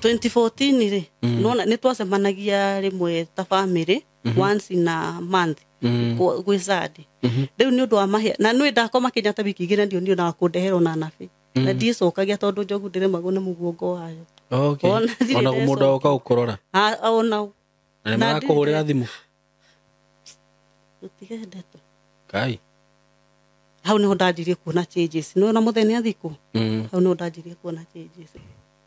2014 rĩ, nona nĩ twacemanagia rĩmwe ta family once in a month gwĩ Sunday. Rĩu nĩ ũndũ wa mahĩa na nĩ ndakoma Kenyatta wiki igĩrĩ ndio na kũndeherwo na nabi na ndiĩcokagia tondũ njogu ndĩremagwo nĩ mũguongo wayo. Okay. Ona ndirĩ Ona mũndũ ndecokia. oka gũkũrora. Ona Na nĩ Na marakũhũrĩra ndirĩ- thimũ. Tũtige ndeto. Kai. Hau niho ndanjirie kuona changes, nĩ ona mũthenya thikũ. Hau niho ndanjirie kuona changes,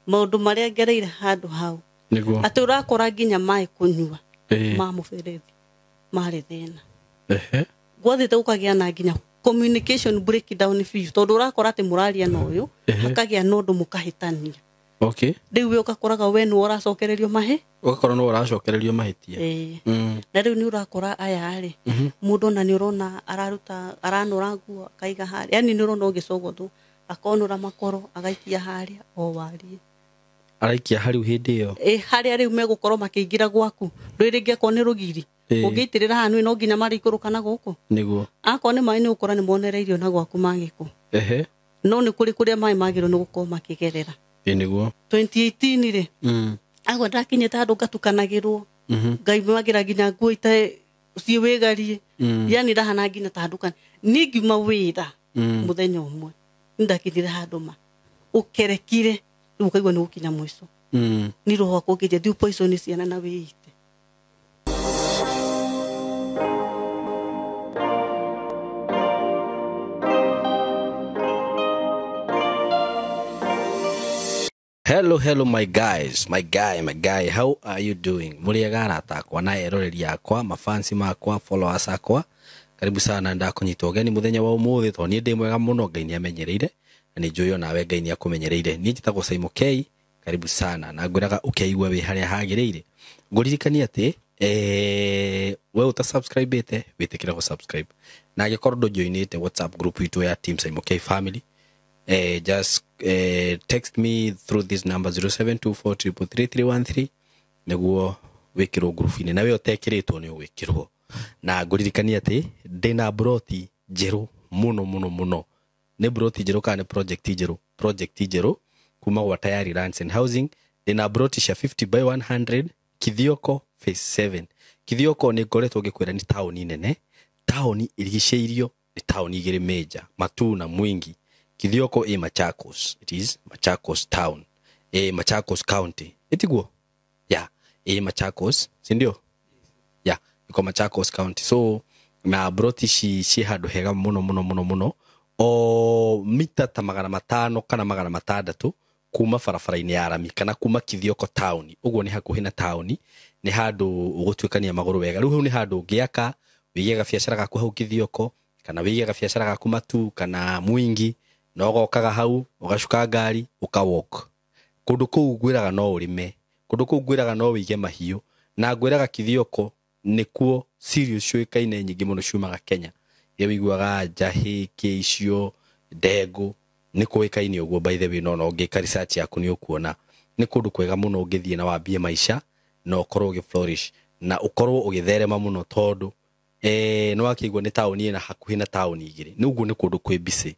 maũndũ marĩa ngereire handũ hau. Nĩguo. Atĩ ũrakora nginya maĩ kũnyua ma mũberethi marĩ thĩna. Gwathiĩte gũkagĩa na nginya communication breakdown biũ, tondũ ũrakora atĩ mũraria na ũyũ, hakagĩa na ũndũ mũkahĩtania. Rĩu we ũgakoraga we nĩwe ũracokererio mahĩ. Ũgakorwo no ũracokererio mahĩtia. Ĩĩ. Na rĩu nĩ ũrakora aya rĩ, mũndũ ona nĩ ũrona araruta, aranũra nguo akaiga harĩa, yani nĩ ũrona ũgĩcogothwo, akonũra makoro agaikia harĩa o warie. Araikia hariu hĩndĩ ĩyo. Ĩ harĩa rĩu megũkorwo makĩingĩra gwaku, ndũĩ rĩngĩ akorwo nĩ rũgiri ũngĩitĩrĩra haha nĩ no nginya marĩikũrũka na gũkũ. Akorwo nĩ maĩ nĩ ũgũkora nĩ monereirio na gwaku magĩkũ. No nĩ kũrĩ kũrĩa maĩ magĩrĩirwo nĩ gũkorwo makĩgerera. Ĩ nĩguo. 2018 rĩ, agwa ndakinyĩte handũ ngatukanagĩrwo, ngaimagĩra nginya nguo ite ciĩ wĩgarie. Yani ndahana nginya ta nduka niĩ ngiuma wĩra mũthenya ũmwe nĩ ndakinyire handũ ma ũkerekire rĩu ũkaigua nĩ gũkinya mũico. Ni roho wakwa ũkĩnjia thiĩ poison ciana na wĩite. Hello, hello my guys, my guy, my guy, how are you doing? Mũrĩega arata akwa na eroreri akwa, mafansi makwa, followers akwa. Karibu sana, ndakũnyita ũgeni mũthenya wa ũmũthĩ tondũ niĩ ndĩ mwega mũno, Ngai nĩamenyereire na nĩ njũĩ onawe Ngai nĩakũmenyereire. Niĩ njĩtagwo Simon K, karibu sana na ngwĩraga ũkeigua wĩ harĩa hagĩrĩire. Ngũririkanie atĩ we ũta subscribe-ĩte wĩtĩkĩre gũ subscribe, na angĩkorwo ndũjoinĩte WhatsApp group itũ ya Team Simon K Family, just text me through this number 0724333313 nĩguo wĩkĩrwo ngurubu-inĩ, na we ũtekĩrĩtwo nĩ ũgwĩkĩrwo. Na ngũririkanie atĩ ndĩna broti njerũ mũno mũno mũno. Nĩ broti njerũ kana nĩ project njerũ? Project njerũ kuma gwa Tayari Lands and Housing. Ndĩna broti cia 50 by 100 Kithioko phase 7. Kithioko nĩ ngoretwo ngĩkwĩra nĩ taũni nene, taũni ĩrigicĩirio nĩ taũni igĩrĩ major, Matuu na Mwingi. Kithioko ĩ Machakos, it is Machakos town, ĩ Machakos county, ĩtiguo? Yeah, ĩ Machakos, si ndio? Yeah, iko Machakos county. So na broti ici ciĩ handũ hega mũno mũno mũno mũno, o mita ta 500 kana 600 kuma barabara-inĩ ya rami kana kuma Kithioko town. Ũguo nĩ hakuhĩ na taũni, nĩ handũ ũgũtuĩkania magũrũ wega. Rĩu hau nĩ handũ ũngĩaka wĩige gabiacara gaku hau Kithioko, kana wĩige gabiacara gaku Matuu kana Mwingi, na ũgokaga hau ũgacuka ngari ũka walk. Kũndũ kũu ngwĩraga no ũrĩme, kũndũ kũu ngwĩraga no wĩige mahiũ, na ngwĩraga Kithioko nĩkuo cereals ciũĩkaine nyingĩ mũno ciumaga Kenya. Iria wĩiguaga njahĩ, kĩ icio, ndengũ, nĩ kũĩkaine ũguo by the way, no no ũngĩka research yaku nĩ ũkuona. Nĩ kũndũ kwega mũno ũngĩthiĩ na wambie maica na ũkorwo ũgĩ flourish na ũkorwo ũgĩtherema mũno, tondũ nĩ wakĩigua nĩ taũni ĩna hakuhĩ na taũni igĩrĩ. Nĩ ũguo nĩ kũndũ kwĩ busy.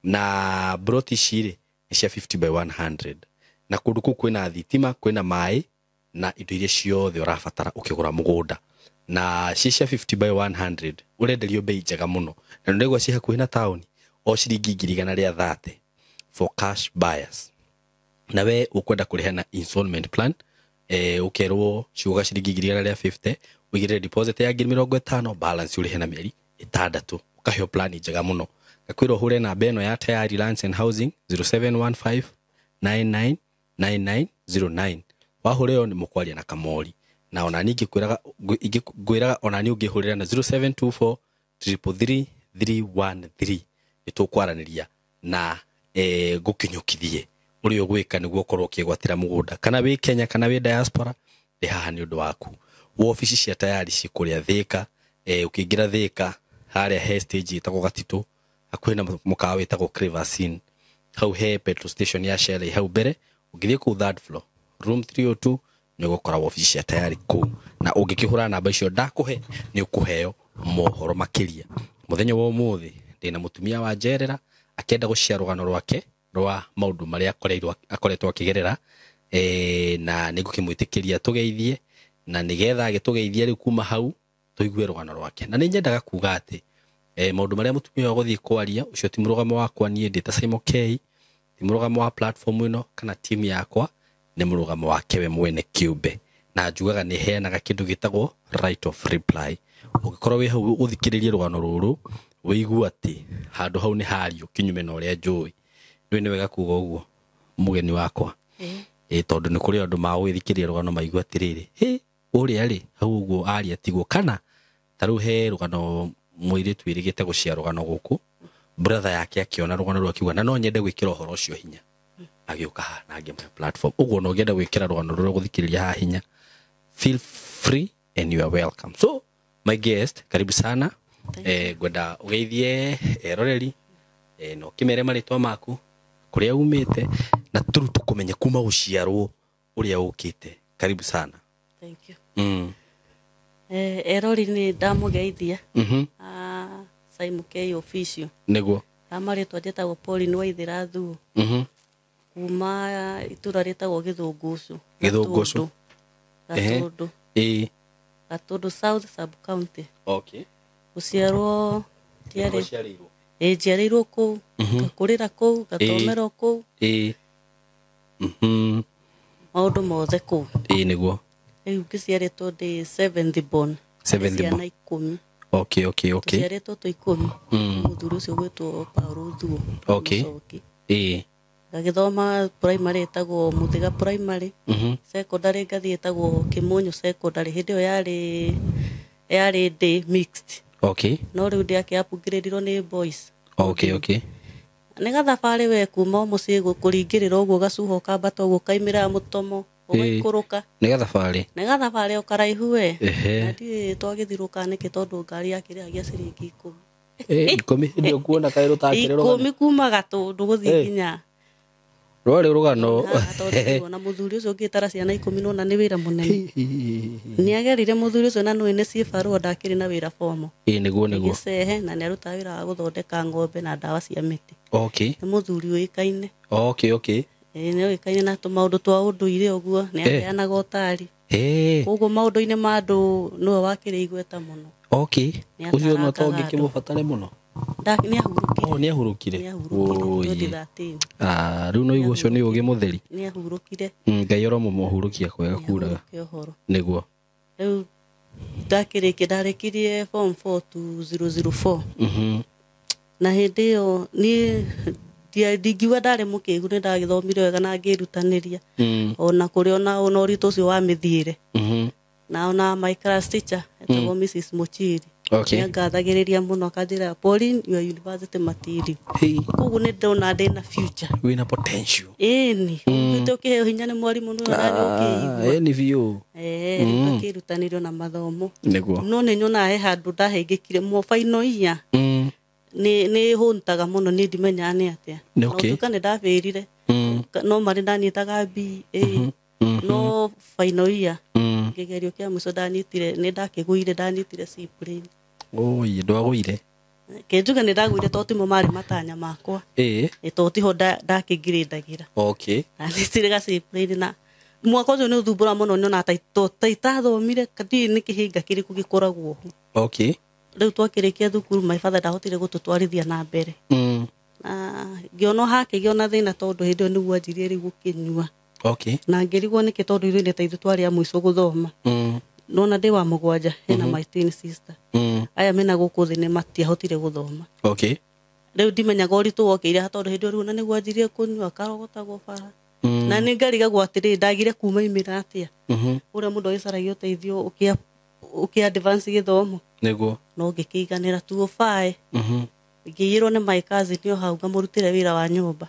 Na broti ici rĩ nĩ cia 50 by 100, na kũndũ kũu kwĩna thitima, kwĩna maĩ na indo iria ciothe ũrabatara ũkĩgũra mũgũnda. Na ci cia 50 by 100 ũrenderio bei njega mũno, na nĩguo ci hakuhĩ na taũni, o ciringi ngiri igana rĩa thate for cash buyers. Na we ũkwenda kũrĩha na installment plan, ũkerwo ciuga ciringi ngiri igana rĩa 50, ũigĩrĩre deposit ya ngiri mĩrongo ĩtano, balance ũrĩhe na mĩeri 6, ũkaheo plan njega mũno. Ngakwĩra ũhũre namba ĩno ya Tayari Lands and Housing 0715 99 9909. Wahũra ĩyo nĩ mũkwaria na Kamori. Na ona niĩ ngwĩraga ona niĩ ũngĩhũrĩra na 0724 333 313 nĩ tũkwaranĩria na ngũkinyũkithie ũrĩa ũgwĩka nĩguo ũkorwo ũkĩgwatĩra mũgũnda, kana wĩ Kenya kana wĩ diaspora, ndĩ haha nĩ ũndũ waku. Wobici cia Tayari ciĩ kũrĩa Thĩka, ũkĩingĩra Thĩka harĩa he stage ĩtagwo Gatitũ, hakuhĩ na mũkawa wĩtagwo Crevasin, hau he petrol station ya Shell hau mbere. Ũngĩthiĩ kũu third floor room 302 nĩ ũgũkora wobici cia Tayari kũu, na ũngĩkĩhũra namba icio ndakũhe nĩ ũkũheo mohoro makĩria. Mũthenya wa ũmũthĩ ndĩna mũtumia wa njerera akĩenda gũcia rũgano rwake rwa maũndũ marĩa akoretwo akĩgerera Na nĩ ngũkĩmwĩtĩkĩria tũgeithie na nĩgetha agĩtũgeithie rĩu kuma hau tũigue rũgano rwake. Na nĩ nyendaga kuga atĩ maũndũ marĩa mũtumia ũyũ agũthiĩ kwaria ũcio ti mũrũgamo wakwa niĩ ndĩ ta Simon K, ti mũrũgamo wa platform ĩno kana team yakwa, nĩ mũrũgamo wake we mwene kĩũmbe. Na njugaga nĩ heanaga kĩndũ gĩtagwo right of reply. Ũngĩkorwo wĩ hau ũthikĩrĩrie rũgano rũrũ wĩigue atĩ handũ hau nĩ hario kinyume na ũrĩa njũĩ. Ndũĩ nĩ wega kuga ũguo mũgeni wakwa. Tondũ nĩ kũrĩ andũ magũgĩthikĩrĩria rũgano maigua atĩrĩrĩ, hĩ ũrĩa rĩ hau ũguo aria tiguo. Kana ta rĩu he rũgano mũirĩtu wĩrĩgĩte gũcia rũgano gũkũ, brother yake akĩona rũgano rũu akiuga na no nyende gwĩkĩra ũhoro ũcio hinya, agĩũka haha na ngĩmũhe platform. Ũguo no ũngĩenda gwĩkĩra rũgano rũrĩa gũthikĩrĩria haha hinya, feel free and you are welcome. So my guest, karibu sana. Ngwenda ũgeithie eroreri, na ũkĩmere marĩtwa maku, kũrĩa umĩte na tũrũ tũkũmenye kuma gũciarwo ũrĩa ũkĩte. Karibu sana. Thank you. Erori nĩ ndamũgeithia. Simon K Official. Nĩguo. Marĩtwa njĩtagwo Pauline Waithera Thuo. Kuma itũra rĩtagwo Gĩthũngũcũ. Gĩthũngũcũ. Gatũndũ. Gatũndũ South Sub County. Okay. Gũciarwo ndiarĩ. Njiarĩirwo kũu, ngakũrĩra kũu, ngathomerwo kũu. Maũndũ mothe kũu. Nĩguo. Rĩu ngĩciarĩtwo ndĩ seventh born. Seventh born. Ciana 10. Okay. Tũciarĩtwo twĩ 10. Mũthuri ũcio gwĩtwo Paul Thuo. Okay. Ngagĩthoma primary ĩtagwo Mũthĩga primary. Secondary ngathiĩ ĩtagwo Kĩmũnyũ secondary. Hĩndĩ ĩyo yarĩ day mixed. Okay. No rĩu ndĩake upgradeirwo nĩ boys. Okay. Nĩ gathabarĩ we kuma mũciĩ kũringĩrĩra ũguo gacuha ũkambata ũguo kaimĩra mũtomo ũgaikũrũka. Nĩ gathabarĩ. Nĩ gathabarĩ o karaihu we. Na ndiũĩ twagĩthirũka nĩkĩ tondũ ngari yakĩrĩhagia ciringi 10. 10 hĩndĩ ĩyo kuona kaĩ rũtakĩrĩ rũgano. 10 kuma Gatũndũ gũthiĩ nginya. Rwarĩ rũgano. Tondũ na mũthuri ũcio ũngĩtara ciana 10 nona nĩ wĩra mũnene. Nĩagerire mũthuri ũcio na nũĩ nĩ cibarũa ndakĩrĩ na wĩra fomo. Nĩguo. Gĩcehe na nĩarutaga wĩra wa gũthondeka ng'ombe na ndawa cia mĩtĩ. Okay. Nĩ mũthuri ũĩkaine. Okay. Nĩ ũĩkaine na tũmaũndũ twa ũndũire ũguo, nĩaheanaga ũtari. Koguo maũndũ-inĩ ma andũ nĩwe wakĩrĩ igweta mũno. Okay. Ũcio no to ngĩkĩmũbatare mũno. Nĩahurũkire. Nĩahurũkire. Nĩahurũkire 2013. Rĩu no igua ũcio nĩ ũgĩ mũtheri. Nĩahurũkire. Ngai oromũhurũkia kwega kuraga. Nĩguo. Rĩu ndakĩrĩkia ndarĩkirie form 4 2004. Na hĩndĩ ĩyo niĩ ndingiuga ndarĩ mũkĩgu, nĩ ndagĩthomire wega na ngĩrutanĩria. Ona kũrĩ ona ũritũ ũcio wa mĩthiĩre. Na ona my class teacher etagwo Mrs. Mochiri. Okay. Nĩangathagĩrĩria mũno akanjĩra, Pauline, you are university material. Koguo nĩ ndona ndĩna future. Wĩna potential. Ĩni. Ũngĩte ũkĩheo hinya nĩ mwarimũ nĩwe ũrathiĩ ũkĩigua. Ĩni biũ. Rĩu ngakĩrutanĩrio na mathomo. Nĩguo. No nĩ nyonaga he handũ ndahĩngĩkire final year. Nĩ hũntaga mũno nĩ ndimenyaga nĩ atĩa. No tuka nĩ ndabĩrire. No marĩ ndanyitaga B A. No final year. Kĩgerio kĩa mũico ndanyitire nĩ ndakĩgũire, ndanyitire C plane. Oi, ndwagũire? Kĩnjuge nĩ ndagũire tondũ timo marĩ matanya makwa. Tondũ tiho ndakĩngirĩndagĩra. Okay. Ndanyitire ga C plane na mwaka ũcio nĩ ũthumbũra mũno nyonaga ta itathomire ndiũĩ nĩ kĩhĩnga kĩrĩkũ gĩkoragwo ho. Okay. Rĩu twakĩrĩkia thukuru my father ndahotire gũtũtwarithia na mbere. Na ngĩona hakĩgĩa thĩna tondũ hĩndĩ ĩyo nĩguo anjirie rĩu gũkĩnyua. Okay. Na ngĩrigwo nĩkĩ tondũ ithuĩ nĩ ta ithuĩ twarĩ a mũico gũthoma. Nona ndĩ wa mũgwanja hena my twin sister. Aya mena gũkũ thĩ nĩ matiahotire gũthoma. Okay. Rĩu ndimenyaga ũritũ wokĩire ha tondũ hĩndĩ ĩyo rĩu na nĩguo anjirie kũnyua akarogotagwo bara. Na nĩ ngarigagwo atĩrĩrĩ ndagire kuma imĩra atĩa. Ũrĩa mũndũ agĩcaragia ũteithio ũkĩ advance gĩthomo. Nĩguo. No ngĩkĩiganĩra 205. Ngĩiyĩrwo nĩ my cousin o hau ngamũrutĩre wĩra wa nyũmba.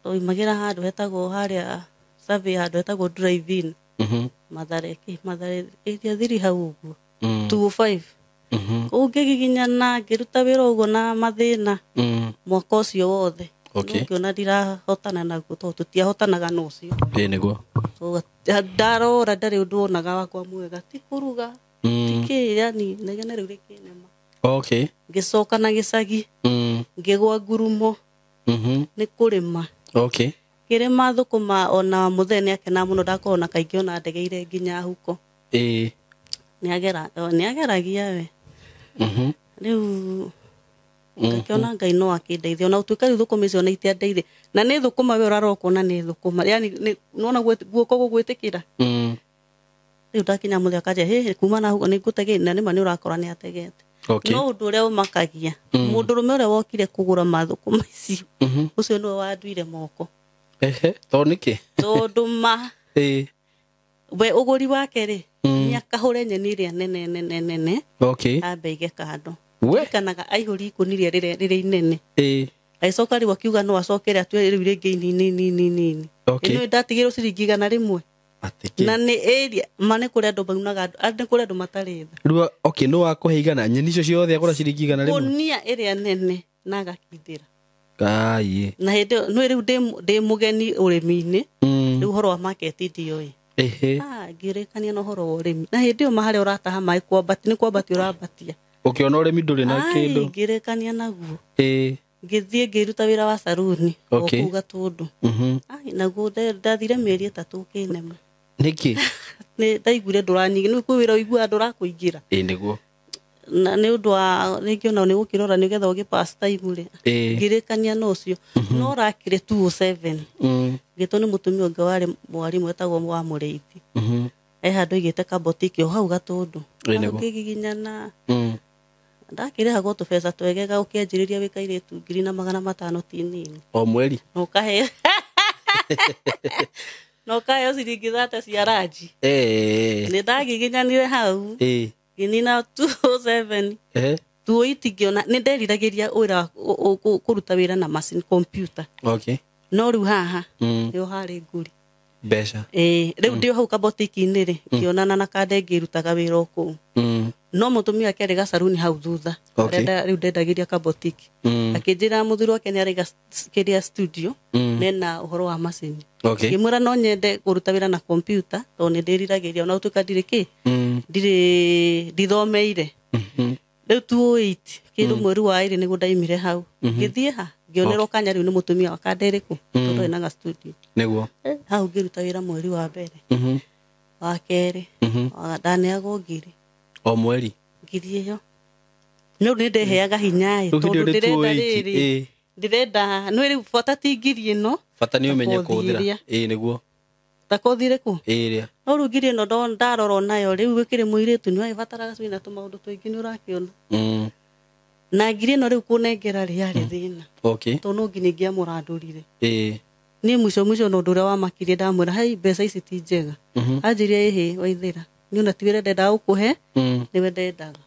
Twaumagĩra handũ hetagwo harĩa survey handũ hetagwo drive in. Mathare area thiri hau ũguo. 205. Kũu ngĩgiginyana ngĩruta wĩra ũguo na mathĩna. Mwaka ũcio wothe. Okay. Ngĩona ndirahotana naguo tondũ tũtiahotanaga na ũcio. Nĩguo. Ndarora ndarĩ ũndũ wonaga wakwa mwega, ti kũruga, ti kĩ, yani inegene rĩu rĩkĩnema. Okay. Ngĩcoka na gĩcagi. Ngĩgwa ngurumo. Nĩ kũrĩma. Okay. Ngĩrĩma thũkũma ona mũthee nĩ akena mũno, ndakorwo na kaingĩ ona ndegeire nginya huko. Ĩĩ. Nĩ ageragia we. Rĩu ngakĩona Ngai no akĩndeithia, ona gũtuĩka rĩu thũkũma icio nĩ itiandeithia, na nĩ thũkũma we ũrarora ũkona nĩ thũkũma, yani nĩwona guoko gũgwĩtĩkĩra. Rĩu ndakinya mũthee akanjĩra, "Hĩ, kuma na huko nĩ ngũtegei," na nĩma nĩ ũrakora nĩ ategete. No ũndũ ũrĩa ũmakagia, mũndũrũme ũrĩa wokire kũgũra mathũkũma icio, ũcio nĩwe wanduire moko. Ehe, tondũ nĩkĩ? Tondũ ma we ũgũri wake rĩ, nĩ akahũre nyeni ĩrĩa nene nene nene, ambe aige kando. We. Ririkanaga aihũri ikũnia rĩrĩa rĩrĩa inene, agĩcoka rĩu akiuga no acokere atue rĩu rĩngĩ inini nini nini. Ĩno ndatigĩrwo ciringi 100. Atĩ Na kĩ? nĩ area ma nĩ kũrĩ andũ maunaga andũ, nĩ kũrĩ andũ matarĩ tha. Rĩu okay, nĩ wakũhe 100 nyeni icio ciothe agũra ciringi 100? Kũnia ĩrĩa nene na agakindĩra. Kai. Na hĩndĩ ĩyo nĩ rĩu ndĩ mũgeni ũrĩmi-inĩ. Rĩu ũhoro wa market ndioĩ. Ah, ngĩrĩkania na ũhoro wa ũrĩmi, na hĩndĩ ĩyo ma harĩa ũrataha maĩ kwambati nĩ kwambatia ũrambatia. Ũkĩona ũrĩmi ndũrĩ na Ai, kĩndũ. Ngĩrĩkania naguo, ngĩthiĩ ngĩruta wĩra wa saruni o kũu Gatũndũ. Ai, naguo ndathire mĩeri 3 ũkĩnema. Nĩkĩ? Nĩ ndaiguire ndũranyingi, nĩ kwĩ wĩra ũiguaga ndũrakũingĩra. Ĩĩ, nĩguo. Na nĩ ũndũ wa rĩngĩ ona nĩ gũkĩrora nĩgetha ũgĩ pass time rĩ, ngĩrĩkania na ũcio, no rakire 207, ngĩtwo nĩ mũtumia ũngĩ warĩ mwarimũ wetagwo wa Mũrĩithi. E handũ aigĩte kabotiki o hau Gatũndũ. Ĩĩ, Hau nĩguo. ngĩgiginyana, ndakĩrĩhagwo tũbeca twegega ũkĩanjĩrĩria wĩ kairĩtu, 1,500 ti nini. O mweri? Na ũkaheo ciringi 30 cia ranji. Nĩ ndagiginyanire hau, ngĩnina 207, 28, ngĩona nĩ nderiragĩria wĩra kũruta wĩra na macini computer. No rĩu haha nĩho harĩ ngũri. Mbeca. Ĩĩ, rĩu ndĩ o hau kabotiki-inĩ rĩ, ngĩonana na kande ngĩrutaga wĩra o kũu, no mũtumia wake arĩ gacaruni hau thutha. Rĩu ndendagĩria kabotiki, akĩnjĩra mũthuri wake nĩ araiga kĩrĩa studio, nena ũhoro wa macini. Ngĩmwĩra no nyende kũruta wĩra na computer tondũ nĩ ndĩriragĩria, ona gũtuĩka ndirĩ kĩ, ndirĩ ndithomeire. Rĩu 208 kĩndũ mweri wa ĩrĩ nĩguo ndaimire hau, ngĩthiĩ ha ngĩonerwo kanya rĩu nĩ mũtumia wa Kanderĩkũ, tondũ ena ga studio. Hau ngĩruta wĩra mweri wa mbere, wa kerĩ, ndaneagwo 1,000. O mweri? 1,000 ĩyo no nĩ ndeheaga hinya ĩ, Rĩu hĩndĩ tondũ ĩyo nĩ ndĩrenda 208, rĩrĩ, ndĩrenda nĩ rĩu bata ti 1,000 ĩno. Bata nĩ ũmenye Ta kothi kũhũthĩra. ĩrĩa. Ĩĩ, nĩguo. Ta kothi ĩrĩkũ? Ĩrĩa. No rĩu 1,000 ĩno ndarora nayo rĩu wĩkĩrĩ mũirĩtu nĩ wagĩbataraga twĩna tũmaũndũ tũingĩ nĩ ũrakĩona. Na 1,000 ĩno rĩu kũnengera rĩ yarĩ thĩna, tondũ no nginya ingĩamũrandũrire. Niĩ mũico mũico na ũndũ ũrĩa wamakirie, ndamwĩra, "Hei, mbeca ici ti njega." Anjĩrie, "Ĩhĩ waithĩra niĩ ona ti wĩra ndendaga gũkũhe, nĩwe ndendaga."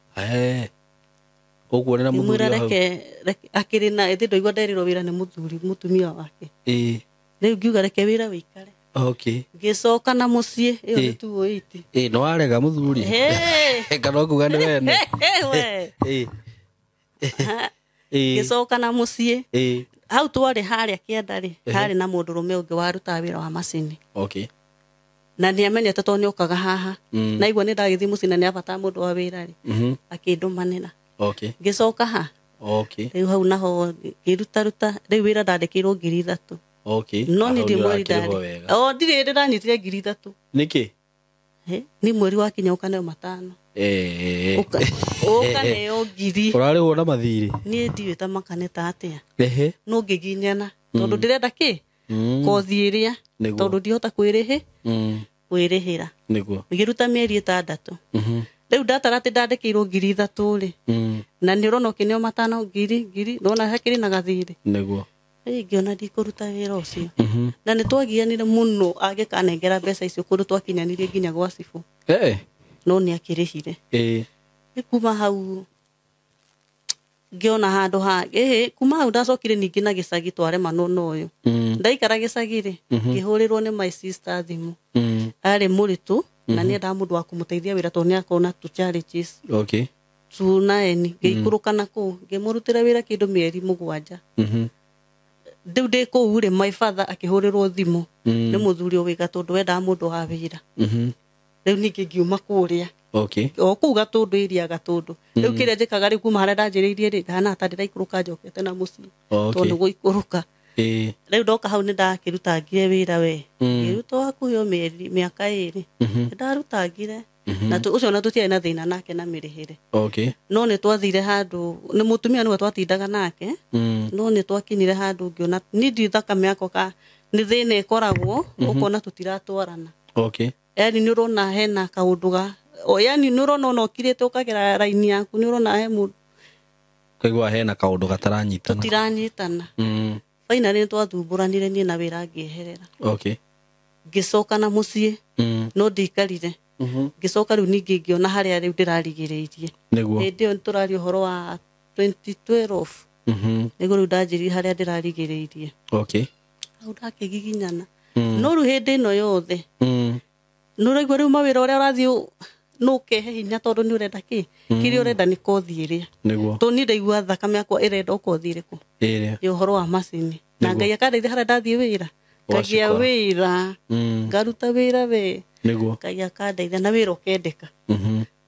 Ũguo na mũthuri Ngĩmwĩra o hau. Reke akĩrĩ na ĩthĩ ndaigua nderirwo wĩra nĩ mũthuri mũtumia wake. Rĩu ngiuga reke wĩra wĩikare. Ngĩcoka na mũciĩ ĩyo nĩ 208. Ĩĩ, no warega mũthuri? Hey! Kana ũkuga nĩ wene? We. Ngĩcoka na mũciĩ. Hau twarĩ harĩa kĩanda rĩ, harĩ na mũndũrũme ũngĩ warutaga wĩra wa macini, na nĩ amenyete tondũ nĩ okaga haha. Na igua nĩ ndagĩthiĩ mũciĩ na nĩ abatara mũndũ wa wĩra rĩ, akĩndũmanĩra. Ngĩcoka ha rĩu hau naho ngĩrutaruta rĩu wĩra, ndandĩkĩirwo 3,000. No Hau niĩ nĩ ndi mweri ũrakĩrĩhwo ndarĩ wega. O ndirĩ hĩndĩ ndanyitire 3,000. Nĩkĩ? Nĩ mweri wakinya ũkaneo 500. Ũkaneo 1,000. Ũrarĩhwo na mathirĩ? Niĩ ndiũĩ ta makaneta atĩa. No ngĩginyana tondũ ndĩrenda kĩ, kothi ĩrĩa, tondũ ndihota kwĩrĩhĩra. Ngĩruta mĩeri 6. Rĩu ndatara atĩ ndandĩkĩirwo 3,000 rĩ, na nĩ ũrona ũkĩneo 500, 1,000 1,000, nona hakĩrĩ na gathirĩ. Ĩ, ngĩona ndikũruta wĩra ũcio. Na nĩ twagianire mũno angĩkanengera mbeca icio, kũndũ twakinyanirie nginya gwa cibũ. No nĩ akĩrĩhire. Nĩ kuma hau ngĩona handũ ha ĩhĩ, kuma hau ndacokire ningĩ na gĩcagi twaremanwo na ũyũ. Ndaikara gĩcagi rĩ, ngĩhũrĩrwo nĩ my sister thimũ. Arĩ mũritũ na nĩ endaga mũndũ wa kũmũteithia wĩra tondũ nĩ akorwo na tu challenges. Tunaeni ngĩikũrũka na kũu ngĩmũrutĩra wĩra kĩndũ mĩeri 7. Rĩu ndĩ kũu rĩ, my father akĩhũrĩrwo thimũ nĩ mũthuri ũyũ wĩ Gatũndũ wendaga mũndũ wa wĩra. Rĩu ningĩ ngiuma kũrĩa o kũu Gatũndũ, area Gatũndũ. Rĩu kĩrĩa njĩkaga rĩu kuma harĩa ndanjĩrĩirie rĩ, ndahana ta ndĩraikũrũka njokete na mũciĩ, tondũ nĩ gũikũrũka. Ĩĩ. Rĩu ndoka hau nĩ ndakĩrutangire wĩra we. Ngĩruta hakuhĩ o mĩeri mĩaka 2. Nĩ ndarutangire. Na ũcio na tũtiarĩ na thĩna nake na mĩrĩhĩre. Okay. No nĩ twathire handũ nĩ mũtumia nĩwe twatindaga nake. No nĩ twakinyire handũ ngĩona niĩ ndiũĩ thakame yakwa ka nĩ thĩna ĩkoragwo ũkona tũtiratwarana. Okay. Yani nĩ ũrona hena kaũndũ ga yani nĩ ũrona ona ũkirĩte ũkagera raini yaku nĩ ũrona he mũndũ Kaigua hena kaũndũ gataranyitana. Tũtiranyitana. Finally nĩ twathumbũranire niĩ na wĩra ngĩeherera. Okay. Ngĩcoka na mũciĩ. No ndiikarire. Ngĩcoka rĩu ningĩ ngĩona harĩa rĩu ndĩrarigĩrĩirie. Nĩguo. Hĩndĩ ĩyo tũraria ũhoro wa 2012. Nĩguo rĩu ndanjĩrire harĩa ndĩrarigĩrĩirie. Okay. Hau ndakĩgiginyana. No rĩu hĩndĩ ĩno yothe. Nĩ ũraigua rĩu mawĩra ũrĩa ũrathiĩ no ũkehe hinya tondũ nĩ ũrenda kĩ? Kĩrĩa ũrenda nĩ kothi ĩrĩa. Nĩguo. Tondũ niĩ ndaigua thakame yakwa ĩrenda o kothi ĩrĩkũ? Ĩrĩa. Nĩ ũhoro wa macini. Na Ngai akandeithia harĩa ndathiĩ wĩra. Ngagĩa wĩra. Ngaruta wĩra we. Nĩguo. Ngai akandeithia na wĩra ũkendeka.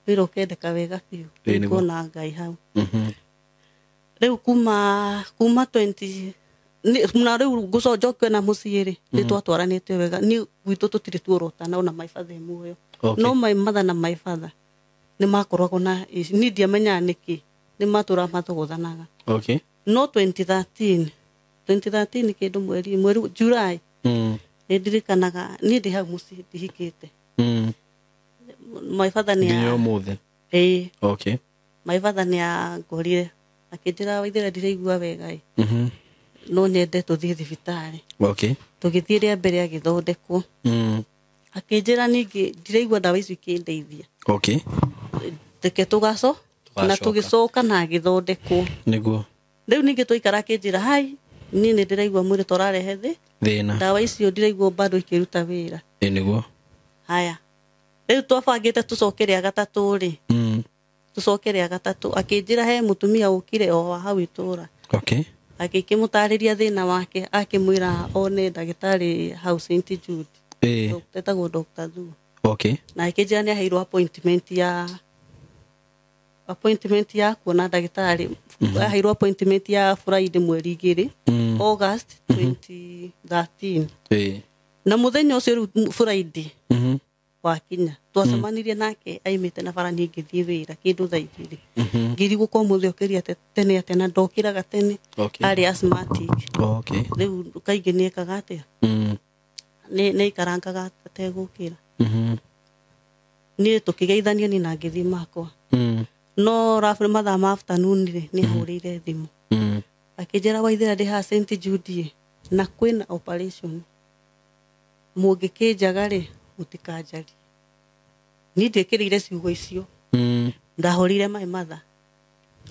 Wĩra ũkendeka wega biũ. Ngona Ngai hau. Rĩu kuma 20 na rĩu ngũcoka na mũciĩ rĩ nĩ twatwaranĩte wega. Niĩ gwitũ tũtirĩ tuorotana ona my father muoyo. No my mother na my father nĩ makoragwo na niĩ ndiamenyaga nĩkĩ nĩ matũraga mathogothanaga. Okay. No 2013 kĩndũ mweri July. Nĩ ndirikanaga niĩ ndĩ hau mũciĩ ndihikĩte. My father nĩ nginya ũmũthĩ. Ĩĩ. Okay. My father nĩ angorire akĩnjĩra Waithera ndiraigua wega ĩ. No nyende tũthiĩ thibitarĩ. Okay. Tũgĩthiĩ rĩa mbere agĩthondekwo. Akĩnjĩra ningĩ ndiraigua ndawa icio ikĩndeithia. Okay. Reke tũgacoka na tũgĩcoka na agĩthondekwo. Nĩguo. Rĩu ningĩ twaikara akĩnjĩra hai niĩ nĩ ndĩraigua mwĩrĩ torarehe thĩna. Ndawa icio ndiraigua bado ikĩruta wĩra. Ĩ nĩguo. Haya. Rĩu twabangĩte tũcoke rĩa gatatũ rĩ. Tũcoke rĩa gatatũ akĩnjĩra he mũtumia ũkire o wa hau itũra. Okay. Agĩkĩmũtarĩria thĩna wake akĩmwĩra one ndagĩtarĩ hau St Jude. Etagwo Dr. Thu. Okay. Na akĩnjĩra nĩ aheirwo appointment ya kuona ndagĩtarĩ. Aheirwo appointment ya Friday mweri 2 August 2013. Na mũthenya ũcio rĩu Friday wakinya twacemanirie nake aimĩte na bara niĩ ngĩthiĩ wĩra kĩndũ thaa 2. Ngĩrigwo kwa mũthĩ okĩria tene atĩa na ndokĩraga tene. Arĩ asthmatic. Okay. Rĩu kaingĩ nĩ ekaga atĩa? Nĩ aikarangaga ategũkĩra. Niĩ tũkĩgeithania niĩ na ngĩthiĩ makwa. No roughly mathaa ma afternoon rĩ nĩ ahũrĩire thimũ. Akĩnjĩra Waithera ndĩ haha St Jude na kwĩna operation. Mũngĩkĩnjaga rĩ mũtikanjarie. Niĩ ndiĩkĩrĩire ciugo icio. Ndahũrire my mother.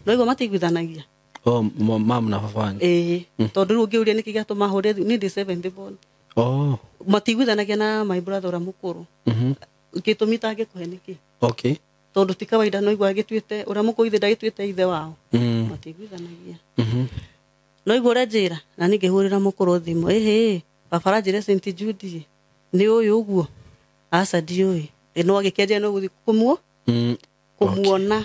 No igua matiiguithanagia. Oh, mam na baba wanyu. Ĩĩ. Tondũ rĩu ũngĩũria nĩkĩ gĩatũma hũre thimũ, niĩ ndĩ seventh born. Oh. Matiiguithanagia na my brother ũrĩa mũkũrũ. Gĩtũmi itangĩkũhe nĩkĩ? Okay. Tondũ ti kawaida no igua agĩtuĩte ũrĩa mũkũrũ ithe ndagĩtuĩte ithe wao. Matiiguithanagia. No igua ũrĩa njĩra na niĩ ngĩhũrĩra mũkũrũ thimũ, ĩhĩ baba aranjĩra St Jude nĩ ũyũ ũguo? Aca ndiũĩ. No agĩkĩanjia no gũthiĩ kũmuona.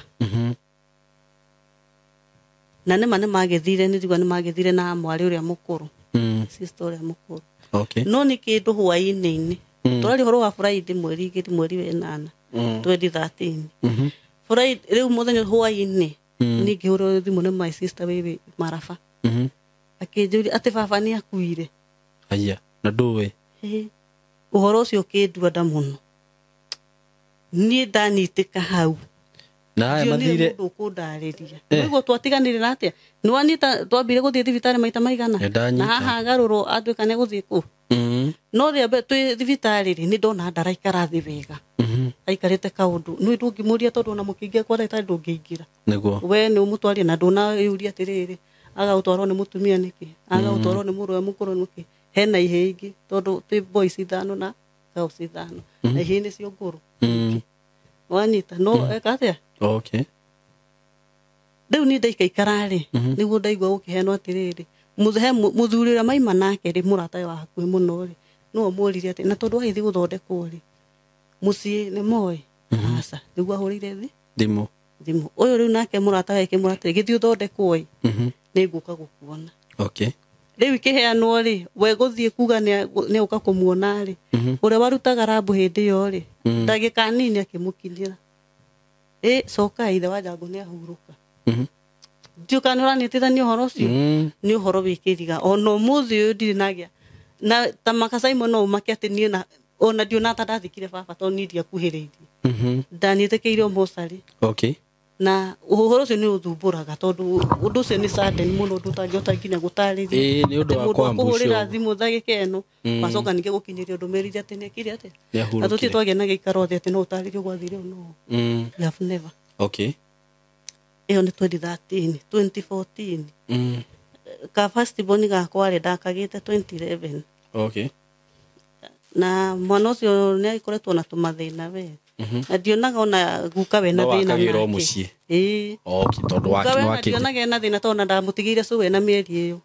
Na nĩma nĩmagĩthire nĩ ndigua nĩmagĩthire na mwarĩ ũrĩa mũkũrũ. Sister ũrĩa mũkũrũ. Okay. No nĩ kĩndũ hwaĩ-inĩ. Tũraria ũhoro wa Friday mweri 2 mweri wa 8 2013. Friday rĩu mũthenya hwaĩ-inĩ niĩ ngĩhũrĩrwo thimũ nĩ my sister wĩ Maraba. Akĩnjũria atĩ baba nĩ akuire. Aya, na ndũĩ. Ũhoro ũcio ũkĩndua nda mũno. Niĩ ndanyitĩka hau. Na haya mathire mũndũ ũkũndarĩria. Nĩguo twatiganire na atĩa? Nĩ wanyita twambire gũthiĩ thibitarĩ maita maigana? Na haha agarũrwo atuĩka nĩ gũthiĩ kũ? No rĩa mbere twĩ thibitarĩ rĩ nĩ ndona ndaraikara thĩ wega. Aikarĩte kaũndũ. Nĩ ndũngĩmũria tondũ ona mũkĩingĩra kwa ndagĩtarĩ ndũngĩingĩra. Nĩguo. We nĩ ũmũtwarie na ndũnayũria atĩrĩrĩ agagũtwarwo nĩ mũtumia nĩkĩ? Agagũtwarwo nĩ mũrũwe mũkũrũ nĩkĩ? Hena ihĩĩ ingĩ tondũ twĩ boys 5 na girls 5. Na ihĩĩ nĩcio ngũrũ. Wanyita no eka atĩa? Okay. Rĩu niĩ ndaikaikara rĩ nĩguo ndaigua gũkĩheanwo atĩrĩrĩ mũthuri ũrĩa maima nake rĩ mũrata wa hakuhĩ mũno rĩ no mũririe atĩ na tondũ wagĩthiĩ gũthondekwo rĩ mũciĩ nĩ moĩ? Aca. Nĩguo ahũrĩire thimũ. Thimũ. Ũyũ rĩu nake mũrata wake kĩmũra atĩrĩ gĩthiĩ ũthondekwo ĩ nĩ ngũka gũkuona. Okay. Rĩu ikĩheanwo rĩ, we gũthiĩ kuga nĩ ũka kũmuona rĩ, ũrĩa warutaga rambu hĩndĩ ĩyo rĩ, ndagĩka nini akĩmũkinyĩra. Ĩ coka ithe wa Njangũ nĩ ahurũka. Ndiũ kana nĩ ũranyitithania ũhoro ũcio. Nĩ ũhoro wĩkĩriga ona ũmũthĩ ũyũ ndirĩ nagĩa na ta maka Simon no ũmake atĩ niĩ na ona ndiona ta ndathikire baba tondũ niĩ ndiakuhĩrĩirie. Ndanyitĩkĩire o mocarĩ. Okay. Na ũhoro ũcio nĩ ũthumbũraga tondũ ũndũ ũcio nĩ sudden mũno, ũndũ ũtangĩhota nginya gũtarĩria. Ĩĩ, nĩ ũndũ Atĩ wa mũndũ kwambucwo. akũhũrĩra thimũ ndagĩka ĩno, wacoka ningĩ gũkinyĩria ndũmĩrĩri atĩ nĩ ekire atĩa. Nĩ ahurũkire. Na tũtirĩ twagĩa na gĩikaro thĩ atĩ no ũtarĩrie gwathire ũũ no. We have never. Okay. Ĩyo nĩ 2013, 2014. Ka first born gakwa rĩ, ndakagĩte 2011. Okay. Na mwana ũcio nĩ agĩkoretwo na tũmathĩna we. Na ndionaga ona guka we na No thĩna wakagĩra o nake. mũciĩ. Ĩĩ. Okay, tondũ Guka wake we nĩ na wakĩte. ndionaga ena thĩna tondũ ona ndamũtigĩire cũwe na mĩeri ĩyo.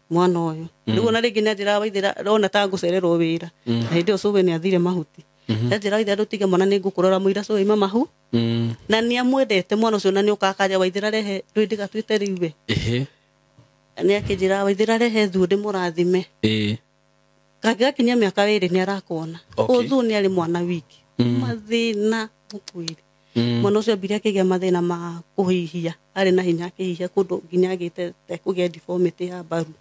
Mwana ũyũ. Rĩu ona rĩngĩ nĩ anjĩraga waithĩra ona ta ngũcererwo wĩra. Na hĩndĩ ĩyo cũwe nĩ athire mahuti. Anjĩraga waithĩra ndũtige mwana nĩ ngũkũrora mũira cũwe ima mahu. Na nĩ amwendete mwana ũcio na nĩ ũkaga akanja waithĩra rehe ndũĩ ndĩgatuĩte rĩu we. Ehe. Nĩ akĩnjĩraga waithĩra rehe thuo ndĩmũrathime. Ĩĩ. Kangĩgakinyia mĩaka ĩrĩ nĩ arakuona. Okay. Ũthũ nĩ arĩ mwana wiki. Mathĩna mũkwĩrĩ. Mwana ũcio ambire akĩgĩa mathĩna ma kũhihia. Arĩ na hinya akĩhihia kũndũ nginya agĩte kũgĩa deformity ya mbaru.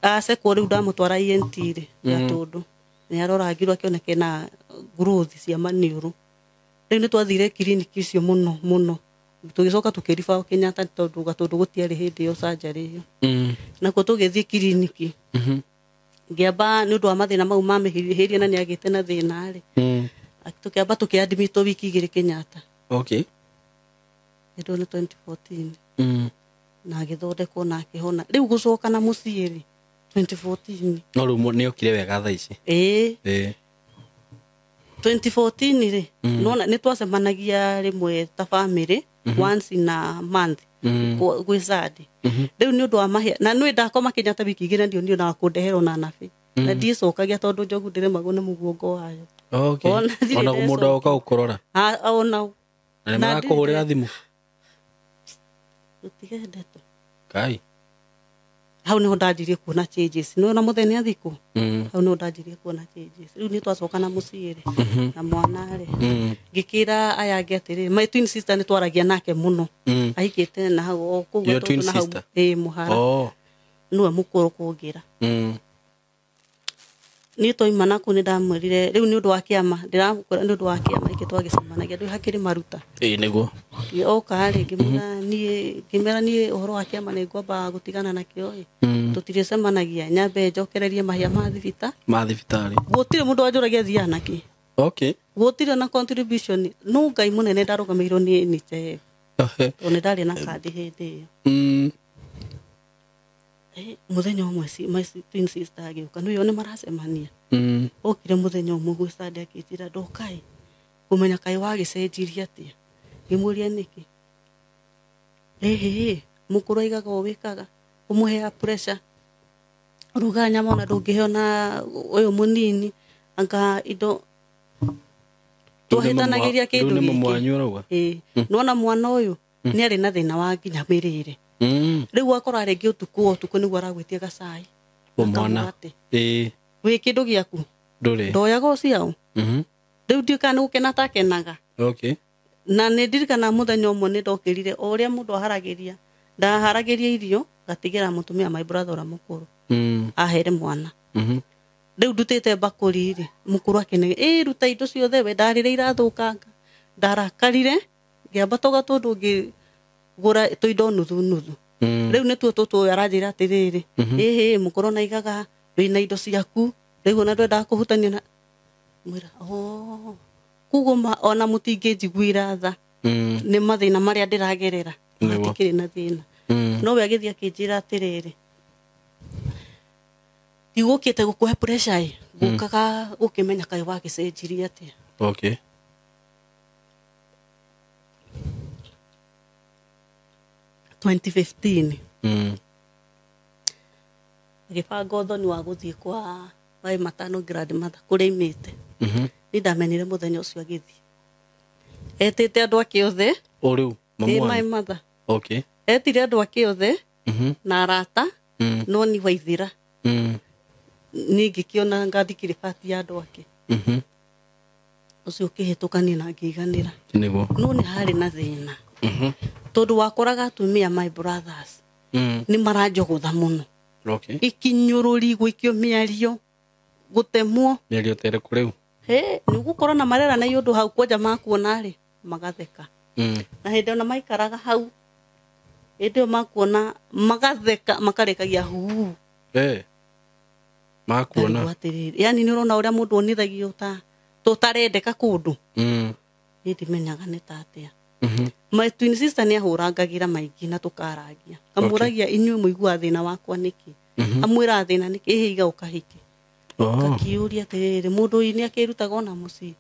Acekwo rĩu ndamũtwara ENT rĩ, Gatũndũ. Nĩ arorangirwo akĩoneka ena growth cia maniũrũ. Rĩu nĩ twathire kiriniki icio mũno mũno. Tũgĩcoka tũkĩriba Kenyatta tondũ Gatũndũ gũtiarĩ hĩndĩ ĩyo surgery ĩyo. Nakuo tũgĩthiĩ kiriniki. Ngĩamba nĩ ũndũ wa mathĩna mau ma mĩhĩrĩria na nĩ agĩte na thĩna rĩ. Tũkĩamba tũkĩadmitwo wiki igĩrĩ Kenyatta. Okay. Hĩndĩ ĩyo nĩ 2014. Na agĩthondekwo na akĩhona. Rĩu gũcoka na mũciĩ rĩ, 2014. No rĩu nĩ okire wega thaa ici. Ĩĩ. Ĩĩ. 2014 rĩ, nĩwona nĩ twacemanagia rĩmwe ta family once in a month. Gwĩ Sunday. Rĩu nĩ ũndũ wa mahĩa na nĩ ndakoma Kenyatta wiki igĩrĩ ndio nionaga kũndeherwo na nabi. Na ndiĩcokagia tondũ njogu ndĩremagwo nĩ mũguongo wayo. Okay. Ona ndirĩ Ona mũndũ ndecokia. oka gũkũrora. Ona. Na nĩ Na marakũhũrĩra thimũ. Tũtige ndeto. Kai. Hau nĩho ndanjirie kuona changes. Nĩwona mũthenya thikũ. Hau nĩho ndanjirie kuona changes. Rĩu nĩ twacoka na mũciĩ rĩ, na mwana rĩ. Ngĩkĩra aya angĩ atĩrĩrĩ, my twin sister nĩ twaragia nake mũno. Ahikĩte na hau o kũu Your Gatũndũ twin na hau. sister? Ĩĩ, mũhara. Oh. Nĩwe mũkũrũ kũngĩra. Niĩ twauma naku nĩ ndamwĩrire rĩu nĩ ũndũ wa kĩama, ndĩramũkwĩra nĩ ũndũ wa kĩama gĩkĩ twagĩcemanagia rĩu hakĩrĩ maruta. Ĩĩ nĩguo. Oka rĩ, ngĩmwĩra niĩ, ngĩmera niĩ ũhoro wa kĩama nĩ ngwamba gũtigana nakĩo ĩ. Tũtirĩcemanagia, nyambe njokererie mahĩa ma thibita. Ma thibitarĩ. Gũtirĩ mũndũ wanjũragia thiaga nakĩ. Okay. Gũtirĩ na contribution. No Ngai mũnene ndarũgamĩirwo nĩ NHIF. Tondũ nĩ ndarĩ na kandi hĩndĩ ĩyo. Mũthenya ũmwe my twin sister agĩũka, nĩwe nĩ maracemania. Okire mũthenya ũmwe gwĩ Sunday akĩnjĩra ndoka ĩ, kũmenya kaĩ wagĩcenjirie atĩa. Ngĩmũria nĩkĩ. Ĩhĩ, mũkũrũ aigaga o wĩkaga, ũmũheaga pressure. Ruga nyama ona ndũngĩheo na ũyũ mũnini, anga indo twahĩtanagĩria kĩndũ Rĩu nĩ gĩkĩ. mamu wanyu ũrauga? Ĩĩ. Nĩwona mwana ũyũ nĩ arĩ na thĩna wa nginya mĩrĩre. Rĩu wakora rĩngĩ ũtukũ o ũtukũ nĩguo aragwĩtia gacai. O mwana. Akamũgate. Ĩĩ. Wĩ kĩndũ gĩaku? Ndũrĩ. Ndoyaga o ciao. Rĩu ndiũĩ kana nĩ gũkena takenaga. Okay. Na nĩ ndirikanaga mũthenya ũmwe nĩ ndokĩrire o ũrĩa mũndũ aharagĩria. Ndaharagĩria irio ngatigĩra mũtumia my brother ũrĩa mũkũrũ. Ahere mwana. Rĩu ndutĩte mbakũri rĩ, mũkũrũ akĩnege, ĩ ruta indo ciothe we ndarĩre irathũkanga. Ndarakarire, ngĩamba toga tũndũ ngĩgũra tũindo nuthu nuthu. Rĩu nĩtuo tũtũ ũyũ aranjĩra atĩrĩrĩ, ĩhĩ mũkũrũ na aigaga wĩna indo ciaku, rĩu ona ndwendaga kũhutania na mwĩra, oh. Koguo ona mũtingĩnjiguĩra tha. Nĩ mathĩna marĩa ndĩragerera. Hatikĩrĩ na thĩna. No we agĩthiĩ akĩnjĩra atĩrĩrĩ, ndigũkĩte gũkũhe pressure ĩ, gũkaga gũkĩmenya kaĩ wagĩcenjirie atĩa. Okay. 2015. Agĩbanga ũthoni wa gũthiĩ kwa maĩ matano grandmother kũrĩa aimĩte. Nĩ ndamenyire mũthenya ũcio agĩthiĩ. Etĩte andũ ake othe. O rĩu, mamu Ĩ, wanyu? my mother. Okay. Etire andũ ake othe na arata. No ni Waithira niĩ ngĩkĩona ngathikĩrĩ bati ya andũ ake. Ũcio ũkĩhĩtũka niĩ na ngĩiganĩra. Niguo. No nĩ harĩ na thĩna. Tondũ wakoraga atumia my brothers nĩ maranjogotha mũno. Okay. Ikinyũrũri gũikio mĩario gũtemwo. Mĩario ta ĩrĩkũ rĩu? Hĩ, nĩ ũgũkorwo na marera na ũndũ hau kwanja makuona rĩ magatheka. Na hĩndĩ ona maikaraga hau hĩndĩ ĩyo makuona magatheka makarekagia huu. Makuona. Atĩrĩrĩ, yani nĩ ũrona ũrĩa mũndũ onithagio ta tũtarendeka kũndũ. Niĩ ndimenyaga nĩ ta atĩa. My twin sister nĩ ahũrangagĩra maingĩ na tũkarangia. Amũragia inyuĩ mũiguaga thĩna wakwa nĩkĩ? Amwĩraga thĩna nĩkĩ? Ĩhĩ iga ũkahike. Kakiũria atĩrĩrĩ, mũndũ ũyũ nĩ akĩrutaga ona mũciĩ.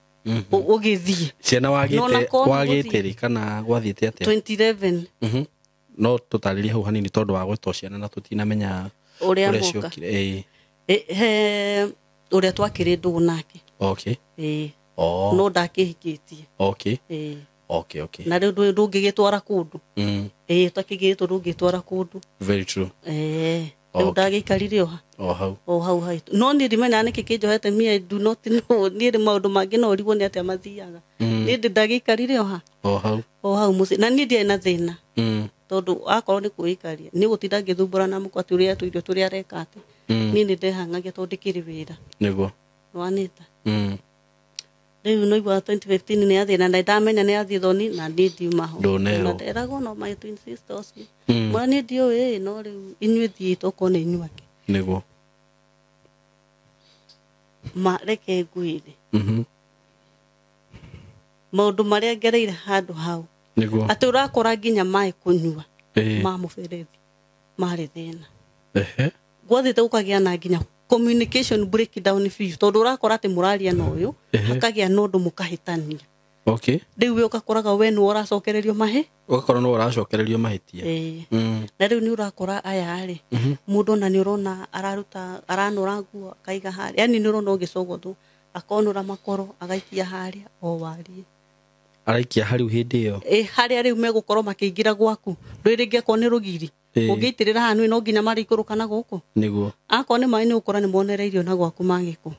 Ũgĩthiĩ. Ciana wagĩte rĩ kana gwathiĩte atĩa? 2011. No tũtarĩrie hau hanini tondũ wa gwetwo ciana na tũtinamenya ũrĩa ciokire. He ũrĩa twakĩrĩ ndũgũ nake. Okay. No ndakĩhikĩtie. Okay. Okay, okay. Na rĩu ndũngĩgĩtwara kũndũ. Ũtakĩgĩrĩtwo ndũngĩtwara kũndũ. Very true. Rĩu ndagĩikarire o hau. O hau haitũ. No niĩ ndimenyaga nĩkĩ kĩnjohete me I do not know. Niĩ maũndũ mangĩ no ũrigwo nĩ atĩa mathiaga. Niĩ ndagĩikarire o ha. O hau. O hau mũciĩ. Na niĩ ndiarĩ na thĩna. Tondũ akorwo nĩ kwĩikaria nĩ gũtinda ngĩthumbũra na mũkwa atĩ ũrĩa tũirio tũrĩa areka atĩ. Niĩ nĩ ndehang'agia tondũ ndĩkĩrĩ wĩra. Nĩguo. Nĩwanĩta. Rĩu no igua 2015 nĩ athĩna na ndamenya nĩ athiĩ thoni na niĩ ndiuma ho. Na nderagwo no my twin sister ũcio. Mwana niĩ ndiũĩ no rĩu inyuĩ thiĩte okorwo nĩ inyuĩ ake. Nĩguo. Ma reke ngwĩre. Maũndũ marĩa ngereire handũ hau. Nĩguo. Atĩ ũrakora nginya maĩ kũnyua ma mũberethi marĩ thĩna. Gwathiĩte gũkagĩa na nginya communication breakdown biũ tondũ ũrakora atĩ mũraria na ũyũ hakagĩa na ũndũ mũkahĩtania. Okay. Rĩu we ũgakoraga we nĩwe ũracokererio mahĩ. Ũgakorwo nĩwe ũracokererio mahĩtia. Na rĩu nĩ ũrakora aya rĩ mũndũ ona nĩ ũrona araruta aranũra nguo akaiga harĩa. Yani nĩ ũrona ũgĩcogothwo akonũra makoro agaikia harĩa o warie. Araikia harĩ hĩndĩ ĩyo. Harĩa rĩu megũkorwo makĩingĩra gwaku. Ndũĩ rĩngĩ akorwo nĩ rũgiri. Ũngĩitĩrĩra haha no nginya marĩikũrũka na gũkũ. Nĩguo. Akorwo nĩ maĩ nĩ ũgũkora nĩ monereirio na gwaku magĩkũ.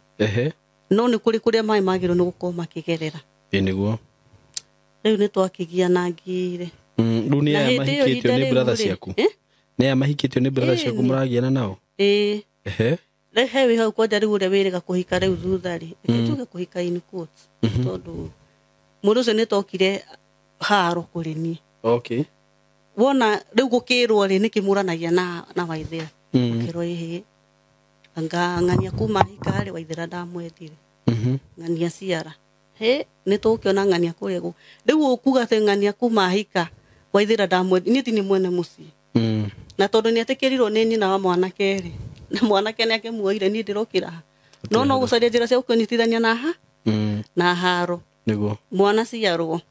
No nĩ kũrĩ kũrĩa maĩ magĩrĩirwo nĩ gũkorwo makĩgerera. Nĩguo. Rĩu nĩ twakĩgia na ngire. Rĩu nĩ aya mahikĩtio nĩ brother ciaku? Nĩ aya mahikĩtio nĩ brother ciaku mũragiana nao? Rĩu he wĩ hau kwanja rĩu ũrĩa wĩrĩga kũhika rĩu thutha rĩ. Reke tuge kũhika in quotes. Tondũ mũndũ ũcio nĩ tokire haro kũrĩ niĩ. Okay. Wona rĩu gũkĩrwo rĩ nĩkĩ mũranagia na Waithera. Ũkĩrwo ĩhĩ anga ng'ania kuma hika rĩ Waithera ndamwendire. Ng'ania ciara. Hĩ nĩ tũkĩona ng'ania kũrĩa gũ. Rĩu ũkuga atĩ ng'ania kuma hika Waithera ndamwendire niĩ ti nĩ mwene mũciĩ. Na tondũ nĩ etĩkĩrirwo nĩ nyina wa mwanake rĩ na mwanake nĩ akĩmuoire niĩ ndĩrokĩra ha. No no gũcaria njĩra cia gũkĩnyitithania na ha na haro. Nĩguo. Mwana ciarwo.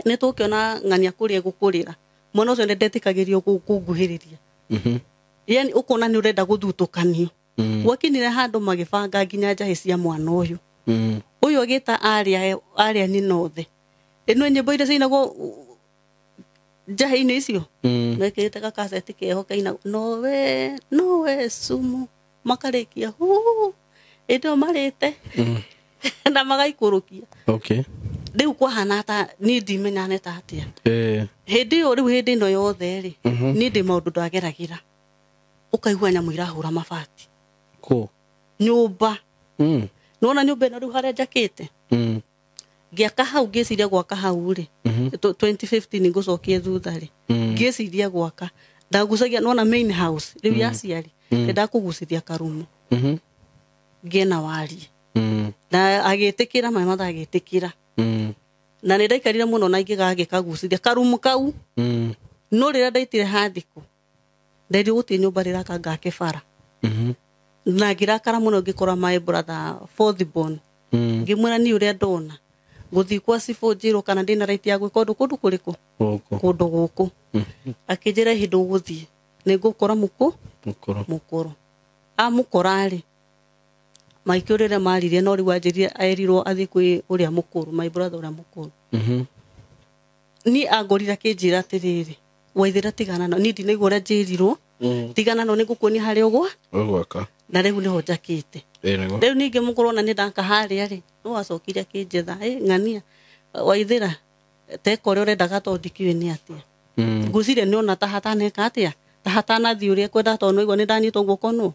Nĩ tũkĩona ng'ania kũrĩa gũkũrĩra. Mwana ũcio nĩ ndetĩkagĩrio kũnguhĩrĩria. Yani ũkona nĩ ũrenda gũthutũkanio. Gwakinyire handũ magĩbanga nginya njahĩ cia mwana ũyũ. Ũyũ agĩta arĩa nyina othe. Ĩno nyĩmbo iria ciinagwo njahĩ-inĩ icio. Mekĩrĩte gakaceti keho kainagwo nowe nowe sumu makarĩkia huu ĩndĩ ĩyo marĩte na magaikũrũkia. Okay. Rĩu kwahana ta niĩ ndimenya nĩ ta atĩa. Hĩndĩ ĩyo rĩu hĩndĩ ĩno yothe rĩ niĩ ndĩ maũndũ ndageragĩra. Ũkaigua nyamũ irahũra mabati. Kũ? Nyũmba. Nĩwona nyũmba ĩno rĩu harĩa njakĩte? Ngĩaka hau ngĩciria gwaka hau rĩ 2015 ngũcokie thutha rĩ ngĩciria gwaka ndagucagia nĩwona main house rĩu ya aciari ndakũgucithia karumu. Ngĩena warie. Na agĩtĩkĩra maĩ matha agĩtĩkĩra. Na nĩ ndaikarire mũno na ingĩgagĩkagucithia karumu kau. No rĩrĩa ndaitire handĩko nderirwo gũtirĩ nyũmba rĩraka ngake bara. Na ngĩrakara mũno ngĩkora my brother fourth born. Ngĩmwĩra niĩ ũrĩa ndona gũthiĩ kwa cibũ njĩrwo kana ndĩna right ya gwĩka ũndũ kũndũ kũrĩkũ? Kũndũ gũkũ. Akĩnjĩra hĩndĩ ũgũthiĩ nĩ ngũkora mũkũrũ. Amũkora rĩ maikũrĩre maririe no rĩu anjĩrire erirwo athiĩ kwĩ ũrĩa mũkũrũ my brother ũrĩa mũkũrũ. Niĩ angorire akĩnjĩra atĩrĩrĩ Waithera tigana na niĩ ndinaigua ũrĩa njĩrirwo Tigana no nĩngũkuonia harĩa ũgwa Ũgwaka. Na rĩu nĩho njakĩte. Ĩĩ nĩguo. Rĩu ningĩ mũkũrona nĩ ndaka harĩa rĩ, no acokire akĩnjetha, "Ĩ, ng'ania waithĩra teka ũrĩa ũrendaga tondũ ndikĩũĩ nĩ atĩa." Ngwĩciria nĩ ona ta hataneka atĩa, ta hatanathiĩ ũrĩa kwenda, tondũ nĩwaigua nĩ ndanyitwo guoko nũ.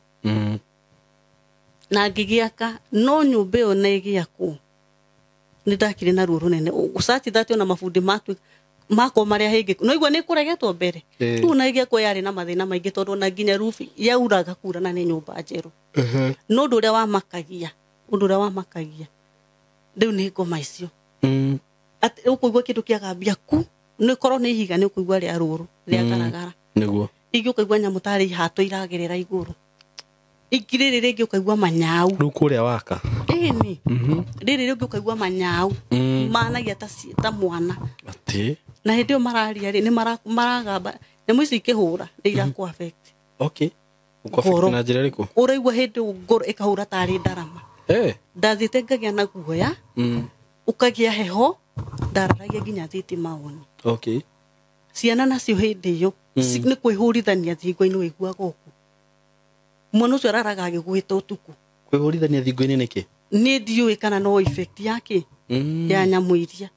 Na ngĩgĩaka, no nyũmba ĩyo na ĩgĩakwo nĩ ndakire na ruo rũnene ũcati thati ona mabundi matu makwo marĩa hĩngĩ no igua nĩ kũregetwo mbere. Rĩu na ĩgĩakwo yarĩ na mathĩna maingĩ tondũ ona nginya rubi yauraga kura na nĩ nyũmba njerũ. No ũndũ ũrĩa wamakagia, ũndũ ũrĩa wamakagia rĩu nĩ ngoma icio. Atĩ ũkũigua kĩndũ kĩagambia ku, nĩ korwo nĩ ihiga nĩ ũkũigua rĩa rũrũ rĩa garagara. Nĩguo. Ingĩ ũkaigua nyamũ tarĩ ihato iragerera igũrũ. Ingĩ rĩrĩ rĩngĩ ũkaigua manyau. Rĩu kũrĩa waka. Ĩni. Rĩrĩ rĩngĩ ũkaigua manyau. Managia ta ta mwana. Atĩ. Na hĩndĩ ĩyo mararia rĩ, nĩ maragamba nyamũ ici ikĩhũra nĩ irakũ affect. Okay. Ũkũ affect na njĩra ĩrĩkũ? Ũraigua hĩndĩ ĩyo ngoro ĩkahũra tarĩ ndarama. Ndathiĩte ngagĩa na guoya. Ũkagĩa heho, ndararagia nginya thitima on. Okay. Ciana nacio hĩndĩ ĩyo nĩ kwĩhũrithania thingo-inĩ ũiguaga ũguo. Mwana ũcio araraga agĩgwĩta ũtukũ. Kwĩhũrithania thingo-inĩ nĩkĩ? Niĩ ndiũĩ kana no effect yake ya nyamũ iria.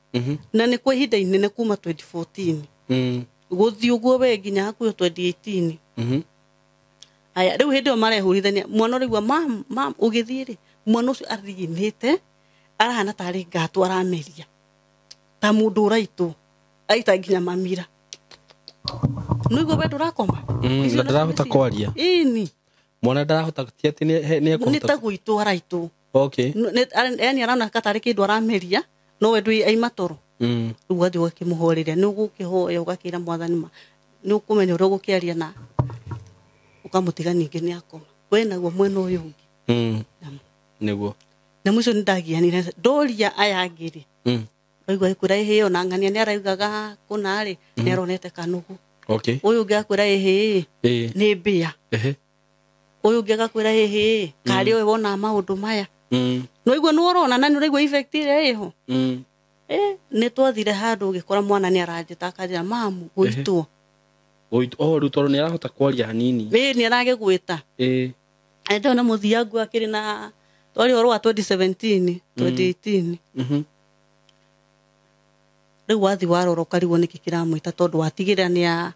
Na nĩ kwa ihinda inene kuma 2014. Gũthiĩ ũguo we nginya hakuhĩ 2018. Aya, rĩu hĩndĩ ĩyo marehũrithania, mwana ũraigua mam, mam, ũgĩthiĩ rĩ, mwana ũcio athiĩnĩte, arahana tarĩ ngatũ arameria. Ta mũndũ ũraitwo, aita nginya mamira. Nĩguo we ndũrakoma? Na ndarahota kwaria. Ĩni. Mwana ndarahota, ti atĩ nĩ ekũhota. Nĩ ta gũitwo araitwo. Okay. Yani arona katarĩ kĩndũ arameria, no we ndũĩ aima toro. Rĩu ũgathiĩ ũgakĩmũhoreria, nĩ ũgũkĩhoya ũgakĩra mwathani ma, nĩ ũkũmenya ũrĩa ũgũkĩaria na ũkamũtiga ningĩ nĩ akoma. We naguo mwena ũyũ ũngĩ. Nĩguo. Na mũico nĩ ndagianire, ndoria aya angĩ rĩ. Ũraigua ĩkwĩra ĩhĩ ona ng'ania nĩ araugaga kũna rĩ, nĩ aronete kanugu. Okay. Ũyũ ũngĩ akwĩra ĩhĩ, nĩ mbĩa. Ũyũ ũngĩ agakwĩra ĩhĩ, karĩ ũyũ wona maũndũ maya. No igua nĩ ũrona na nĩ ũraigua effect ĩrĩa ĩho. Nĩ twathire handũ ũgĩkora mwana nĩ aranjĩta akanjĩra mamu gũitwo. Gũitwo, oh, rĩu tondũ nĩ arahota kwaria hanini. Ĩĩ, nĩ aragĩgwĩta. Ndona mũthiangu akĩrĩ na twarĩ ũhoro wa 2017, 2018. Rĩu wathiĩ warora ũkarigwo nĩkĩ kĩramwĩta tondũ watigĩrĩra nĩ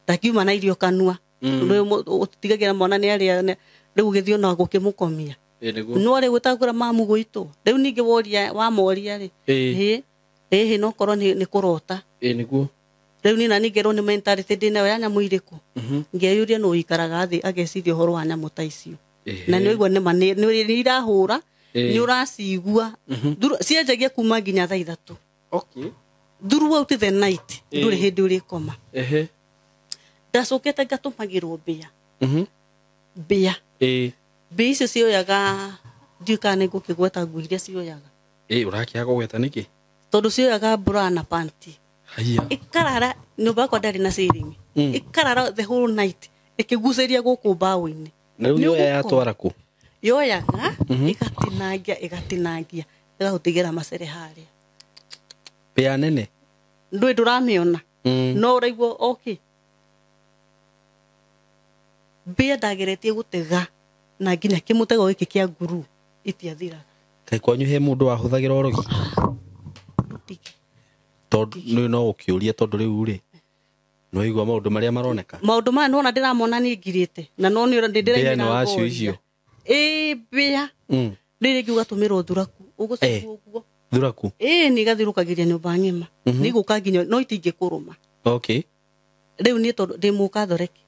ndakiuma na irio kanua. Rĩu ũtigagĩra mwana nĩ arĩa, rĩu ũgĩthiĩ ona gũkĩmũkomia. No rĩu ũtagũra mamu gũitwo. Rĩu ningĩ woria, wamoria rĩ. Ĩhĩ, no korwo nĩ kũrota. Nĩguo. Rĩu niĩ na ningĩ rwo nĩ mentality ndĩ nayo ya nyamũ irĩkũ. Ngeyũria nũ ũikaraga thĩ ageciria ũhoro wa nyamũ ta icio. Na nĩ ũigua nĩ ma, nĩ irahũra, nĩ ũracigua. Cianjagia kuma nginya thaa ithatũ. Okay. Throughout the night, ndũrĩ hĩndĩ ũrĩkoma. Ndacokete ngatũmagĩrwo mbĩa. Mbĩa. Mbĩa icio cioyaga, ndiũĩ kana nĩ ngũkĩgweta nguo iria cioyaga. Ũrakĩaga kũgweta nĩkĩ? Tondũ cioyaga bra na panty. Haiya. Ĩkarara, nyũmba yakwa ndarĩ na ceiling. Ĩkarara the whole night, ĩkĩgucĩria gũkũ mbaũ-inĩ. Na rĩu yoya yatwara kũ? Yoyaga, ĩgatinangia, ĩgatinangia, ĩgagũtigĩra macere harĩa. Mbĩa nene? Ndũĩ ndũramĩona. No ũraigua okay. Mbĩa ndageretie gũtega na nginya kĩmũtego gĩkĩ kĩa nguru itiathiraga. Kaĩ kwanyu he mũndũ wahũthagĩra ũrogi? Tondũ nĩ no ũkĩũria tondũ rĩu rĩ, no igua maũndũ marĩa maroneka. Maũndũ maya nĩwona ndĩramona niĩ ngirĩte, na no nĩ ndĩraimĩra Mbĩa nĩ wacio ngoria. icio? Ĩĩ, mbĩa. Rĩrĩ rĩngĩ ũgatũmĩrwo thuraku, ũgũcukwo ũguo. Thuraku? Ĩĩ, nĩ igathirũkagĩria nyũmba ng'ima. Nĩ igũka nginya, no itingĩkũrũma. Okay. Rĩu niĩ tondũ ndĩ mũkathoreki,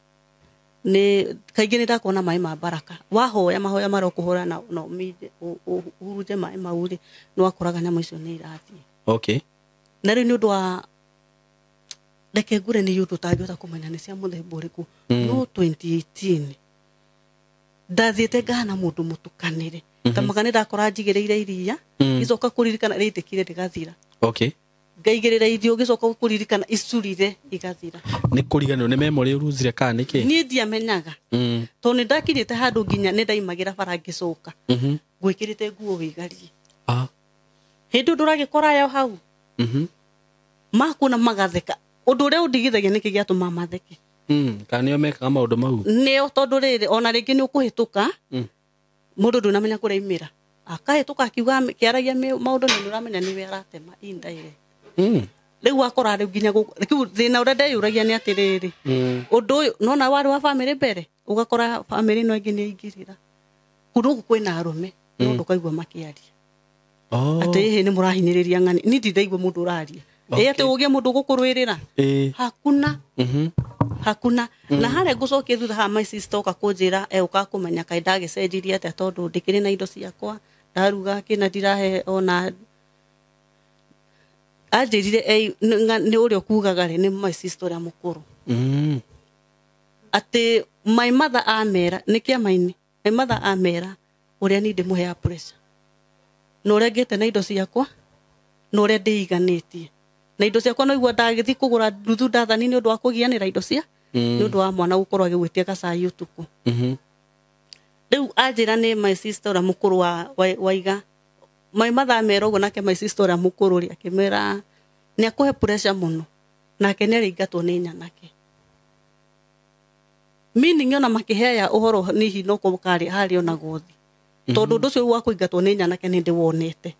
nĩ kaingĩ nĩ ndakuona maĩ ma baraka. Wahoya mahoya marĩa ũkũhũra na ũminde, ũhurunje maĩ mau rĩ, nĩ wakoraga nyamũ icio nĩ irathiĩ. Okay. Na rĩu nĩ ũndũ wa reke ngure nĩ ũndũ ũtangĩhota kũmenya nĩ cia mũthemba ũrĩkũ. No 2018 ndathiĩte ngahana mũndũ mũtukanĩre. Ta maka nĩ ndakora njigĩrĩire iria, ngĩcoka kũririkana rĩitĩkire rĩgathira. Okay. Ngaigĩrĩra irio, ngĩcoka kũririkana icurire igathira. Nĩ kũriganĩrwo nĩ memory ũruzire kana nĩkĩ? Niĩ ndiamenyaga. Tondũ nĩ ndakinyĩte handũ nginya nĩ ndaimagĩra bara ngĩcoka. Ngwĩkĩrĩte nguo wĩgarie. Hĩndĩ ĩyo ndũragĩkora yo hau. Makuona magatheka. Ũndũ ũrĩa ũndigithagia nĩkĩ gĩatũma matheke. Kana nĩo mekaga maũndũ mau. Nĩo, tondũ rĩrĩ ona rĩngĩ nĩ ũkũhĩtũka mũndũ ndũnamenya kũrĩa aimĩra, akahĩtũka akiuga kĩaragia maũndũ na nĩ ũramenya nĩwe aratema indirect. Rĩu wakora rĩu nginya rĩu thĩna ũrĩa ndeyũragia nĩ atĩrĩrĩ, ũndũ ũyũ nona warĩ wa bamĩrĩ mbere, ũgakora bamĩrĩ ĩno ĩngĩ nĩ aingĩrĩra kũndũ gũkũ kwĩna arũme, no ndũkaigua makĩaria atĩ ĩhĩ nĩ mũrahinyĩrĩria ng'ani. Ni ndindaigua mũndũ ũraria ĩ atĩ ũgĩe mũndũ ũgũkũrũĩrĩra. Hakuna. Hakuna. Na harĩa ngũcokia thutha haha, my sister oka kũnjĩra egũka kũmenya kaĩ ndagĩcenjirie atĩa, tondũ ndĩkĩrĩ na indo ciakwa, ndaruga kĩna ndirahe ona anjĩrire nĩ ũrĩa ũkugaga rĩ nĩ my sister ũrĩa mũkũrũ, atĩ my mother amera nĩ kĩama-inĩ, my mother amera ũrĩa niĩ ndĩmũheaga pressure na ũrĩa ngĩte na indo ciakwa na ũrĩa ndĩiganĩtie na indo ciakwa, no igua ndagĩthiĩ kũgũra nuthu ndathani nĩ ũndũ wa kũgianĩra indo cia nĩ ũndũ wa mwana gũkorwo agĩgwĩtia gacai ũtukũ. Rĩu anjĩra nĩ my sister ũrĩa mũkũrũ waiga my mother amera ũguo, nake my sister ũrĩa mũkũrũ rĩ akĩmera nĩ akũhe pressure mũno, nake nĩ arĩingatwo nĩ nyanake, meaning ona makĩheaya ũhoro nihi no karĩ harĩ ona gũthi, tondũ ũndũ ũcio wa kũingatwo nĩ nyanake nĩ ndĩwonete.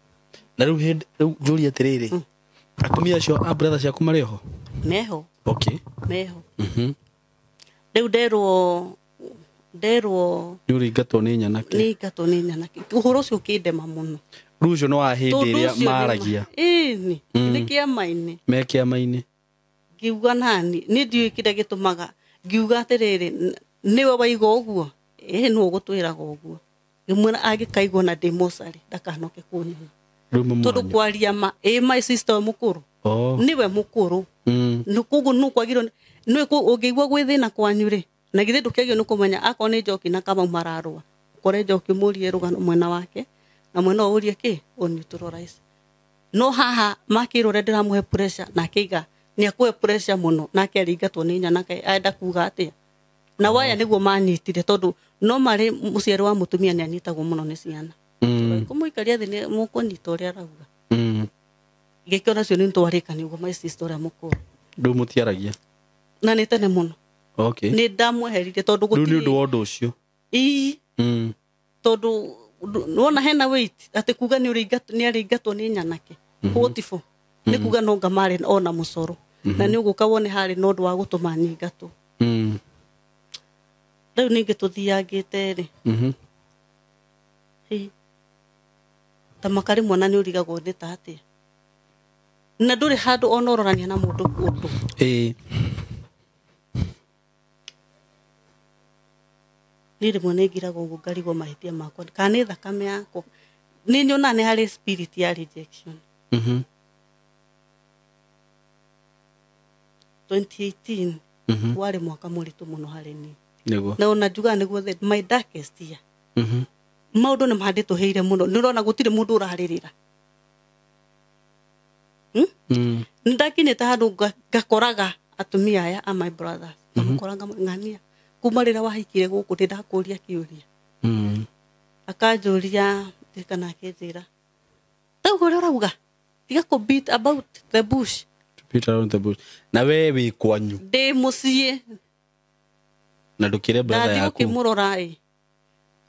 Na rĩu hĩndĩ rĩu njũrie atĩrĩrĩ, atumia acio a brother ciaku marĩ oho? Meho. Okay. Meho. Rĩu nderwo nĩ ũrĩingatwo nĩ nyanake. Nĩ ingatwo nĩ nyanake, ũhoro ũcio ũkĩndema mũno. Rĩu ũcio nĩ wa hĩndĩ Tondũ ĩrĩa ũcio nĩ maragia. Ĩni nĩ kĩama-inĩ. Me kĩama-inĩ. Ngiuga nani nĩ ndiũĩ kĩrĩa gĩtũmaga ngiuga atĩrĩrĩ, nĩwe waiga ũguo, ĩĩ nĩwe ũgũtwĩraga ũguo, ngĩmwĩra angĩkaigua na ndĩ mocarĩ ndakanoke kũnyona. Rĩu tondũ mamwanyu. Kwaria ma ĩ my sister ũyũ mũkũrũ nĩwe mũkũrũ. Nĩ koguo nũ kwagĩrĩirwo nĩ ũngĩigua gwĩ thĩna kwanyu rĩ, na githĩ ndũkĩagĩrĩirwo nĩ kũmenya akorwo nĩ Njoki na Kamau mararũa, ũkore Njoki mũrie rũgano mwena wake na mwena ũyũ ũrie kĩ ũneutralize, no haha makĩrwo ũrĩa ndĩramũhe pressure na akĩiga nĩ akũhe pressure mũno, nake aringatwo nĩ nyanake, enda kuga atĩa na waya nĩguo manyitire, tondũ no marĩ mũciari wa mũtumia nĩ anyitagwo mũno nĩ ciana. Kũmũikaria thĩ nĩ mũkũnyita ũrĩa arauga. Gĩkĩona cio nĩ twarĩkania ũguo my sister ũrĩa mũkũrũ. Rĩu mũtiaragia? Na nĩ tene mũno. Okay. Nĩ ndamweheririe tondũ Rĩu nĩ gũtirĩ ũndũ wa ũndũ ũcio. Ii. Tondũ nĩwona hena weight atĩ kuga nĩ arĩingatwo nĩ nyanake, what for? Nĩ kuga no nga marĩ ona mũcoro na nĩ ũgũka wone harĩ na ũndũ wa gũtũma nyingatwo. Rĩu ningĩ tũthiangĩte rĩ, hĩ, ta makarĩ mwana nĩ ũrigagwo nĩ ta atĩa na ndũrĩ handũ ona ũrorania na mũndũ ũndũ. Niĩ rĩmwe nĩ ngiragwo ũguo ngarigwo mahĩtia makwa kana nĩ thakame yakwa, nĩ nyonaga nĩ harĩ spirit ya rejection. 2018 warĩ mwaka mũritũ mũno harĩ niĩ. Nĩguo. Na ona njugaga nĩguo my darkest year. Maũndũ nĩ mandĩtũhĩire mũno, nĩ ũrona gũtirĩ mũndũ ũrarĩrĩra. Nĩ ndakinyĩte handũ ngakoraga atumia aya a my brothers, ngamũkora ng'ania kuma rĩrĩa wahikire gũkũ ndĩ ndakũria kĩũria. Akanjũria kana akĩnjĩra tauga ũrĩa ũrauga, tiga kũ beat about the bush. To beat around the bush. Na we wĩ kwanyu? Ndĩ mũciĩ. Na ndũkĩre brother Ndathiĩ yaku? gũkĩmũrora ĩ,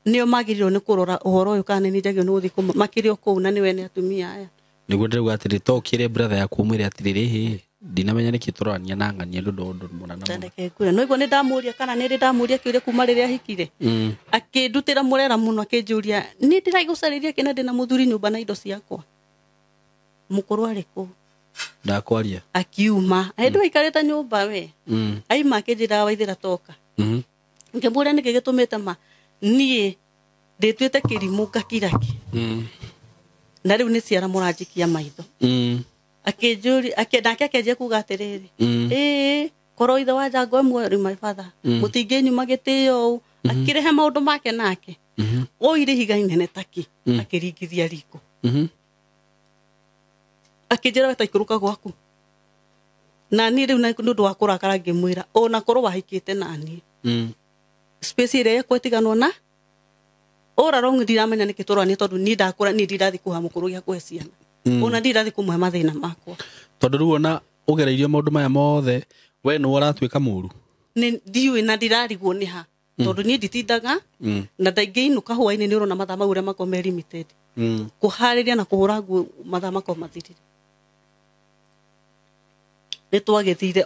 nĩo magĩrĩirwo nĩ kũrora ũhoro ũyũ kana nĩ njagĩrĩirwo nĩ gũthiĩ makĩrĩ o kũu na nĩwe nĩ atumia aya. Nĩguo ndĩrauga atĩrĩ, to ũkĩre brother yaku ũmwĩre atĩrĩrĩ, hĩ ndinamenya nĩkĩ tũrorania na ng'ania nĩ ũndũ wa ũndũ mũna na mũna. Ndeke ngwĩre no igua nĩ ndamũria kana nĩ rĩ ndamũria kĩũria kuma rĩrĩa ahikire. Akĩndutĩra mũrera mũno, akĩnjũria nĩ ndĩragũcarĩria kĩ na ndĩna mũthuri nyũmba na indo ciakwa, mũkũrũ arĩ kũ? Ndakwaria. Akiuma hĩndĩ waikarĩte nyũmba we. Aima akĩnjĩra waithĩra toka. Ngĩmũria nĩkĩ gĩtũmĩte ma niĩ ndĩtuĩte kĩrimũ ngakiraki na rĩu nĩ ciara mũranjikia maitho. Akĩnjũria nake akĩanjia kuga atĩrĩrĩ, ĩĩ korwo ithe wa Njango ĩmwe rĩu my father mũtingĩnyuma gĩtĩo ũũ, akĩrehe maũndũ make nake oire ihiga inene taki akĩringithia riko. Akĩnjĩra we ta ikũrũka gwaku, na niĩ rĩu nĩ ũndũ wa kũrakara ngĩmwĩra ona korwo wahikĩte naniĩ space ĩrĩa yakwa ĩtiganwo na all along ndiramenya nĩkĩ tũrorania, tondũ niĩ ndakũra niĩ ndirathiĩ kũha mũkũrũ gĩa kũhe ciana, ona ndirathiĩ kũmũhe mathĩna makwa. Tondũ rĩu ona ũgereirio maũndũ maya mothe, we nĩwe ũratuĩka mũru. Nĩ ndiũĩ na ndirarigwo nĩ ha tondũ niĩ nditindaga na ndaingĩinũka hwainĩ nĩ ũrona mathaa mau ũrĩa makoragwo me limited. Kũharĩria na kũhũra nguo mathaa makoragwo mathirire. Nĩ twagĩthire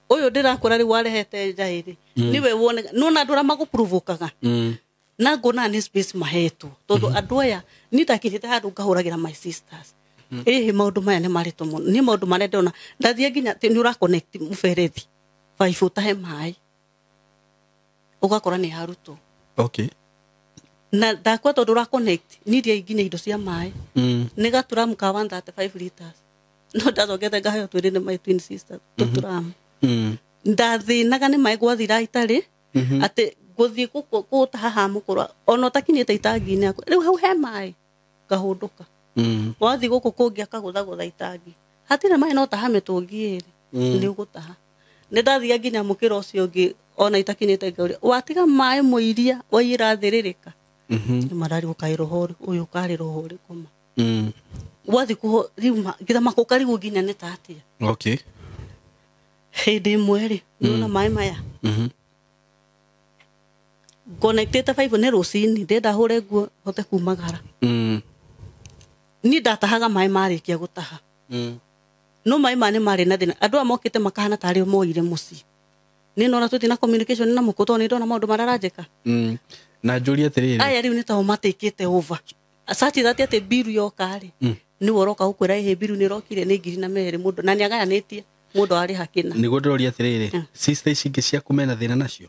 ũyũ ndĩrakora rĩu warehete njaĩrĩ nĩwe wone nona andũ arĩa magũprovokaga na ngona nĩ space mahetwo tondũ andũ aya niĩ ndakinyĩte handũ ngahũragĩra my sisters. Ĩhĩ maũndũ maya nĩ maritũ mũno, niĩ maũndũ marĩa ndĩrona ndathiĩ nginya nĩ ũra connect mũberethi baibũ ũtahe maĩ ũgakora nĩ harutwo. Okay. Na ndakwa tondũ ũra connect niĩ ndiai nginya indo cia maĩ nĩ gaturamu ka 135 liters no ndacokete ngaheo twĩrĩ nĩ my twin sister tũturamu. Ndathĩnaga nĩ maĩ gwathira itarĩ atĩ gũthiĩ gũtaha haha mũkũrũ ona ũtakinyĩte itangi-inĩ yakwa rĩu hau he maĩ ngahũndũka. Wathiĩ gũkũ kũngĩ akagũthagũtha itangi hatirĩ maĩ no taha mĩtũngi ĩrĩ nĩ ũgũtaha. Nĩ ndathia nginya mũkĩra ũcio ũngĩ ona itakinyĩte ngauria watiga maĩ mũiria waiyĩra thĩrĩrĩka. Nĩ mararigwo kaĩ roho ũyũ karĩ roho ũrĩkũ ma. Wathiĩ rĩu ngĩthama kũkarigwo nginya nĩ ta atĩa. Okay. Hĩndĩ ĩmwe rĩ nĩona maĩ maya connectĩte baibũ nĩ rũcinĩ ndĩrenda hũre nguo hote kumagara. Niĩ ndatahaga maĩ marĩkia gũtaha. No maĩ maya nĩ marĩ na thĩna andũ aya mokĩte makahana tarĩ o moire mũciĩ. Nĩ nona tũtirĩ na communication na mũkũ tondũ nĩ ndona maũndũ marĩa aranjĩka. Na njũrie atĩrĩrĩ aya rĩu nĩ tao matĩkĩte over such that atĩ mbiru yoka rĩ nĩwe ũroka gũkwĩra ĩhĩ mbiru nĩ ĩrokire nĩ 2,200 mũndũ na nĩ agayanĩtie mũndũ arĩha kĩna. Nĩguo ndĩroria atĩrĩrĩ sister ici ingĩ ciaku mena thĩna nacio?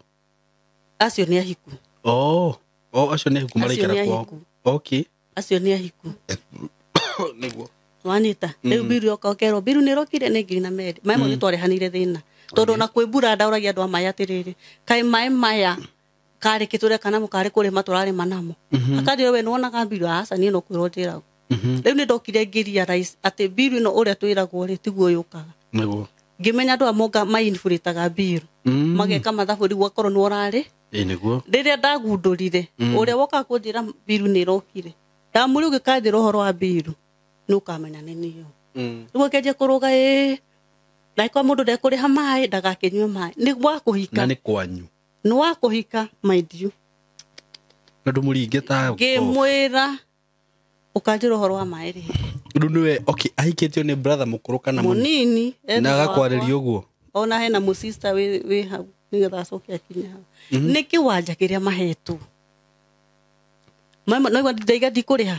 Acio nĩ ahiku. Oh, acio nĩ ahiku maraikara kwao. Okay. Acio nĩ ahiku. Nĩguo wanyita rĩu mbiru yoka ũkerwo mbiru nĩ ĩrokire nĩ 2,200 maĩ mau nĩ twarehanire thĩna tondũ ona kwĩ mbura ndaũragia andũ a maĩ atĩrĩrĩ kaĩ maĩ maya karĩ kĩtũreka namo karĩ kũrĩma tũrarĩma namo akanjĩra we nĩwonaga mbiru aca niĩ no kwĩrwo njĩragwo. Rĩu nĩ ndokire ngĩrealize atĩ mbiru ĩno ũrĩa twĩragwo rĩ tiguo yũkaga. Nĩguo ngĩmenya andũ aya monga mainfurĩtaga mbiru mageka mathabu rĩu akorwo nĩ ũrarĩ. Nĩguo rĩrĩa ndagundũrire ũrĩa wokaga kũnjĩra mbiru nĩ ĩrokire ndamũria ũgĩkanjĩra ũhoro wa mbiru nĩ ũkamenya nĩ niĩ. Rĩu akĩanjia kũrũga ĩĩ na kwa mũndũ ndekũrĩha maĩ ndagakĩnyue maĩ nĩ wa kũhika. Na nĩ kwanyu nĩ wa kũhika mind you. Na ndũmũringe ta ngĩmwĩra ũkanjĩra ũhoro wa maĩ rĩngĩ. Rĩu nĩwe okay ahikĩtio nĩ brother mũkũrũ kana mũnini na agakwarĩria ũguo ona hena mũsister wĩ hau nĩgetha acoke akinye hau. Nĩ kĩwanja kĩrĩa mahetwo mama no ndaiga ndikũrĩha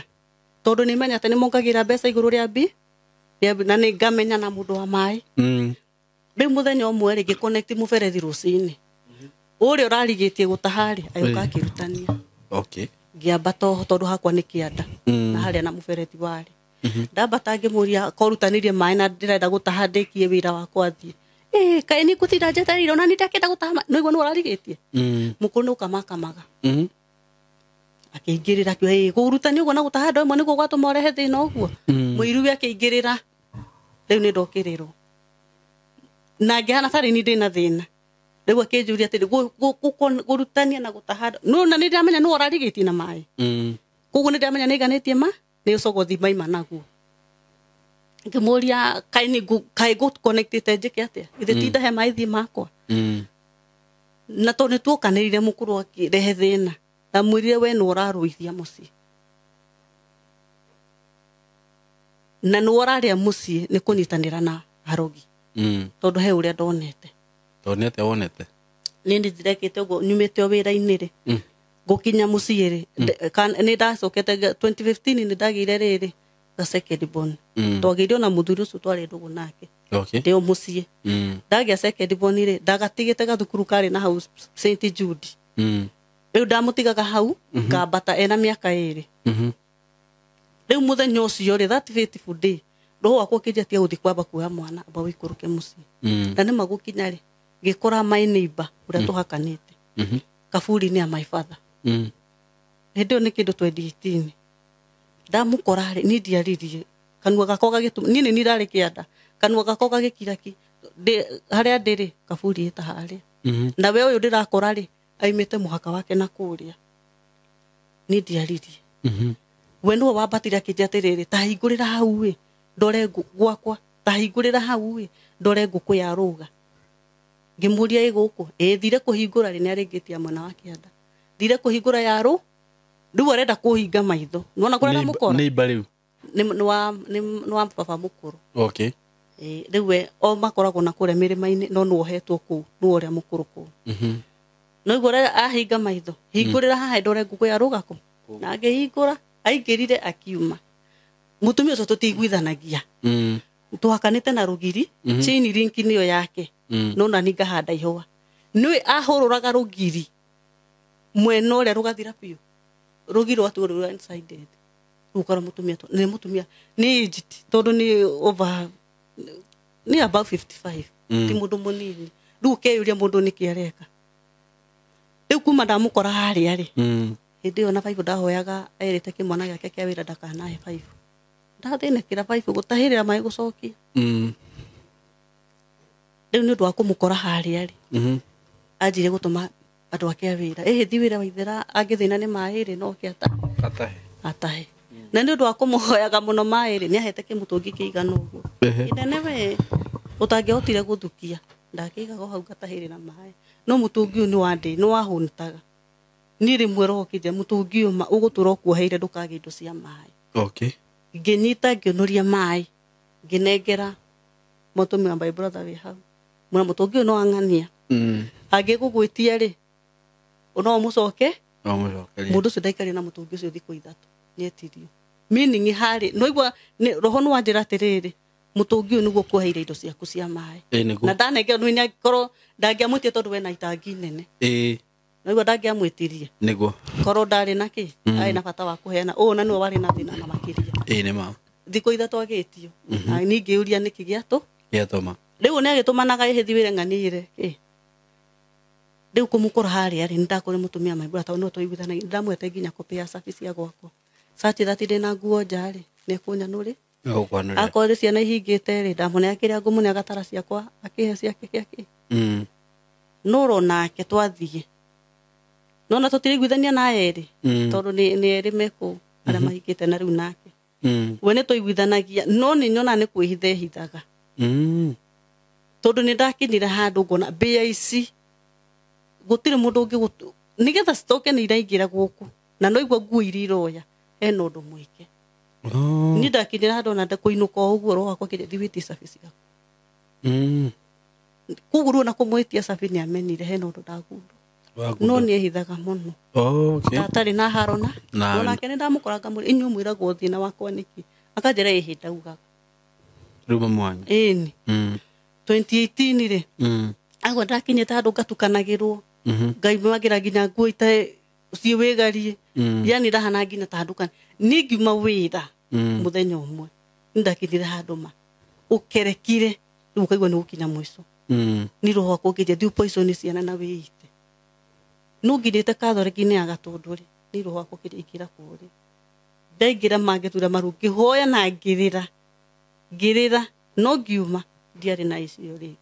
tondũ nĩ menya atĩ nĩ mongagĩra mbeca igũrũ rĩa mbi na nĩ ngamenya na mũndũ wa maĩ. Rĩu mũthenya ũmwe rĩ ngĩconnect mũberethi rũcinĩ ũrĩa ũrarigĩtie gũtaha rĩ agĩũka akĩrutania. Okay. Ngĩambata oho tondũ hakwa nĩ kĩanda na harĩa na mũberethi warĩ. Ndambata ngĩmũria korutanirie maĩ na ndĩrenda gũtaha ndĩkie wĩra wakwa thiĩ. Kaĩ nĩ ngũtinda njetereire ona nĩ ndakĩenda gũtaha no igua nĩ ũrarigĩtie. Mũkũrũ nĩ ũkamakamaga. Akĩingĩrĩra akiuga ĩĩ kũrutania ũguo na gũtaha andũ amwe nĩguo gwatũma ũrehe thĩna ũguo. Mũiruwe akĩingĩrĩra rĩu nĩ ndokĩrĩrwo na ngĩhana tarĩ niĩ ndĩna thĩna. Rĩu akĩnjũria atĩrĩ kũrutania na gũtaha no na nĩ ndĩramenya nĩ ũrarigĩtie na maĩ. Koguo nĩ ndĩramenya nĩ iganĩtie ma nĩ ũcogothi maima naguo. Ngĩmũria kaĩ nĩ kaĩ ngũconnectĩte njĩke atĩa ithe ti ndahe maĩ thiĩ makwa. Na tondũ nĩ tuokanĩrire mũkũrũ akĩrehe thĩna ndamwĩrire we nĩ ũrarũithia mũciĩ na nĩ ũrarĩa mũciĩ nĩ kũnyitanĩra na arogi. Tondũ he ũrĩa ndonete. Tondũ nĩ atĩa wonete? Niĩ nĩ ndirekĩte ũguo nyumĩte o wĩra-inĩ rĩ ngũkinya mũciĩ rĩ nĩ ndacokete 2015 nĩ ndagĩire rĩrĩ ga second born. Twagĩire ona mũthuri ũcio twarĩ ndũgũ nake. Okay. Ndĩ o mũciĩ. Ndagĩa second born rĩ ndagatigĩte gathukuru karĩ na hau St Jude. Rĩu ndamũtigaga hau ngambata ena mĩaka 2. Rĩu mũthenya ũcio rĩ that fateful day roho wakwa ũkĩnjĩtia gũthiĩ kwamba kuoya mwana amba ũikũrũke mũciĩ. Na nĩ magũkinya rĩ ngĩkora my neighbor ũrĩa tũhakanĩte kaburi-inĩ ya my father. Hĩndĩ ĩyo nĩ kĩndũ 2018. Ndamũkora rĩ niĩ ndiaririe kanua gakwa gagĩtuma niĩ nĩ niĩ ndarĩ kĩanda kanua gakwa gagĩkira ki harĩa ndĩrĩ kaburi ĩta harĩa. Na we ũyũ ndĩrakora rĩ aimĩte mũhaka wake na kũrĩa niĩ ndiaririe. We nĩwe wambatire akĩnjĩra atĩrĩrĩ ta hingũrĩra hau ĩ ndore gwakwa ta hingũrĩra hau ĩ ndore ngũkũ ya rũga. Ngĩmũria ĩ gũkũ ĩ thire kũhingũra rĩ nĩ arĩngĩtia mwena wa kĩanda thire kũhingũra yarũ rĩu arenda kũhinga maitho nĩwona kũrĩa aramũkora Neighbor rĩu. Nĩ wa baba mũkũrũ. Okay. Rĩu we o makoragwo na kũrĩa mĩrĩma-inĩ no nĩwohetwo kũu nĩwe ũrĩa mũkũrũ kũu. No igua ũrĩa ahinga maitho hingũrĩra haha ndore ngũkũ ya rũgako na ngĩhingũra aingĩrire akiuma mũtumia ũcio tũtiiguithanagia. Tũhakanĩte na rũgiri chain link nĩyo yake no nani ngahanda ihũa nĩwe ahũrũraga rũgiri mwena ũrĩa rũgathira biũ rũgiri rwatuo rũrĩa inside rĩu ũkora mũtumia nĩ mũtumia nĩ aged tondũ nĩ over nĩ about 55 ti mũndũ mũnini rĩu ũkeyũria mũndũ nĩkĩ areka rĩu kuma ndamũkora harĩa rĩ hĩndĩ ĩyo na baibũ ndahoyaga erĩte kĩmwana gĩake kĩa wĩra ndakanahe baibũ ndathĩnĩkĩra baibũ gũtahĩrĩra maĩ gũcokia rĩu nĩ ũndũ wa kũmũkora harĩa rĩ anjire gũtũma andũ ake a wĩra ĩhĩ thi wĩra waithera angĩthĩna nĩ maĩ rĩ no ke atahe na nĩ ũndũ wa kũmũhoyaga mũno maĩ rĩ nĩ ahete kĩmũtũngi kĩigana ũguo kĩnene we ũtangĩahotire gũthukia ndakĩigaga o hau ngatahĩrĩra maĩ no mũtũngi ũyũ nĩ wahũnĩtaga niĩ rĩmwe roho kĩnjĩra mũtũngi ũyũ ũgũtũra ũkuoheire ndũkagĩe indo cia maĩ. Okay. Ngĩnyita ngĩũnũria maĩ ngĩnengera mũtumia wa my brother wĩ hau mwena mũtũngi ũyũ no ang'ania angĩgũgwĩtia rĩ no ũmũcoke mũndũ ũcio ndaikarire na mũtũngi ũcio thikũ ithatũ nĩetirio meaning harĩ no igua roho nĩ wanjĩra atĩrĩrĩ mũtũngi ũyũ nĩguo ũkuoheire indo ciaku cia maĩ na ndanengera nĩ angĩkorwo ndangĩamwĩtie tondũ wena itangi nene no igua ndangĩamwĩtirie nĩguo korwo ndarĩ na kĩ arĩ na bata wa kũheana ũũ na nĩwe warĩ na thĩna na makĩria nĩ ma thikũ ithatũ agĩtio na niĩ ngĩũria nĩkĩ gĩatũma rĩu nĩ agĩtũmanaga ĩhĩthi wĩra ng'anĩire rĩu kũmũkora harĩa rĩ nĩndakũrĩ mũtumia my brother tondũ no twaiguithanagia ndamwete nginya copy ya cabi cia gwakwa such that ndĩ na nguo nja rĩ nĩekũnyanũrĩ akorwo nĩ ciana ihingĩte rĩ ndamũnea kĩrĩa ngũmũnea gatara ciakwa akĩhe ciake kĩake no ronake twathiĩ nona tũtiraiguithania na erĩ tondũ nĩ erĩ mekũu arĩa mahingĩte na rĩu nake we nĩ twaiguithanagia no nĩ nyona nĩ kwĩhitha ehithaga tondũ nĩ ndakinyire handũ ngona mbĩa ici gũtirĩ mũndũ ũngĩ nĩgetha citoke nĩ iraingĩra gũkũ na no igua nguo iria iroya hena ũndũ mwĩke niĩ ndakinyire handũ ona kũinũka o ũguo roho wakwa kĩrĩa thiĩ wĩtie cabi ciaku koguo rĩu ona kũmwĩtia cabi nĩ amenire hena ũndũ ndagundũ no nĩ ehithaga mũno ndatarĩ na haro na onake nĩ ndamũkora ngamũria inyuĩ mwĩragwo thĩna wakwa nĩkĩ akanjĩra ĩhĩ ndaugaga rĩu mamu wanyu ĩni 2018 rĩ agwa ndakinyĩte handũ ngatukanagĩrwo ngaimagĩra nginya nguo ciĩ wĩgarie yani ndahana nginya ta ndukani niĩ ngiuma wĩra mũthenya ũmwe nĩ ndakinyire handũ ma ũkerekire rĩu ũkaigua nĩ gũkinya mũico nĩ roho wakwa ũkĩnjia thiĩ poison ciana na wĩite no nginyĩte kathoreki-inĩ ya Gatũndũ rĩ nĩ roho wakwa ũkĩnjia ingĩra kũrĩa ndaingĩra mangĩtura maru ngĩhoya na ngĩrĩra no ngiuma ndiarĩ na icio rĩngĩ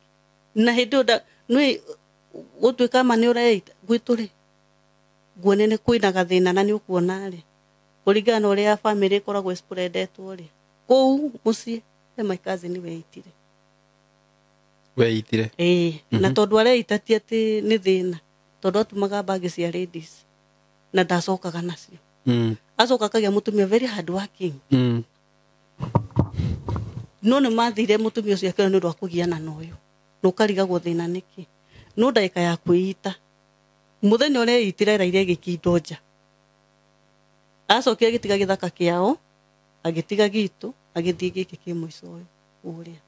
na hĩndĩ ĩyo nĩ gũtuĩka ma nĩ ũreita gwitũ rĩ nguone nĩ kwĩna gathĩna na nĩ ũkuona rĩ kũringana na ũrĩa bamĩrĩ ĩkoragwo ĩspreadetwo rĩ kũu mũciĩ he my cousin weitire weitire na tondũ areita ti atĩ nĩ thĩna tondũ atumaga bagi cia ladies na ndacokaga nacio acoka akagĩa mũtumia very hard working no nĩ mathire mũtumia ũcio akĩona nĩ ũndũ wa kũgiana na ũyũ na ũkarigagwo thĩna nĩkĩ no ndagĩka ya kwĩita mũthenya ũrĩa eitire eraire ĩgĩkindwo nja acokire agĩtiga gĩthaka kĩao agĩtiga gitũ agĩthiĩ gĩkĩ kĩ mũico ũyũ ũrĩa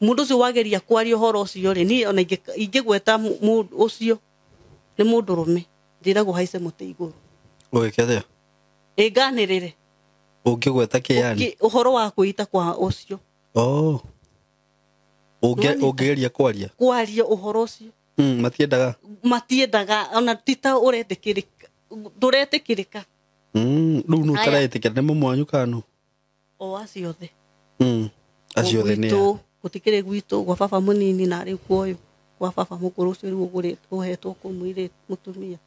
mũndũ ũcio wageria kwaria ũhoro ũcio rĩ niĩ ona ingĩgweta mũndũ ũcio nĩ mũndũrũme njĩragwo haice mũtĩ igũrũ ũgĩke atĩa ĩnganĩrĩre ũngĩgweta kĩ yani ũhoro wa kwĩita kwa ũcio ũngĩgeria kwaria ũhoro ũcio matiendaga ona ti ta ũretĩkĩrĩka ndũretĩkĩrĩka rĩu nũ ũtaretĩkĩra nĩ mamu wanyu kana nũ o acio othe acio othe nĩ a gũtikĩrĩ gwitũ gwa baba mũnini na rĩu kwa ũyũ gwa baba mũkũrũ ũcio rĩu ũgũrĩtwo ũhetwo kũu mũirĩtu mũtumia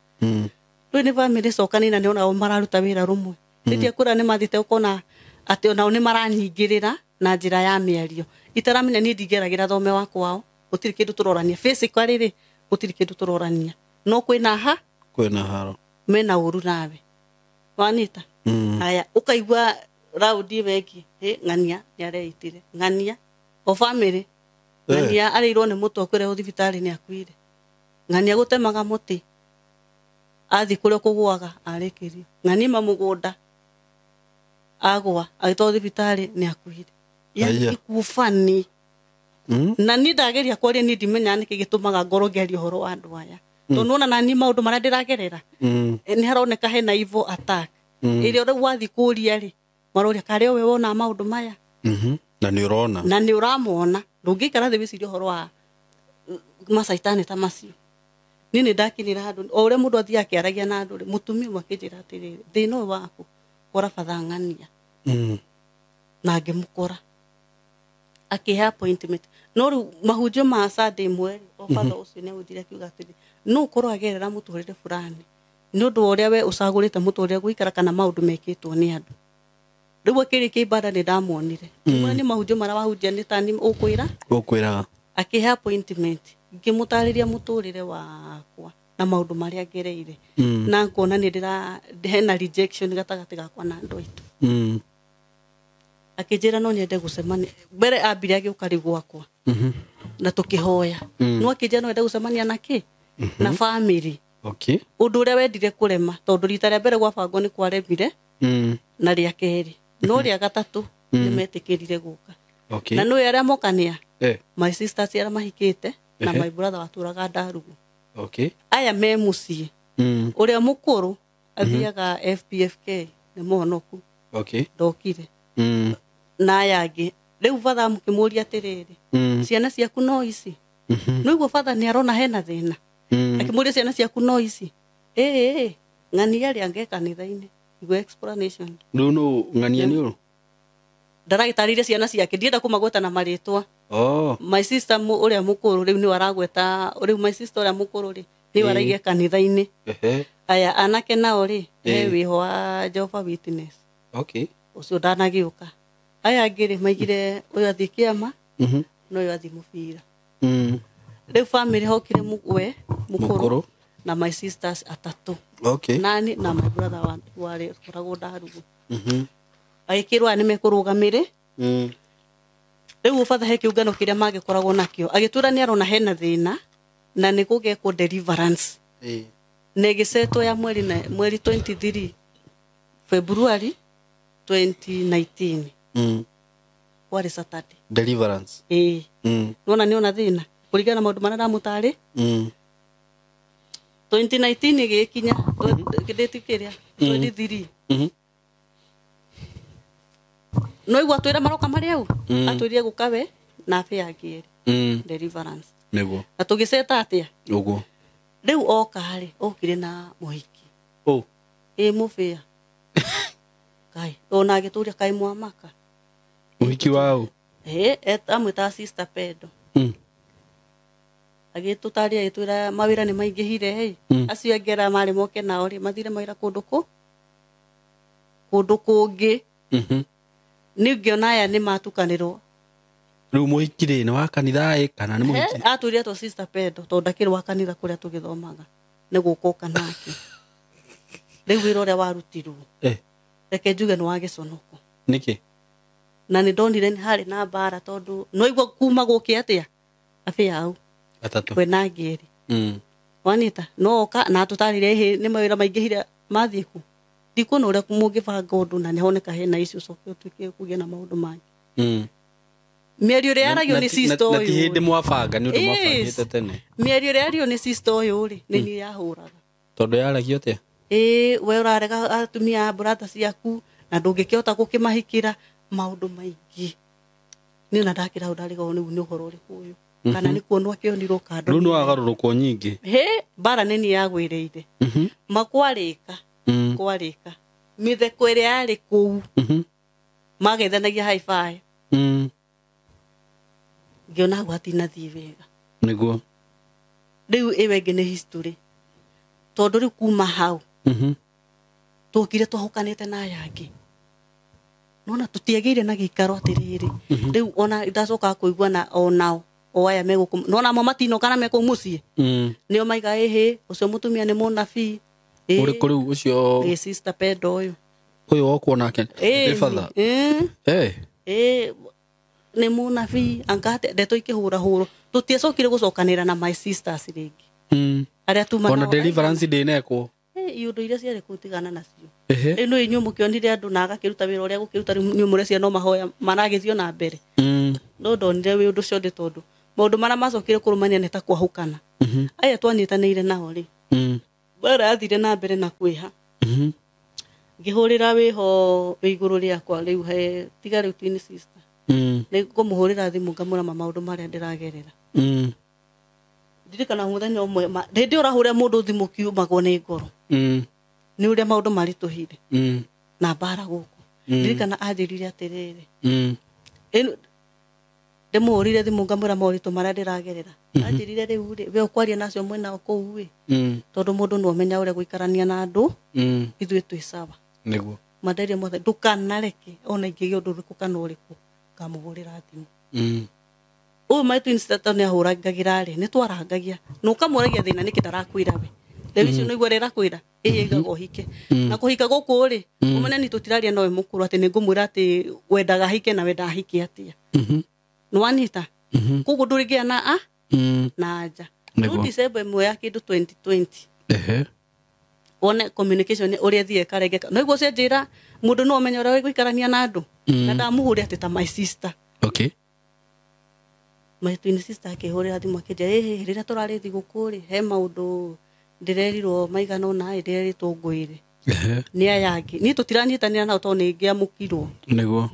rĩu nĩ bamĩrĩ cokanĩ na nĩ onao mararuta wĩra rũmwe rĩrĩa kwĩra nĩ mathiĩte ũkona atĩ onao nĩ maranyingĩrĩra Na njĩra ya mĩario itaramenya niĩ ndingĩaragira thome wa kwao gũtirĩ kĩndũ tũrorania physically rĩ gũtirĩ kĩndũ tũrorania no kwĩna ha kwĩna haro mena ũru nawe wanita. Haya ũkaigua raundi ĩyo ĩngĩ hĩ ng'ania nĩ areitire ng'ania o family ng'ania arĩirwo nĩ mũtwe kũrehwo thibitarĩ nĩ akuire ng'ania gũtemaga mũtĩ athi kũrĩa kũgũaga arĩkĩrio ng'ania ma mũgũnda agwa agĩtwarwo thibitarĩ nĩ akuire yani ikuũ funny. Na niĩ ndageria kwaria niĩ ndimenyaga nĩkĩ gĩtũmaga ngorwo ngĩaria ũhoro wa andũ aya tondũ nĩwona naniĩ maũndũ marĩa ndĩragerera nĩ haroneka hena evil attack ĩrĩa rĩu wathiĩ kũria rĩ maroria karĩ we wona maũndũ maya. Na nĩ ũrona na nĩ ũramona ndũngĩikara thĩ wĩcirie ũhoro wa macaitani ta macio. Niĩ nĩ ndakinyĩra handũ o ũrĩa mũndũ athiaga akĩaragia na andũ rĩ mũtumia ũmwe akĩnjĩra atĩrĩrĩ thĩna ũyũ waku kora batha ng'ania. Na ngĩmũkora akĩhe appointment no rĩu mahunjio ma Sunday ĩmwe o batha ũcio nĩ agũthire akiuga atĩrĩ no ũkorwo agerera mũtũrĩre fulani nĩ ũndũ wa ũrĩa we ũcagũrĩte mũtũrĩre gũikara kana maũndũ mekĩtwo nĩ andũ. Rĩu akĩrĩkia ibada nĩ ndamuonire mm. Nĩ mahunjio marĩa wahunjia nĩ tani ũkwĩra akĩhe appointment ngĩmũtarĩria mũtũrĩre wakwa na maũndũ marĩa ngereire na ngona nĩ ndĩra hena rejection gatagatĩ gakwa na andũ aitũ. Akĩnjĩra no nyende gũcemania mbere ambire agĩũka rĩu gwakwa na tũkĩhoya no akĩnjĩra no nyende gũcemania na kĩ na family. Okay. Ũndũ ũrĩa wendire kũrema tondũ rita rĩa mbere gwabangwo nĩ kwaremire na rĩa kerĩ no rĩa gatatũ nĩ metĩkĩrire gũka. Okay. Na nĩ arĩa mokania my sisters arĩa mahikĩte na my brother watũraga Ndarugu. Okay. Aya me mũciĩ ũrĩa mũkũrũ athiaga FPFK nĩ mũhonoku. Okay. Ndokire na aya angĩ rĩu batha mũkĩmũria atĩrĩrĩ ciana ciaku no ici no iguo batha nĩ arona hena thĩna akĩmũria ciana ciaku no ici ĩĩ ng'ania rĩa nge kanitha-inĩ iguo explanation rĩu no ng'ania nĩ ũrũ ndaragĩtarĩire ciana ciake ndienda kũmagweta na marĩtwa. Oh. My sister ũrĩa mũkũrũ rĩu nĩwe aragweta rĩu my sister ũrĩa mũkũrũ rĩ nĩwe araige kanitha-inĩ. Aya anake nao rĩ he wĩho wa Jehovah Witness. Okay. Ũcio ndanagĩũka aya angĩ rĩ maigire ũyũ athiĩ kĩama na ũyũ athiĩ mũbira. Rĩu family hokire we mũkũrũ na my sisters atatũ. Okay. Nani na my brother warĩ ũragwo Ndarugu. Agĩkĩrwo aya nĩ mekũrũgamĩrĩ. Rĩu batha he kĩũngano kĩrĩa mangĩkoragwo nakĩo agĩtwĩra nĩ arona hena thĩna na nĩ gũgekwo deliverance. Na ĩgĩcetwo ya mweri 23 February 2019. Kwarĩ Saturday. Deliverance. Ĩĩ. Nĩwona nĩ ona thĩna kũringana na maũndũ marĩa ndamũtarĩ. 2019 ĩgĩkinya date kĩrĩa 23. No igua atwĩra maroka marĩ au atwĩrire gũka we na abe yangĩ erĩ deliverance. Nĩguo. Na tũgĩceta atĩa? Ũguo. Rĩu oka rĩ okire na mũhiki. Ũ. Ĩ mũbĩa. Kai ona agĩtũria kaĩ mwamaka. Mũhiki wao? Ĩ amwĩtaga sister Pedo. Agĩtũtarĩria agĩtwĩra mawĩra nĩ maingĩhire ĩ acio angĩ arĩa marĩ moke nao rĩ mathire mawĩra kũndũ kũndũ kũngĩ. Nĩ ngĩona aya nĩ matukanĩrwo. Rĩu mũhiki rĩ nĩ wa kanitha ĩ kana nĩ mũhiki? Atwĩrire to sister Pedo tondũ ndakĩrĩ wa kanitha kũrĩa tũgĩthomaga nĩ gũka nake. Rĩu wĩra ũrĩa warutirwo reke njuge nĩ wa gĩconoko. Nĩkĩ? Na nĩ ndonire nĩ harĩ na mbara tondũ no igua kuma gũkĩ atĩa abe yao atatũ kwĩna angĩ erĩ. Wanita no oka na atũtarĩrie hĩ nĩ mawĩra maingĩhire mathiĩ ku ndikuona ũrĩa mũngĩbanga ũndũ na nĩhoneka hena icio ũcoke ũtuĩke kũgĩa na maũndũ mangĩ. Mĩario ĩrĩa yaragio nĩ sister ũyũ na ti hĩndĩ mwabanga nĩ ũndũ mwabangĩte tene. Mĩario ĩrĩa yaragio nĩ sister ũyũ rĩ nĩ niĩ yahũraga. Tondũ yaragio atĩa? Ĩĩ we ũrarega atumia a brother ciaku na ndũngĩkĩhota gũkĩmahikĩra maũndũ maingĩ. Niĩ ona ndakĩra hau ndarigagwo rĩu nĩ ũhoro ũrĩkũ ũyũ kana nĩ kuonwo akĩonirwo kando. Rĩu nĩ wagarũrũkwo nyingĩ. Hĩ mbara nĩ niĩ yagwĩrĩire. Makwarĩka kwarĩka mĩtheko ĩrĩa yarĩ kũu magethanagia high five. Ngĩona hau hatinathiĩ wega. Nĩguo. Rĩu ĩyo ĩngĩ nĩ history tondũ rĩu kuma hau tũkire twahũkanĩte na aya angĩ. Nona tutiagire na gĩikaro atĩrĩrĩ rĩu ona ndacoka kũigua na onao o aya megũkũ nona mo matino kana mekũu mũciĩ nĩo maiga ĩhĩ ũcio mũtumia nĩ mũnabii. Ũrĩkũ rĩu ũcio? Ĩ sister Pendo ũyũ. Ũyũ wokwo nake nĩ batha. Ĩ nĩ mũnabii angate ndeto ikĩhũrahũrwo tũtiacokire gũcokanĩra na my sisters rĩngĩ arĩa tuma ona deliverance ndĩnekwo. Iũndũ iria ciarĩ kũu tigana nacio. Rĩu nĩ inyuĩ mũkĩonire andũ na agakĩruta wĩra ũrĩa gũkĩruta rĩu inyuĩ mũrecia no mahoya maragĩthio na mbere. No ndonire wĩ ũndũ ũcio ndĩ tondũ maũndũ marĩa macokire kũrũmania nĩ ta kwahũkana. Aya twanyitanĩire nao rĩ mbara yathire na mbere na kwĩha. Ngĩhũrĩra wĩho wĩ igũrũ rĩakwa rĩu he tiga rĩu twin sister. Nĩ ngũmũhũrĩra thimũ ngamwĩra maũndũ marĩa ndĩragerera. Ndirikana mũthenya ũmwe rĩndĩ ũrahũrĩra mũndũ thimũ kiumagwo nĩ ngoro. Nĩ ũrĩa maũndũ maritũhire. Na mbara gũkũ. Ndirikana anjĩrire atĩrĩrĩ. Ndĩmũhũrĩire thimũ ngamwĩra moritũ marĩa ndĩragerera. Anjĩrire rĩu rĩ we ũkwaria nacio mwena kũu ĩ. Tondũ mũndũ no amenya ũrĩa gũikarania na andũ. Ithuĩ twĩ sawa. Nĩguo. Manderia mothe ndũkanareke ona ingĩgĩa ũndũ ũrĩkũ kana ũrĩkũ ngamũhũrĩra thimũ. Ũyũ my twin sister nĩ ahũrangagĩra rĩ nĩ twarangagia na ũkamũragia thĩna nĩkĩ ndarakwĩra we. Rĩu icio nĩguo rĩrakwĩra ĩĩ aigaga ũhike. Na kũhika gũkũ rĩ ũmene ni tũtiraria nowe mũkũrũ atĩ nĩngũmwĩra atĩ wendaga ahike na wendaga ahike atĩa. Nĩwanyita? Koguo ndũrĩgĩa na a na anja. Rĩu December ĩmwe ya kĩndũ 2020. Wone communication ũrĩa thiĩ ĩkarengeka. No iguo cenjĩra mũndũ no amenye ũrĩa gũikarania na andũ. Na ndamũhũre atĩ ta my sister. Okay. My twin sister akĩhũrĩra thimũ akĩnjĩra ĩhĩ rĩrĩa tũrarĩ thigũkũ rĩ he maũndũ ndĩrerirwo maigana ũna ĩ ndĩrerĩtwo ngwĩre. Nĩ aya angĩ. Niĩ tũtiranyitanĩra nao tondũ nĩ ngĩamũkirwo. Nĩguo.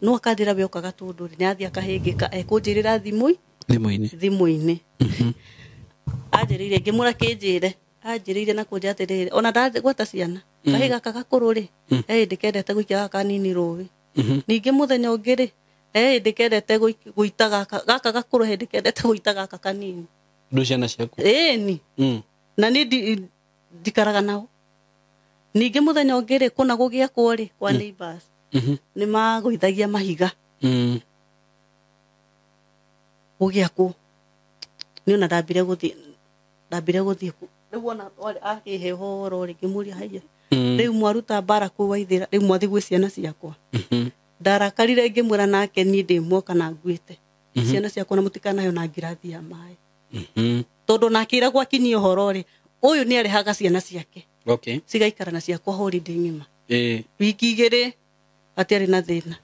No akanjĩra we ũkaga tondũ rĩ nĩ athiĩ akahĩngĩka ekũnjĩrĩra thimũ-inĩ. Thimũ-inĩ. Anjĩrĩire ngĩmũra kĩnjĩre. Anjĩrĩire na kũnjĩra atĩrĩrĩ ona ndagwata ciana. Kahĩ gaka gakũrũ rĩ he hĩndĩ kendete gũikia gaka kanini rũĩ. Ningĩ mũthenya ũngĩ rĩ he hĩndĩ kendete gũita gaka gakũrũ he hĩndĩ kendete gũita gaka kanini. Ndũ ciana ciaku? Ĩni. Na niĩ ndikaraga nao. Ningĩ mũthenya ũngĩ rĩ kũna gũgĩakwo rĩ kwa neighbors. Nĩ magũithagia mahiga. Gũgĩakwo. Nĩ ona ndambire gũthiĩ rĩu ona akĩhe ũhoro rĩ ngĩmũria haiya. Rĩu mwaruta mbara kũu Waithĩra rĩu mwathiĩ gwĩ ciana ciakwa. Ndarakarire ngĩmwĩra nake niĩ ndĩ muoka na nguĩte. Ciana ciakwa na mũtikanayo na ngirathi ya maĩ. Tondũ nakĩra gwakinyia ũhoro rĩ ũyũ nĩ arehaga ciana ciake. Okay. Cigaikara na ciakwa holiday ng'ima. Wiki igĩrĩ atiarĩ na thĩna.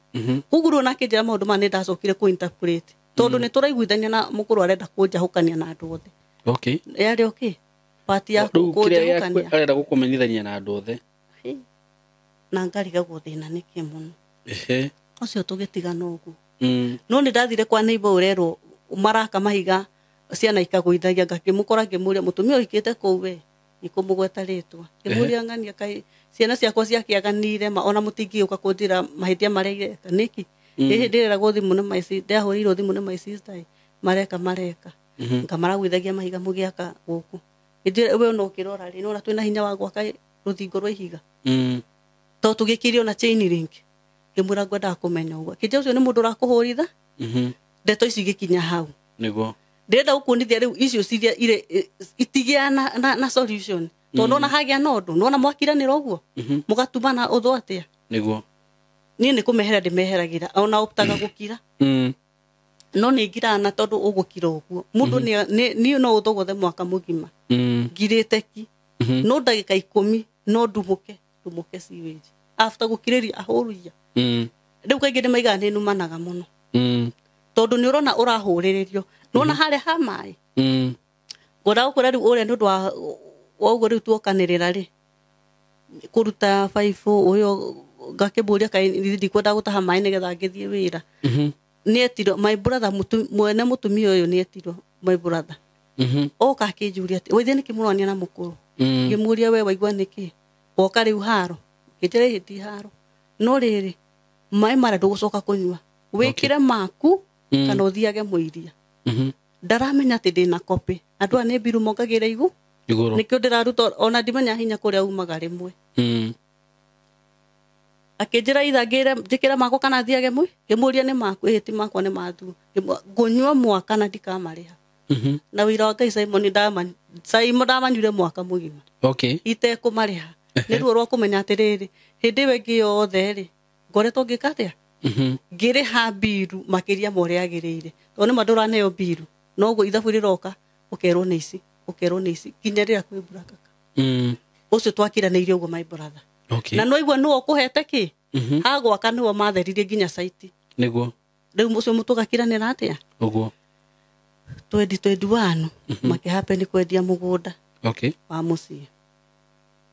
Koguo rĩu nake njĩra maũndũ maya nĩ ndacokire kũ interpret. Tondũ nĩ tũraiguithania na mũkũrũ arenda kũnjahũkania na andũ othe. Okay. Yarĩ okay. Pati ya kũnjahũkania. Arenda gũkũmenyithania na andũ othe. Na ngarigagwo thĩna nĩkĩ mũno. Ũcio tũgĩtigana ũguo. No nĩ ndathire kwa neighbor ũrerwo maraka mahiga ciana ikagũithagia ngakĩmũkora ngĩmũria mũtumia ũhikĩte kũu we ikũmũgweta rĩtwa. Ngĩmũria ng'ania kaĩ ciana ciakwa ciakĩaganire ma ona mũtingĩũka kũnjĩra mahĩtia marĩa ireka nĩkĩ. Ĩhĩ ndĩreragwo thimũ nĩ my sister ndahũrĩirwo thimũ nĩ my sister mareka. Ngamaragũithagia mahiga mũgĩaka gũkũ. Ĩndĩ we no ũkĩrora rĩ nĩwona twĩna hinya wa gwaka rũthingo rwa ihiga. Tondũ tũgĩkĩrio na chain link. Ngĩmwĩra ngwendaga kũmenya ũguo. Kĩnjĩra ũcio nĩ mũndũ ũrakũhũritha. Ndeto ici igĩkinya hau. Nĩguo. Ndĩrenda gũkuonithia rĩu icio ciria irĩ itigĩa na solution. Tondũ ona hagĩa na ũndũ nĩwona mwakiranĩra ũguo mũgatumana ũthũ atĩa. Nĩguo. Niĩ nĩ kũmehera ndĩmeheragĩra ona ũptaga gũkira. No nĩ ngirana tondũ ũgũkira ũguo. Mũndũ niĩ no ũthogothe mwaka mũgima. Ngirĩte ki. No ndagĩka 10 no ndumũke sewage. After gũkirĩria ahũruia. Rĩu kaingĩ nĩ maigaga nĩ numanaga mũno. Tondũ nĩ ũrona ũrahũrĩrĩrio. Nĩwona harĩa ha maĩ. Ngwendaga gũkwĩra rĩu ũrĩa nĩ ũndũ wa ũguo rĩu tuokanĩrĩra rĩ kũruta baibũ ũyũ ngakĩmũria kaĩ ndikwenda gũtaha maĩ nĩgetha ngĩthiĩ wĩra. Nĩ etirwo my brother mwene mũtumia ũyũ nĩ etirwo my brother. Oka akĩnjũria atĩ waithĩ nĩkĩ mũronia na mũkũrũ. Ngĩmũria we waigua nĩkĩ. Woka rĩu haro. Ngĩnjĩra ĩhĩ ti haro. No rĩrĩ maĩ marĩa ndũgũcoka kũnyua. Wĩkĩre maku kana ũthiage mũiria. Ndaramenya atĩ ndĩna copy. Andũ aya nĩ mbiru mongagĩra igũrũ. Nĩkĩo ndĩraruta ona ndimenya hinya kũrĩa umaga rĩmwe. Akĩnjĩra itha ngĩre njĩkĩre makwa kana thiage mũ ngĩmũria nĩ maku ĩhĩ ti makwa nĩ mathuo. Ngũnyua mwaka na ndikamarĩha. Na wĩra wa Ngai Simon Simon ndamanyuire mwaka mũgima. Okay. Itekũmarĩha. Nĩ ruo rwa kũmenya atĩrĩrĩ hĩndĩ ĩyo ĩngĩ yothe rĩ ngoretwo ngĩka atĩa ngĩrĩha mbiru makĩria ma ũrĩa yagĩrĩire tondũ nĩma ndũraneo mbiru noguo ithabu rĩroka ũkerwo nĩ ici ũkerwo nĩ ici nginya rĩrĩa kwĩ mbura kaka. Ũcio twakiranĩirie ũguo my brother. Okay. Na no igua nĩwe ũkũhete kĩ hagwaka nĩwe matheririe nginya saiti Nĩguo. rĩu ũcio mũtũgakiranĩra atĩa Ũguo. 2021 makĩhappen kwendia mũgũnda Okay. wa mũciĩ.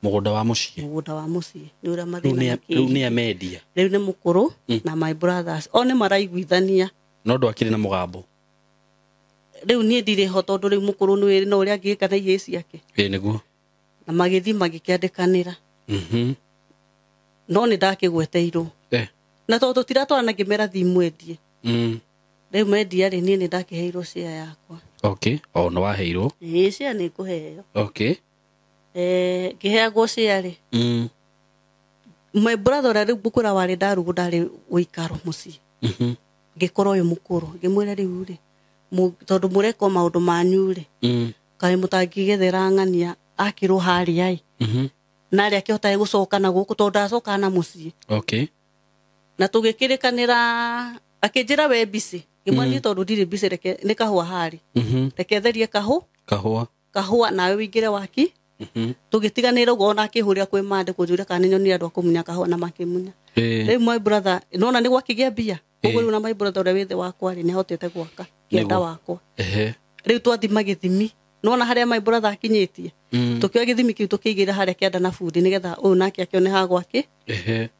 Mũgũnda wa mũciĩ. Mũgũnda wa mũciĩ nĩ ũrĩa Rĩu mathĩna rĩu nĩ amendia. Rĩu nĩ mũkũrũ na my brothers o nĩ maraiguithania. No ndwakĩrĩ na mũgambo. Rĩu niĩ ndirĩ ho tondũ rĩu mũkũrũ nĩ na ũrĩa angĩka na ihĩĩ ciake. Ĩĩ nĩguo. Na magĩthiĩ magĩkĩandĩkanĩra. No nĩ ndakĩgweteirwo. Na tondũ tũtiratwarana ngĩmera thiĩ mwendie. Rĩu mendia rĩ niĩ nĩ ndakĩheirwo share yakwa. Okay. O nĩ waheirwo. Ĩĩ share nĩ ngũheo. Okay. Ngĩheagwo share rĩ. My brother ũrĩa rĩu ngũkwĩra warĩ ndarugũ ndarĩ ũikaro mũciĩ. Ngĩkora ũyũ mũkũrũ ngĩmwĩra rĩu rĩ tondũ mũreka maũndũ manyu rĩ kaĩ mũtangĩgethera ng'ania akĩrwo harĩa ĩ na arĩa akĩhotae gũcoka na gũkũ tondũ ndacokaga na mũciĩ. Okay. Na tũgĩkĩrĩkanĩra akĩnjĩra we mbici ngĩmwĩra niĩ tondũ ndirĩ mbici reke nĩ kahũa harĩ reke therie kahũa kahũa nawe wĩingĩre waki. Tũgĩtiganĩra ũguo ona akĩhũrĩra kwĩ mande kũnjũria kana nĩ nyonire andũ a kũmunya kahũa na makĩmunya. Rĩu my brother nona nĩ gwakĩgĩa mbia koguo rĩu na my brother ũrĩa wĩ thĩ wakwa rĩ nĩ ahotete gwaka kĩanda wakwa. Rĩu twathima gĩthimi nona harĩa my brother akinyĩtie tũkĩoya gĩthimi kĩu tũkĩigĩrĩra harĩa kĩanda na bundi nĩgetha ũyũ nake akĩone ha gwake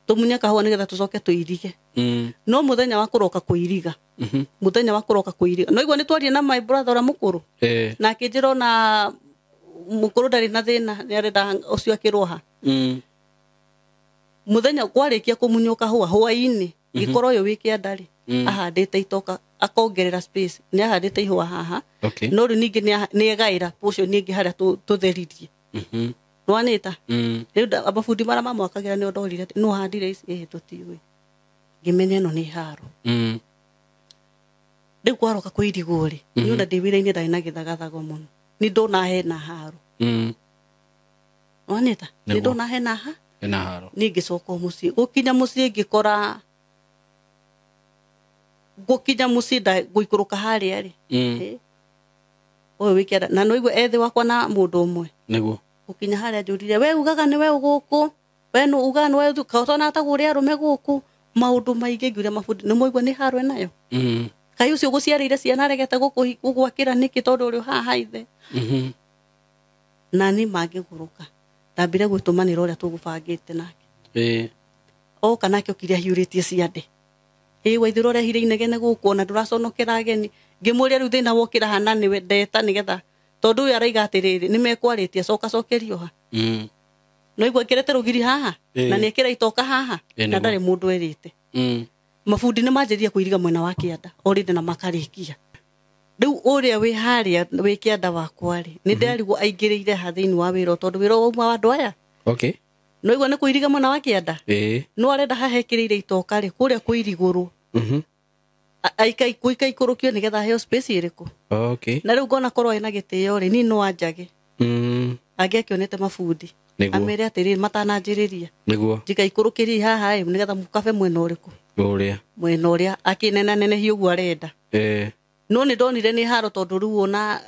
tũmunye kahũa nĩgetha tũcoke tũirige. No mũthenya wa kũroka kũiriga mũthenya wa kũroka kũiriga no igua nĩ twarie na my brother ũrĩa mũkũrũ na akĩnjĩra ona mũkũrũ ndarĩ na thĩna nĩ arenda ũcio akĩrwo ha. Mũthenya kwarĩkia kũmunywo kahũa hwaĩ-inĩ gĩkorwo ũyũ wĩ kĩanda rĩ ahandĩte itoka akongerera space nĩ ahandĩte ihũa haha. Okay. No rĩu ningĩ nĩ egaĩra portion ĩngĩ harĩa tũtheririe. Nĩwanĩta rĩu mabundi marĩa mamwakagĩra nĩo ndorire atĩ no handire ici ĩhĩ tũtiũĩ ngĩmenya ĩno nĩ haro. Rĩu kwaroka kũirigwo rĩ niĩ ona ndĩ wĩra-inĩ ndarĩ na gĩthagathago mũno nĩ ndona hena haro. Nĩwanĩta nĩ ndona hena ha hena haro niĩ ngĩcoka mũciĩ gũkinya mũciĩ ngĩkora gũkinya mũciĩ gũikũrũka harĩa rĩ ũyũ wĩ kĩanda na no igua ethĩ wakwa na mũndũ ũmwe nĩguo gũkinya harĩa njũrire we ugaga nĩ we gũkũ we nũ ugaga nĩ we kaũtona atagwo ũrĩa arũme gũkũ maũndũ maingĩ ngiuria mabundi nĩ mwaigua nĩ haro ĩnayo kaĩ ũcio ũgũciarĩire ciana aregete gũgwakĩra nĩkĩ tondũ ũrĩ haha ithe. Na niĩ mangĩgũrũka ndambire gwĩtũmanĩra ũrĩa tũgũbangĩte nake. Oka nake okire ahiũrĩtie ciande ĩ waithĩra ũrehire inegene gũkũ ona ndũraconokera ageni ngĩmũria rĩu thĩna wokĩra hana nĩwe ndeta nĩgetha tondũ ũyũ araiga atĩrĩrĩ nĩ mekwarĩtie coka cokerio ha. No igua ekĩrĩte rũgiri haha na nĩ ekĩra itoka haha na ndarĩ mũndũ erĩte. Mabundi nĩ manjĩrĩria kũiriga mwena wa kĩanda already na makarĩkia. Rĩu ũrĩa wĩ harĩa wĩ kĩanda wakwa rĩ nĩ nderigwo aingĩrĩire ha thĩinĩ wa wĩra tondũ wĩra wauma wa andũ aya. Okay. No igua nĩ kũiriga mwena wa kĩanda no arenda haha ekĩrĩire itoka rĩ kũrĩa kũirigũrwo aikaikũrũkio nĩgetha aheo space ĩrĩkũ. Okay. Na rĩu ngona korwo ena gĩtĩo rĩ niĩ no anjage angĩakĩonete mabundi amere atĩrĩrĩ matananjĩrĩria nĩguo njikaikũrũkĩrie haha ĩ nĩgetha mũkabe mwena ũrĩkũ ũrĩa mwena ũrĩa akĩnenanenehia ũguo arenda. No nĩ ndonire nĩ haro tondũ rĩu ona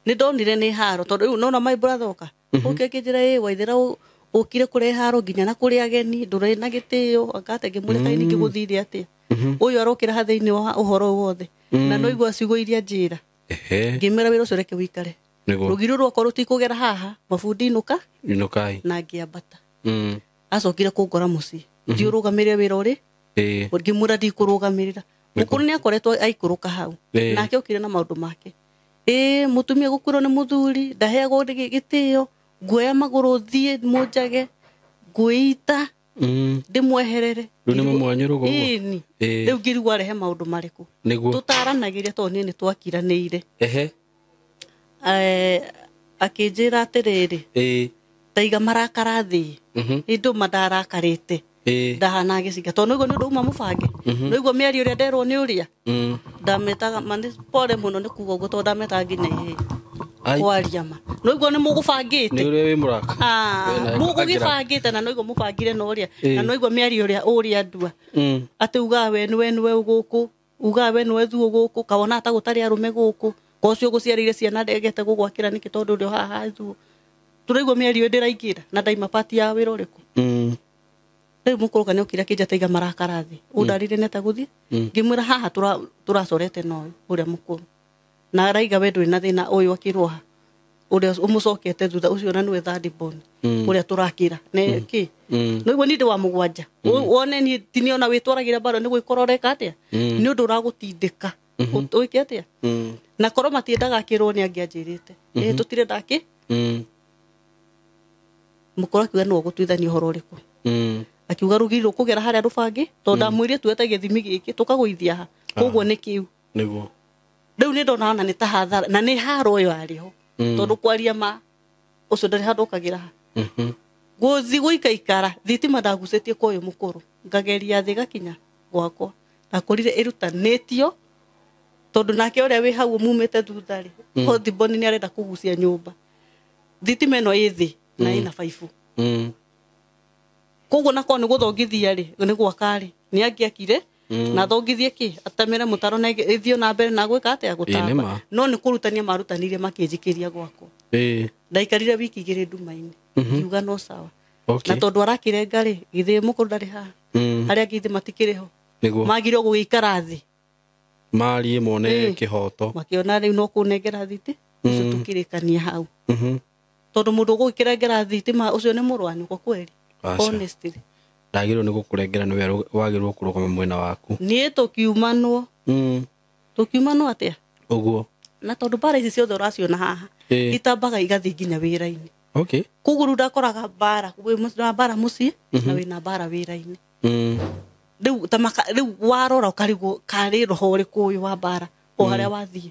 nĩ ndonire nĩ haro tondũ rĩu nona my brother oka ũke akĩnjĩra ĩ waithĩra ũkire kũrehe haro nginya na kũrĩ ageni ndũrĩ na gĩtĩo angate ngĩmũrĩa kaĩ ningĩ gũthire atĩa ũyũ arokĩra ha thĩinĩ wa ũhoro wothe na no igua ciugo iria njĩra ngĩmera wĩra ũcio reke wĩikare rũgiri rwakwa rũtikũgera haha mabundi inũka inũkai na ngĩambata. Acokire kũngora mũciĩ thiĩ ũrũgamĩrĩre wĩra ũrĩ ngĩmwĩra ndikũrũgamĩrĩra mũkũrũ nĩ akoretwo aikũrũka hau nake okire na maũndũ make ĩ mũtumia gũkuĩrwo nĩ mũthuri ndaheagwo gĩtĩo nguoya magũrũ thiĩ mũnjage ngwĩita ndĩmweherere rĩu nĩ mũmwanyũrũga ũguo ĩni rĩu ngĩrigwo arehe maũndũ marĩkũ nĩguo tũtaranagĩria tondũ niĩ nĩ twakiranĩire. Akĩnjĩra atĩrĩrĩ Taiga marakara thĩ. Ĩndũ mandarakarĩte. Ndahana gĩcinga tondũ nĩguo nĩ ũndũ uma mũbange. Nĩguo mĩario ĩrĩa nderwo nĩ ũrĩa. Ndametaga ma nĩ pole mũno nĩ kuga ũguo tondũ ndametaga nginya ihĩĩ. Kwaria ma. Nĩguo nĩ mũgũbangĩte. Nĩ ũrĩa wĩ mũraka. Mũgũgĩbangĩte na nĩguo mũbangire na ũrĩa. Na nĩguo mĩario ĩrĩa ũrĩa ndua. Atĩ ugaga we nĩwe nĩwe gũkũ. Ugaga we nĩwe thuo gũkũ. Kawona ta gũtarĩ arũme gũkũ. Ko ũcio ũgũciarĩire ciana ndegete gũgwakĩra nĩkĩ tondũ ũrĩ o haha thuo. Tũraigua mĩario ndĩraingĩra na ndaima pati ya wĩra ũrĩkũ. Rĩu mũkũrũ nĩ okire akĩnja taiga marakara thĩ. Ũndarire nĩ gũthiĩ. Ngĩmwĩra haha tũracorete na ũyũ ũrĩa mũkũrũ. Na araiga we ndũrĩ na thĩna ũyũ akĩrwo ũrĩa ũmũcokete thutha ũcio na nĩwe third born. Ũrĩa tũrakĩra. Nĩ kĩ? Nĩguo niĩ ndĩ wa mũgwanja. Wone niĩ ti niĩ ona wĩtwaragĩra mbara nĩ gwĩkora ũreka atĩa? Nĩ ũndũ ũragũtindĩka. Ũĩke atĩa? Na korwo matiendaga akĩrwo nĩ angĩanjĩrĩte. Ĩ tũtirenda kĩ? Mũkũrũ akiuga nĩwe ũgũtuithania ũhoro ũrĩkũ. Akiuga rũgiri rũkũgera harĩa rũbangi tondũ ndamwĩrire tuete gĩthimi gĩkĩ tũkagũithia ha. Koguo nĩ kĩu. Nĩguo. Rĩu nĩ ndona ona nĩ ta hathara na nĩ haro ĩyo arĩ ho. Tondũ kwaria ma ũcio ndarĩ handũ okagĩra ha. Gũthiĩ gũikaikara thitima ndagucĩtie kwa ũyũ mũkũrũ ngageria thĩ gakinya gwakwa ndakorire ĩrutanĩtio tondũ nake ũrĩa wĩ hau mumĩte thutha rĩ Hotiboni nĩ arenda kũgucia nyũmba. Thitima ĩno ĩ thĩ na ĩna baibũ. Koguo na korwo nĩ gũthongithia rĩ nĩ gwaka rĩ nĩ angĩakire na thongithie kĩ atemere mũtaro na ĩthiĩ na mbere na gwĩka atĩa gũtamba no nĩ kũrutania marutanirie makĩnjikĩria gwakwa. Ndaikarire wiki igĩrĩ nduma-inĩ ngiuga no sawa. Na tondũ arakĩrenga rĩ githĩ mũkũrũ ndarĩ haha harĩa angĩ ithe matikĩrĩ ho magire gũgĩikara thĩ marie mone kĩhoto makĩona rĩu no kũnengera thiti ũcio tũkĩrĩkania hau. Tondũ mũndũ ũgũgĩkĩrengera thitima ũcio nĩ mũrũ wa nyũkwa kweri. Honestly ndagĩrĩirwo nĩ gũkũrengera nĩwe wagĩrĩirwo kũrũgama mwena waku. Niĩ tũkiumanwo. Tũkiumanwo atĩa? Ũguo. Na tondũ mbara ici ciothe ũraciona haha itambaga igathiĩ nginya wĩra-inĩ. Okay. Koguo rĩu ndakoraga mbara wĩ mbara mũciĩ na wĩna mbara wĩra-inĩ. Rĩu rĩu warora ũkarigwo karĩ roho ũrĩkũ ũyũ wa mbara o harĩa wathiĩ.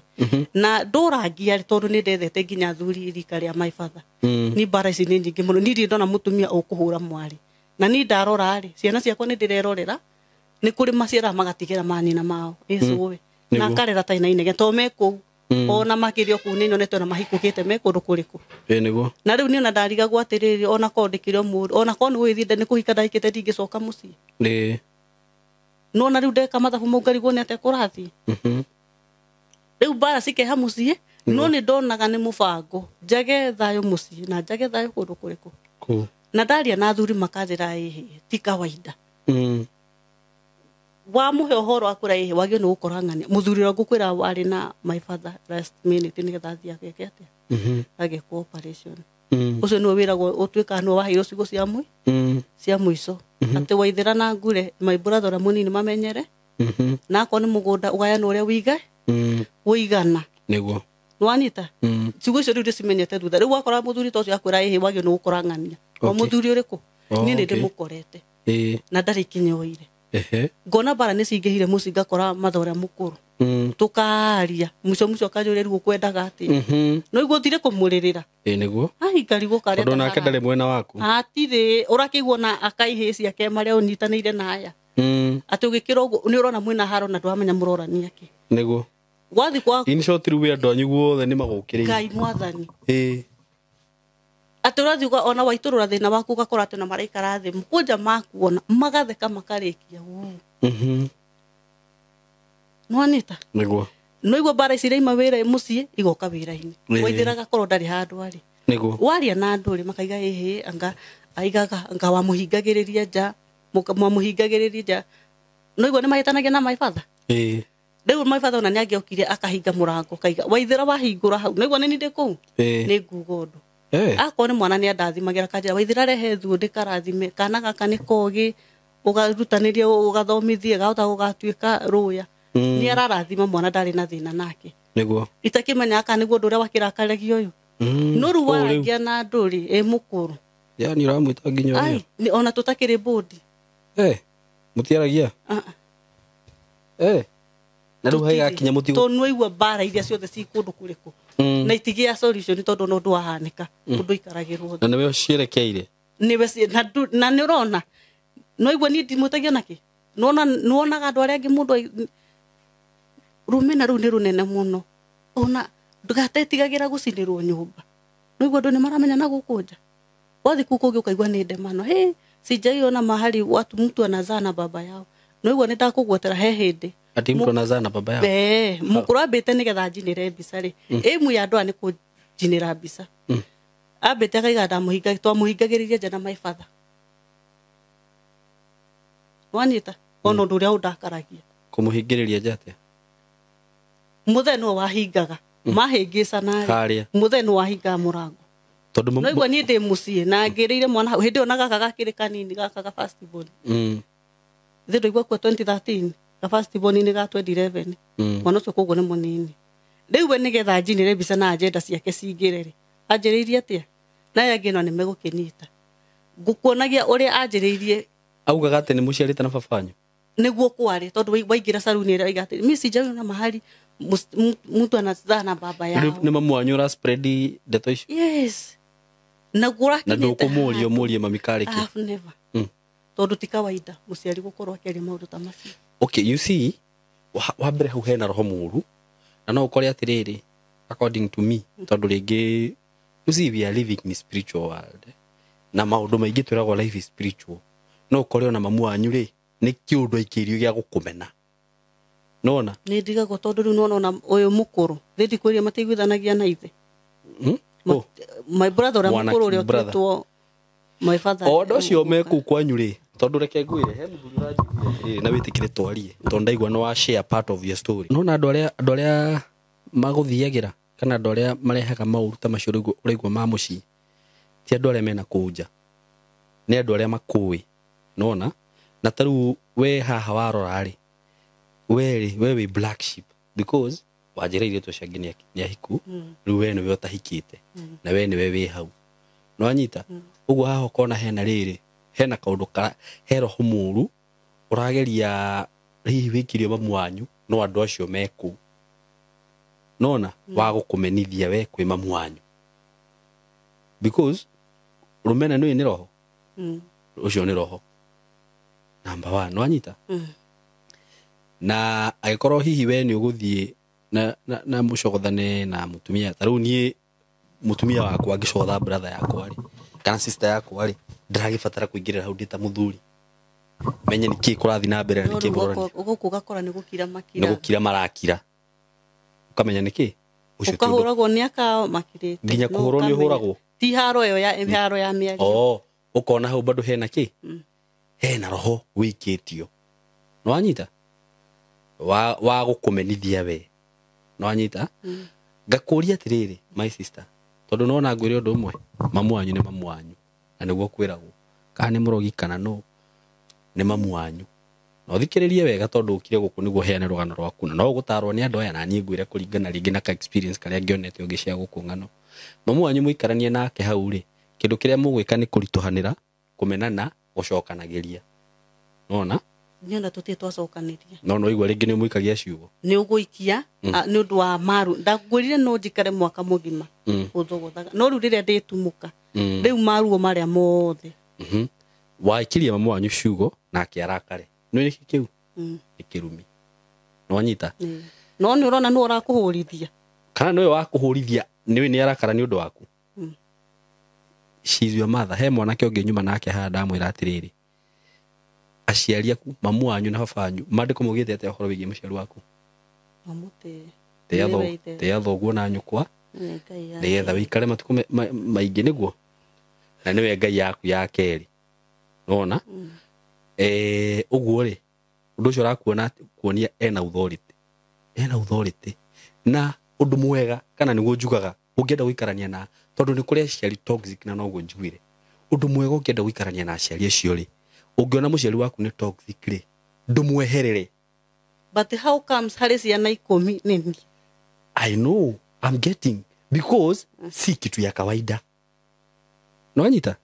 Na ndũrangia tondũ nĩ ndethete nginya athuri rika rĩa my father. Ni mbara ici nĩ nyingĩ mũno. Niĩ ndirĩ ndona mũtumia ũkũhũra mwarĩ. Na niĩ ndarora rĩ ciana ciakwa nĩ ndĩrerorera nĩ kũrĩ maciaraga magatigĩra manyina mao ĩcũĩ na akarera ta ina inege tondũ me kũu ona makĩria kũu nĩ nyonete ona mahikũkĩte me kũndũ kũrĩkũ. Nĩguo. Na rĩu niĩ ona ndarigagwo atĩrĩrĩ ona korwo ndĩkĩrĩ o mũndũ ona korwo nĩ gũgĩthiĩ nĩ kũhika ndahikĩte ndingĩcoka mũciĩ. No na rĩu ndeka mathabu mau ngarigwo nĩ atĩa kũrathiĩ. Rĩu mbara cikeha mũciĩ no nĩ ndonaga nĩ mũbango njage thayũ mũciĩ na njage thayũ kũndũ kũrĩkũ. Na ndaria na athuri makanjĩra ĩhĩ ti kawaida. Wamũhe ũhoro akwĩra ĩhĩ wagĩrĩirwo nĩ gũkora ng'ania. Mũthuri ũrĩa ngũkwĩra warĩ na my father last minute nĩgetha athiĩ ageke atĩa? Agekwo operation. Ũcio nĩwe wĩragwo ũtuĩkaga nĩwe waheirwo ciugo cia mũico. Atĩ waithĩra na ngure my brother ũrĩa mũnini mamenyere. Na akorwo nĩ mũgũnda ũgayane ũrĩa wĩiga wĩigana. Nĩguo. Nĩwanyita? Ciugo icio rĩu ndĩcimenyete thutha. Rĩu wakora mũthuri ta ũcio akwĩra ĩhĩ wagĩrĩirwo nĩ gũkora ng'ania. O mũthuri ũrĩkũ? Niĩ nĩ ndĩmũkorete. Na ndarĩ kinya oire. Ngona mbara nĩ cingĩhire mũciĩ ngakora matha ũrĩa mũkũrũ. Tũkaria mũico mũico akanjũria rĩu ũkwendaga atĩa. No iguo thire kũmũrĩrĩra. Nĩguo. Ai ngarigwo karĩa. Tondũ nake ndarĩ mwena waku. Hatirĩ ũrakĩiguo na akaihĩ ciake marĩa ũnyitanĩire na aya. Atĩ ũgĩkĩra ũguo nĩ ũrona mwĩna haro na ndũramenya mũrorania kĩ. Nĩguo. Gwathi kwa in short rĩu andũ anyu guothe nĩ magũkĩrĩire. Ngai mwathani. Atĩ ũrathiĩ ona waitũrũra thĩna waku ũgakora atĩ ona maraikara thĩ mũkũnja makuona magatheka makarĩkia. Nĩwanyita? Nĩguo. No iguo mbara ici iraima wĩra mũciĩ igoka wĩra-inĩ. Waithĩra agakorwo ndarĩ handũ arĩ. Nĩguo. Waria na andũ rĩ makaiga ĩhĩ anga aigaga anga wamũhingagĩrĩria nja mwamũhingagĩrĩria nja. No iguo nĩ mahĩtanagia na my father. Rĩu my father ona nĩ angĩokire akahinga mũrango kaiga waithĩra wahingũra hau. No iguo nĩ niĩ ndĩ kũu. Nĩ nguga ũndũ. Akorwo nĩ mwana nĩ andathimagĩra kanjĩra waithĩra rehe thuo ndĩkarathime kana gaka nĩ kogĩ ũgarutanĩrie ũgathomithie gahota gũgatuĩka rũya. Nĩ ararathima mwana ndarĩ na thĩna nake. Nĩguo. Itakĩmenya kana nĩguo ũndũ ũrĩa wakĩrakaragio ũyũ. No rĩu waragia na andũ rĩ ĩ mũkũrũ. Yani ũramwĩta nginya ũrĩa. Ai ona tũtakĩrĩ bodi. Mũtiaragia? Na rĩu haigakinya mũtigo. Tondũ nĩwaigua mbara iria ciothe ci kũndũ kũrĩkũ. Na itigia solution tondu no ndu wahanika undu ikaragirwo na niwe cierekeire niwe na ni urona no igua ni ndimutagia naki nona nuonaga andu aria angi mundu rumena ruu ni runene muno ona ndugatetigagira gucinirwo nyumba no igua andu ni maramenya na guku nja wathi kuu kungi ukaigua ni ndemano he sijaiona mahali watu mtu anazaa na baba yao no igua ni ndakugwetera he hindi ati mtu anazaa na baba yao eh mukuru ambite nigetha njinire mbica ri ĩmu ya andũ aya nĩ kũnjinĩra mbica ambite akaiga ndamuhinga twamuhingagĩrĩria nja na my father wanyita ona ũndũ ũrĩa ũndakaragia kũmũhingĩrĩria nja atĩa mũthee nĩwe wahingaga mahĩngĩcana harĩa mũthee nĩwe wahingaga mũrango tondũ no igua niĩ ndĩ mũciĩ na ngĩrĩire mwana hau hĩndĩ ĩyo na gaka gakĩrĩ kanini gaka ga first born thĩ ndũigua kua 2013 ga first born nĩ ga 2011 mwana ũcio koguo nĩ mũnini rĩu we nĩgetha njinĩre mbica na agenda ciake cingĩre rĩ anjĩrĩirie atĩa na aya angĩ no nĩ megũkĩnyita ngũkuonagia ũrĩa anjĩrĩirie augaga atĩ nĩ mũciarĩte na baba wanyu nĩguo kwarĩ tondũ waingĩra saruni ĩrĩa oiga atĩ mi sijaiona mahali mtu anazaa na baba yao nĩ mamu wanyu ũra spread ndeto icio yes na na gũrakinyĩte ndũkũmũria ũmũrie mami karĩ kĩ I've never tondũ ti kawaida mũciari gũkorwo akĩaria maũndũ ta macio okay you see wa mbere hau hena roho mũru na no ũkore atĩrĩrĩ according to me tondũ rĩngĩ you see we are living in spiritual world na maũndũ maingĩ twĩragwo life is spiritual no ũkore ona mamu wanyu rĩ nĩ kĩũndũ aikĩirio gĩa gũkũmena nona nĩ ndigagwo tondũ rĩu nĩwona ona ũyũ mũkũrũ thĩ ndikwĩria matiiguithanagia na ithe Oh. My brother ũrĩa Mwanake mũkũrũ ũrĩa brother. ũtuĩtwo my father o andũ acio me kũu kwanyu rĩ tondũ reke ngwĩre he mũthuri ũranjiguire atĩrĩrĩ na wĩtĩkĩre twarie tondũ ndaigua nĩ wa share part of your story nona andũ arĩa magũthiagĩra kana andũ arĩa marehaga maũru ta macio ũraigua ma mũciĩ ti andũ arĩa mena kũu nja nĩ andũ arĩa makũĩ nona na ta rĩu we haha warora rĩ we rĩ we wĩ black sheep because wanjĩra airĩtu acio angĩ nĩ ahiku rĩu we nĩwe ũtahikĩte na we nĩwe wĩ hau nĩwanyita ũguo haha ũkona hena rĩrĩ hena kaũndũ he roho mũru ũrageria hihi wĩkirio mamu wanyu no andũ acio me kũu nona wa gũkũmenithia we kwĩ mamu wanyu because rũmena nĩũĩ nĩ roho ũcio nĩ roho number one nĩwanyita na angĩkorwo hihi we nĩ ũgũthiĩ na mũcogothane na mũtumia ta rĩu niĩ mũtumia wakwa angĩcogotha brother yakwa rĩ kana sister yakwa rĩ ndĩragĩbatara kũingĩrĩra hau ndĩ ta mũthuri menye nĩ kĩĩ kũrathiĩ na mbere na No nĩ kĩĩ rĩu mũrorania gũkũ ũgakora nĩ gũkira nĩ makira gũkira marakira ũkamenya nĩ kĩĩ ũcio ti ũndũ ũkahũragwo nĩ akao makirĩte Nginya No kũhũrwo nĩ ũkamenya. ũhũragwo? ti haro ĩyo ya haro ya mĩario oo ũkona hau bado hena kĩ hena roho wĩikĩtio nĩwanyita wa gũkũmenithia we nĩwanyita ngakũria atĩrĩrĩ my sister tondũ nona ngwĩre ũndũ ũmwe mamu wanyu nĩ mamu wanyu na nĩguo kwĩragwo kana nĩ mũrogi kana nũ nĩ mamu wanyu na ũthikĩrĩrie wega tondũ ũkire gũkũ nĩguo heane rũgano rwaku na no ũgũtarwo nĩ andũ aya na niĩ ngwĩre kũringana rĩngĩ na ka experience karĩa ngĩonete ũngĩcia gũkũ ng'ano mamu wanyu mũikaranie nake hau rĩ kĩndũ kĩrĩa mũgwĩka nĩ kũritũhanĩra kũmenana gũcokanagĩria nona nyona tũtirĩ twacokanĩria no no igua rĩngĩ nĩ ũmũikagia ciugo nĩ ũgũikia nĩ ũndũ wa maru ndangwĩrire no njikare mwaka mũgima ũthogothaga no rĩu rĩrĩa ndĩtumũka rĩu maruo marĩa mothe Waikiria mamu wanyu ciugo nake arakare nĩ nĩkĩ kĩu nĩ kĩrumi nĩwanyita No nĩ ũrona nĩ ũrakũhũrithia kana nĩwe wakũhũrithia nĩwe nĩ arakara nĩ ũndũ waku She's your mother he mwanake ũngĩ nyuma nake haha ndamwĩra atĩrĩrĩ aciari aku mamu wanyu na baba wanyu maandĩko maugĩte atĩa ũhoro wĩgiĩ mũciari waku mamũtĩe tĩa thoguo na nyũkwa nĩgetha wĩikare matukũ maingĩ nĩguo na nĩwe ngai yaku ya kerĩ nona ũguo rĩ ũndũ ũcio ũrakuona kuonia ena authority ena authority na ũndũ mwega kana nĩguo njugaga ũngĩenda gũikarania na tondũ nĩ kũrĩ aciari toxic na noguo njugire ũndũ mwega ũngĩenda gũikarania na aciari acio rĩ ũngĩona mũciari waku nĩ toxic rĩ ndũmweherere but how comes harĩ ciana 10 nĩ niĩ I know I'm getting because si kitu ya kawaida nĩwanyita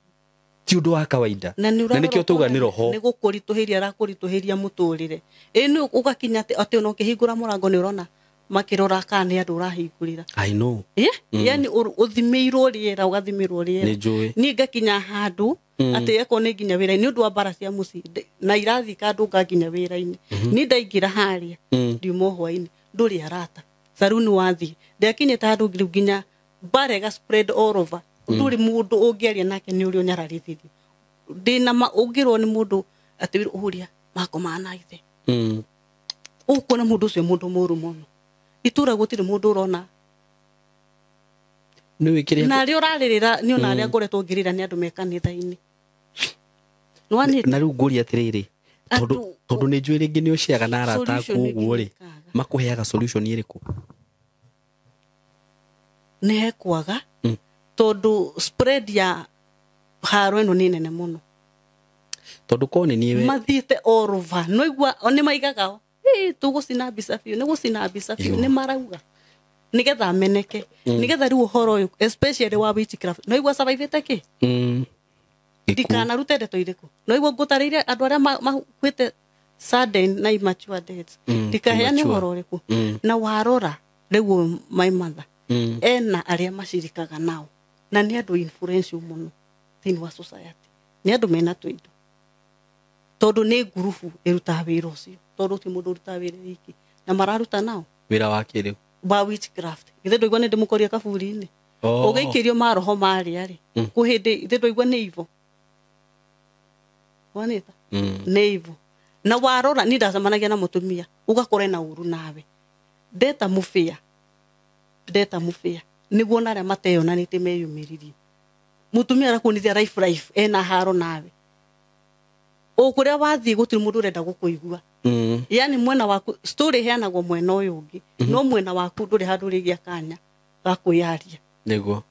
ti ũndũ wa kawaida na nĩ na nĩkĩo tuga nĩ roho nĩ gũkũritũhĩria arakũritũhĩria mũtũrĩre ĩ nĩ ũgakinya atĩ ona ũkĩhingũra mũrango nĩ ũrona Makĩrora kana nĩ andũ ũrahingũrĩra. I know. Yani ũthimĩirwo rĩera, ũgathimĩrwo rĩera. Nĩ njũĩ. Niĩ ngakinya handũ atĩ eko nĩ nginya wĩra-inĩ nĩ ũndũ wa mbara cia mũciĩ, na irathi kandũnga nginya wĩra-inĩ. Niĩ ndaingĩra harĩa ndiuma hwainĩ, ndũrĩ arata, saruni wathiĩ, ndakinyĩte handũ rĩu nginya mbara ĩga spread all over. Ndũrĩ mũndũ ũngĩaria nake, nĩ ũrĩa ũnyararithĩrio ndĩna ũngĩrwo nĩ mũndũ atĩ ũrĩa makomaga na ithe. Ũkuona mũndũ ũcio mũndũ mũru mũno, itũra gũtirĩ mũndũ ũrona. Nĩ wĩkĩrĩa. Na arĩa ũrarĩrĩra nĩ ona arĩa ngoretwo ngĩrĩra nĩ andũ me kanitha-inĩ. Nĩwanyita? Na rĩu ngũria atĩrĩrĩ, tondũ tondũ nĩ njũĩ rĩngĩ nĩ ũciaga na arata aku Solution ũguo rĩ, ĩngĩkaga. Makũheaga solution ĩrĩkũ? Nĩ hekwaga tondũ spread ya haro ĩno nĩ nene mũno. Tondũ korwo nĩ niĩ we Mathiĩte all over, no igua nĩ maigaga, "Ĩ, tũgũcina mbica biũ, nĩ gũcina mbica biũ." Nĩ marauga nĩgetha ameneke, nĩgetha rĩu ũhoro ũyũ, especially wa witchcraft, no igua survivĩte kĩ. Gĩkuũ. Ndikanarute ndeto irĩkũ, no igua ngũtarĩire andũ arĩa makuĩte sudden na immature deaths. Ndikaheane Immature. ũhoro ũrĩkũ. Na warora rĩu ũyũ my mother ena arĩa macirikaga nao, na nĩ andũ influential mũno thĩinĩ wa society, nĩ andũ mena tũindo, tondũ nĩ ngurubu ĩrutaga wĩra ũcio, tondũ ti mũndũ ũrutaga wĩra wiki na mararuta nao. Wĩra wa kĩrĩu? Wa witchcraft. Githĩ ndũigua nĩ ndĩmũkoria kaburi-inĩ? Oh. Ũgĩikĩrio maroho marĩa rĩ, kũ hĩndĩ ithe ndũigua nĩ ivo wanĩta nĩ ivo. Na warora ni ndacemanagia na mũtumia ũgakora ena ũru nawe, ndeta mũbĩa, ndeta mũbĩa nĩguo na arĩa mateyonanĩtie meyumĩririe. Mũtumia arakuonithia life, life ena haro nawe, o kũrĩa wathiĩ gũtirĩ mũndũ ũrenda gũkũigua. Yani mwena waku story ĩheanagwo mwena ũyũ ũngĩ, no mwena waku ndũrĩ handũ ũrĩgĩa kanya ga kwĩyaria. Nĩguo.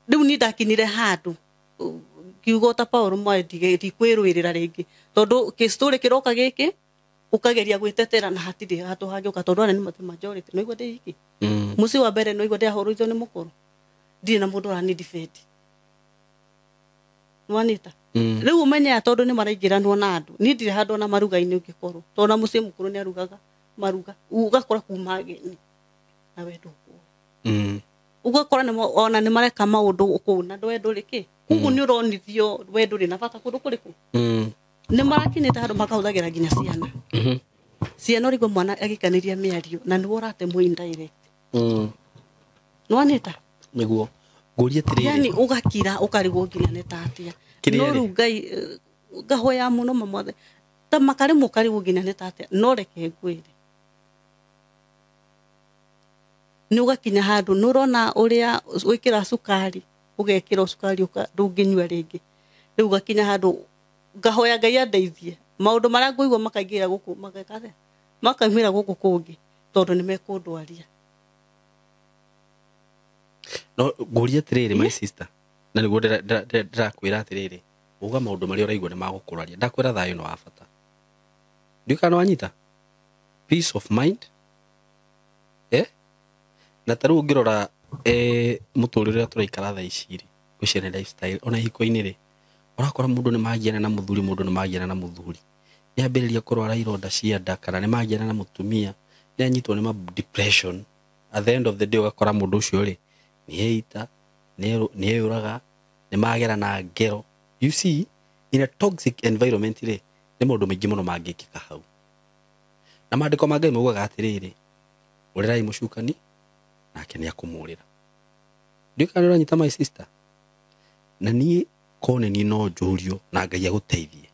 Rĩu niĩ ndakinyire handũ ngiuga ta Paul Mwae, ndikwĩrũĩrĩra rĩngĩ, tondũ kĩ story kĩroka gĩkĩ ũkageria gwĩtetera na hatirĩ handũ hangĩũka, tondũ arĩa nĩ majority. No igua ndĩ iki mũciĩ wa mbere, no igua ndĩahũrũithio nĩ mũkũrũ, ndirĩ na mũndũ ũrani defend, nĩwanyita? Rĩu ũmenyaga tondũ nĩ maraingĩranwo na andũ, niĩ ndirĩ handũ ona maruga-inĩ ũngĩkorwo, tondũ na mũciĩ mũkũrũ nĩ arugaga maruga, ũgakora kuma ageni na we ndũkuo. Ũgakora ona nĩ mareka maũndũ kũu na we ndũrĩ kĩ koguo nĩ ũronithio we ndũrĩ na bata kũndũ kũrĩkũ. Nĩ marakinyĩte handũ makahũthagĩra nginya ciana. Ciana ũrigwo mwana agĩkanĩria mĩario na nĩwe ũratemwo indirect. Nĩwanyita? Nĩguo ngũrie atĩrĩrĩ. Yani ũgakira ũkarigwo nginya nĩ ta atĩa. Kĩrĩa No rĩ? rĩu Ngai, ngahoya mũno mamothe ta makarĩmwo ũkarigwo nginya nĩ ta atĩa, no reke ngwĩre nĩ ũgakinya handũ nĩ ũrona ũrĩa wĩkĩra cukari, ũgekĩra cukari ndũngĩnyua rĩngĩ. Rĩu ũgakinya handũ ngahoya Ngai andeithie, maũndũ marĩa ngũigua makaingĩra gũkũ, mageka atĩa, makaumĩra gũkũ kũngĩ, tondũ nĩ mekũndwaria. No ngũrie atĩrĩrĩ, my sister, na nĩguo ndĩrakwĩra atĩrĩrĩ, uga maũndũ marĩa ũraigua nĩ magũkũraria. Ndakwĩra thayũ nĩ wa bata, ndiũĩ kana nĩwanyita peace of mind, eh? Na ta rĩu ũngĩrora, mũtũrĩre ũrĩa tũraikara thaa ici rĩ, ngwĩciria nĩ lifestyle. Ona ihiko-inĩ rĩ, ũrakora mũndũ nĩ magiana na mũthuri, mũndũ nĩ magiana na mũthuri, nĩ ambĩrĩria kũrwara ironda cia nda, kana nĩ magiana na mũtumia, nĩ anyitwo nĩ ma depression. At the end of the day ũgakora mũndũ ũcio rĩ, nĩ eita, nĩ eyũraga, nĩ magera na ngero. You see, in a toxic environment rĩ, nĩ maũndũ maingĩ mũno mangĩkĩka hau. Na maandĩko ma Ngai maugaga atĩrĩrĩ, ũrĩrai mũcukani nake nĩ akũmũrĩra. Ndiũĩ kana nĩ ũranyita, my sister. Na niĩ korwo nĩ niĩ no njũrio na Ngai agũteithie,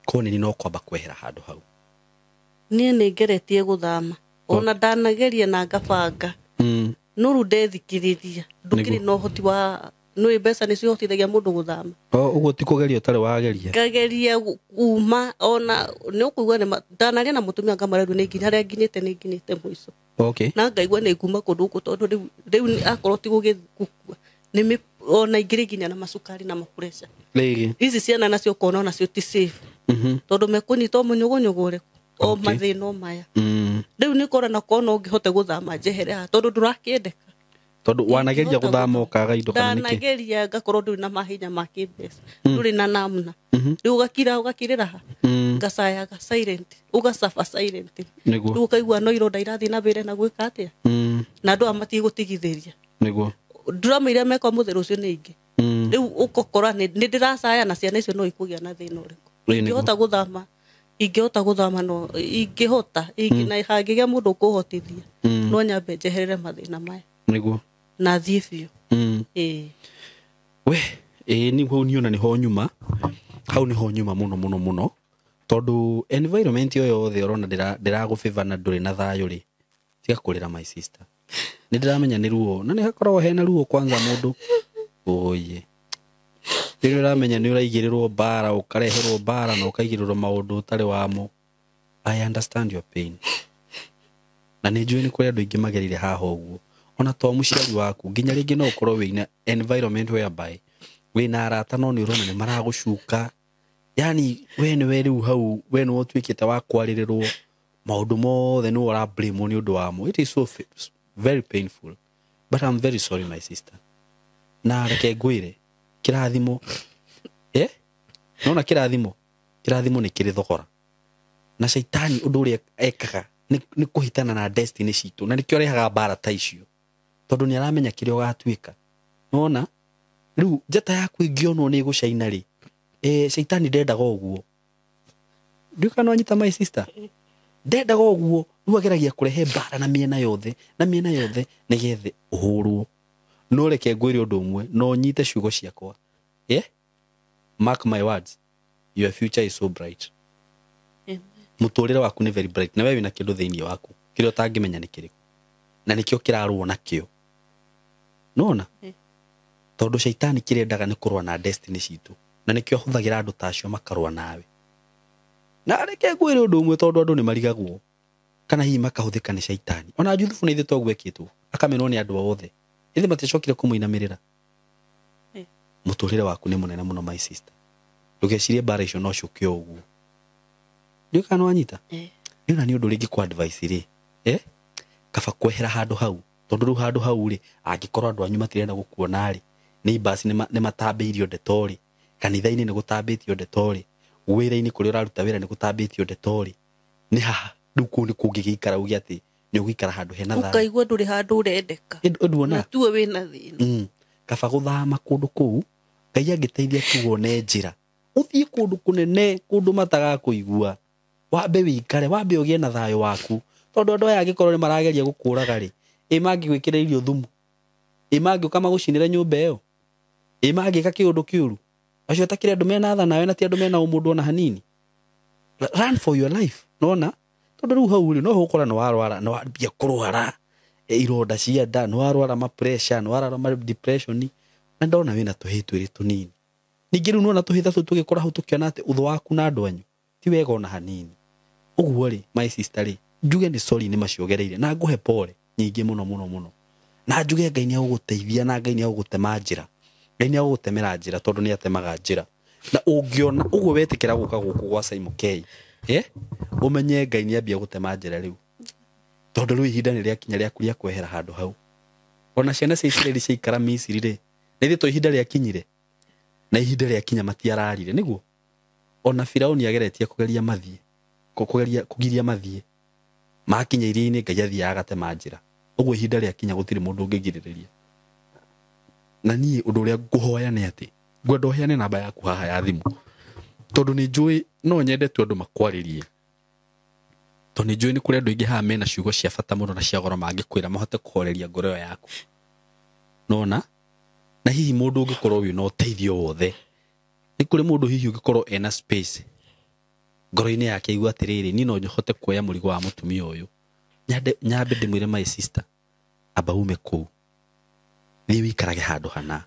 korwo nĩ niĩ no kwamba kwehera handũ hau. Niĩ nĩ ngeretie gũthama, ona ndanageria na ngabanga, no rĩu ndethikĩrĩria ndũkĩrĩ na ũhoti wa nĩ mbeca nĩcio ihotithagia mũndũ gũthama. O ũguo ti kũgeria ũtarĩ wageria. Ngageria kuma ona nĩ ũkũigua nĩ ndanaria na mũtumia ngamwĩra rĩu nĩ nginya harĩa nginyĩte, nĩ nginyĩte mũico. Na ngaigua nĩ nguma kũndũ gũkũ, tondũ rĩu akorwo ti gũgĩkua nĩ ona ingĩrĩ nginya na macukari na mapressure. Rĩngĩ. Ici ciana nacio ũkona onacio ti safe. Tondũ mekũnyita o mũnyũgũnyũgũ ũrĩkũ o mathĩna o maya. Rĩu nĩ kora na kona ũngĩhota gũthama njehere haha, tondũ ndũrakĩendeka. Tondũ wanageria Ingĩhota gũthama ũkaga indo kana nĩkĩ? Ndanageria ngakorwo ndũrĩ na mahinya ma kĩmbeca, ndũrĩ na namna. Rĩu ũgakira ũgakirĩra ha. Ngacayaga silent, ũgacaba silent. Nĩguo. Rĩu ũkaigua no ironda irathiĩ na mbere na gwĩka atĩa, na andũ aya matigũtigithĩria. Nĩguo. Drama iria meka ũmũthĩ rũciũ nĩ ingĩ. Rĩu ũgakora nĩ ndĩracaya na ciana icio no ikũgĩa na thĩna ũrĩkũ. Ĩĩ, nĩguo. Ingĩhota gũthama, ingĩhota gũthama, no ingĩhota na hangĩgĩa mũndũ ũkũhotithia, no nyambe njeherere mathĩna maya. Nĩguo. Na thiĩ biũ. Ĩĩ. We ĩĩ nĩguo, niona nĩho nyuma, hau nĩho nyuma mũno mũno mũno, tondũ environment ĩyo yothe ũrona ndĩragũbĩva na ndũrĩ na thayũ rĩ, tiga kũrĩra, my sister. Nĩ ndĩramenya nĩ ruo na nĩ hakoragwo hena ruo kwanza mũndũ oye rĩrĩa ũramenya nĩ ũraigĩrĩrwo mbara, ũkareherwo mbara na ũkaigĩrĩrwo maũndũ ũtarĩ wamo. I understand your pain, na nĩ njũĩ nĩ kũrĩ andũ aingĩ magerire haha ũguo, ona to mũciari waku, nginya rĩngĩ no ũkorwo wĩna environment whereby wĩna arata no nĩ ũrona nĩ maragũcuka, yani we nĩwe rĩu hau, we nĩwe ũtuĩkĩte wa kwarĩrĩrwo maũndũ mothe, nĩwe ũra blame nĩ ũndũ wamo. It is so very painful, but I'm very sorry, my sister. Na reke ngwĩre, kĩrathimo, nona kĩrathimo, kĩrathimo nĩ kĩrĩ thogora, na caitani ũndũ ũrĩa ekaga nĩ kũhitana na destiny citũ, na nĩkĩo arehaga mbara ta icio, tondũ nĩ aramenya kĩrĩa ũgatuĩka. Nona rĩu njata yaku ĩngĩonwo nĩ ĩgũcaina rĩ, caitani ndendaga ũguo. Ndiũĩ kana wanyita, my sister. Ndendaga ũguo. Rĩu ageragia kũrehe mbara na mĩena yothe, na mĩena yothe, nĩgetha ũhũrwo. No reke ngwĩre ũndũ ũmwe, no nyite ciugo ciakwa, mark my words, your future is so bright. Amen. Mũtũrĩre waku nĩ very bright, na we wĩna kĩndũ thĩinĩ waku kĩrĩa ũtangĩmenya nĩ kĩrĩkũ, na nĩkĩo kĩrarũo nakĩo, nona tondũ caitani kĩrendaga nĩ kũrũa na destiny citũ, na nĩkĩo ahũthagĩra andũ ta acio makarũa nawe. Na reke ngwĩre ũndũ ũmwe, tondũ andũ nĩ marigagwo kana hihi makahũthĩka nĩ caitani. Ona Juthubu nĩ ithuĩ toguo ekĩtwo, akamenwo nĩ andũ othe, ithe matiacokire kũmũinamĩrĩra. Mũtũrĩre waku nĩ mũnene mũno, my sister. Ndũgecirie mbara icio no ciũke o ũguo. Ndiũĩ kana nĩwanyita. Nĩ ona nĩ ũndũ rĩngĩ kwa advice rĩ, kaba kwehera handũ hau, tondũ rĩu handũ hau rĩ, angĩkorwo andũ anyu matirenda gũkuona rĩ, neighbors nĩ matambĩirio ndeto rĩ, kanitha-inĩ nĩ gũtambĩtio ndeto rĩ, wĩra-inĩ kũrĩa ũraruta wĩra nĩ gũtambĩtio ndeto rĩ, nĩ haha rĩu kũu nĩ kũngĩgĩikara uge atĩ nĩ ũgũikara handũ hena thayũ? Ũkaigua ndũrĩ handũ ũrendeka. Nduona. Na tuwe wĩna thĩna. Kaba gũthama kũndũ kũu, Ngai angĩteithia tu wone njĩra ũthiĩ kũndũ kũnene, kũndũ matagakũigua, wambe wĩikare, wambe ũgĩe na thayũ waku, tondũ andũ aya angĩkorwo nĩ marageria gũkũraga rĩ, ĩ mangĩgwĩkĩra irio thumu, ĩ mangĩũka magũcinĩre nyũmba ĩyo, ĩ mangĩka kĩũndũ kĩũru, acio takĩrĩ andũ mena tha nawe, na ti andũ mena ũmũndũ ona hanini. Run for your life, nona tondũ rĩu hau rĩ, no ũgũkora nĩ warwara, nĩ wambia kũrwara ironda cia nda, nĩ warwara ma pressure, nĩ warwara ma depression, na ndona wĩna tũhĩ twĩrĩ tũnini. Ningĩ rĩu nĩwona tũhĩ ta tũu tũgĩkũra hau, tũkĩona atĩ ũthũ waku na andũ anyu ti wega ona hanini. Ũguo rĩ, my sister rĩ, njuge nĩ sorry nĩ macio ũgereire, na ngũhe pole nyingĩ mũno mũno mũno, na njuge Ngai nĩ agũgũteithia, na Ngai nĩ agũgũtema njĩra, Ngai nĩ agũgũtemera njĩra, tondũ nĩ atemaga njĩra. Na ũngĩona ũguo wetĩkĩra gũka gũkũ gwa Simon K, ũmenye Ngai nĩ ambia gũtema njĩra rĩu, tondũ rĩu ihinda nĩ rĩakinya rĩaku rĩa kwehera handũ hau. Ona ciana cia Isiraeli ciaikara Misiri rĩ, nĩ ithe to ihinda rĩakinyire, na ihinda rĩakinya matiararire. Nĩguo ona Firauni ageretie kũgeria mathiĩ, kũgeria kũgiria mathiĩ, makinya iria-inĩ Ngai athiaga agatema njĩra. Ũguo ihinda rĩakinya gũtirĩ mũndũ ũngĩgirĩrĩria. Na niĩ ũndũ ũrĩa ngũhoya nĩ atĩ ngwenda ũheane namba yaku haha ya thimũ, tondũ nĩ njũĩ no nyende tu andũ makwarĩrie, tondũ nĩ njũĩ nĩ kũrĩ andũ aingĩ haha mena ciugo cia bata mũno na cia goro mangĩkwĩra mahote kũhoreria ngoro ĩyo yaku, nona na hihi mũndũ ũngĩkorwo wĩna ũteithio wothe, nĩ kũrĩ mũndũ hihi ũngĩkorwo ena space ngoro-inĩ yake aigua atĩrĩrĩ, niĩ no hote kuoya mũrigo wa mũtumia ũyũ, nyambe ndĩmwĩre, my sister, amba ume kũu, thiĩ wĩikarage handũ hana,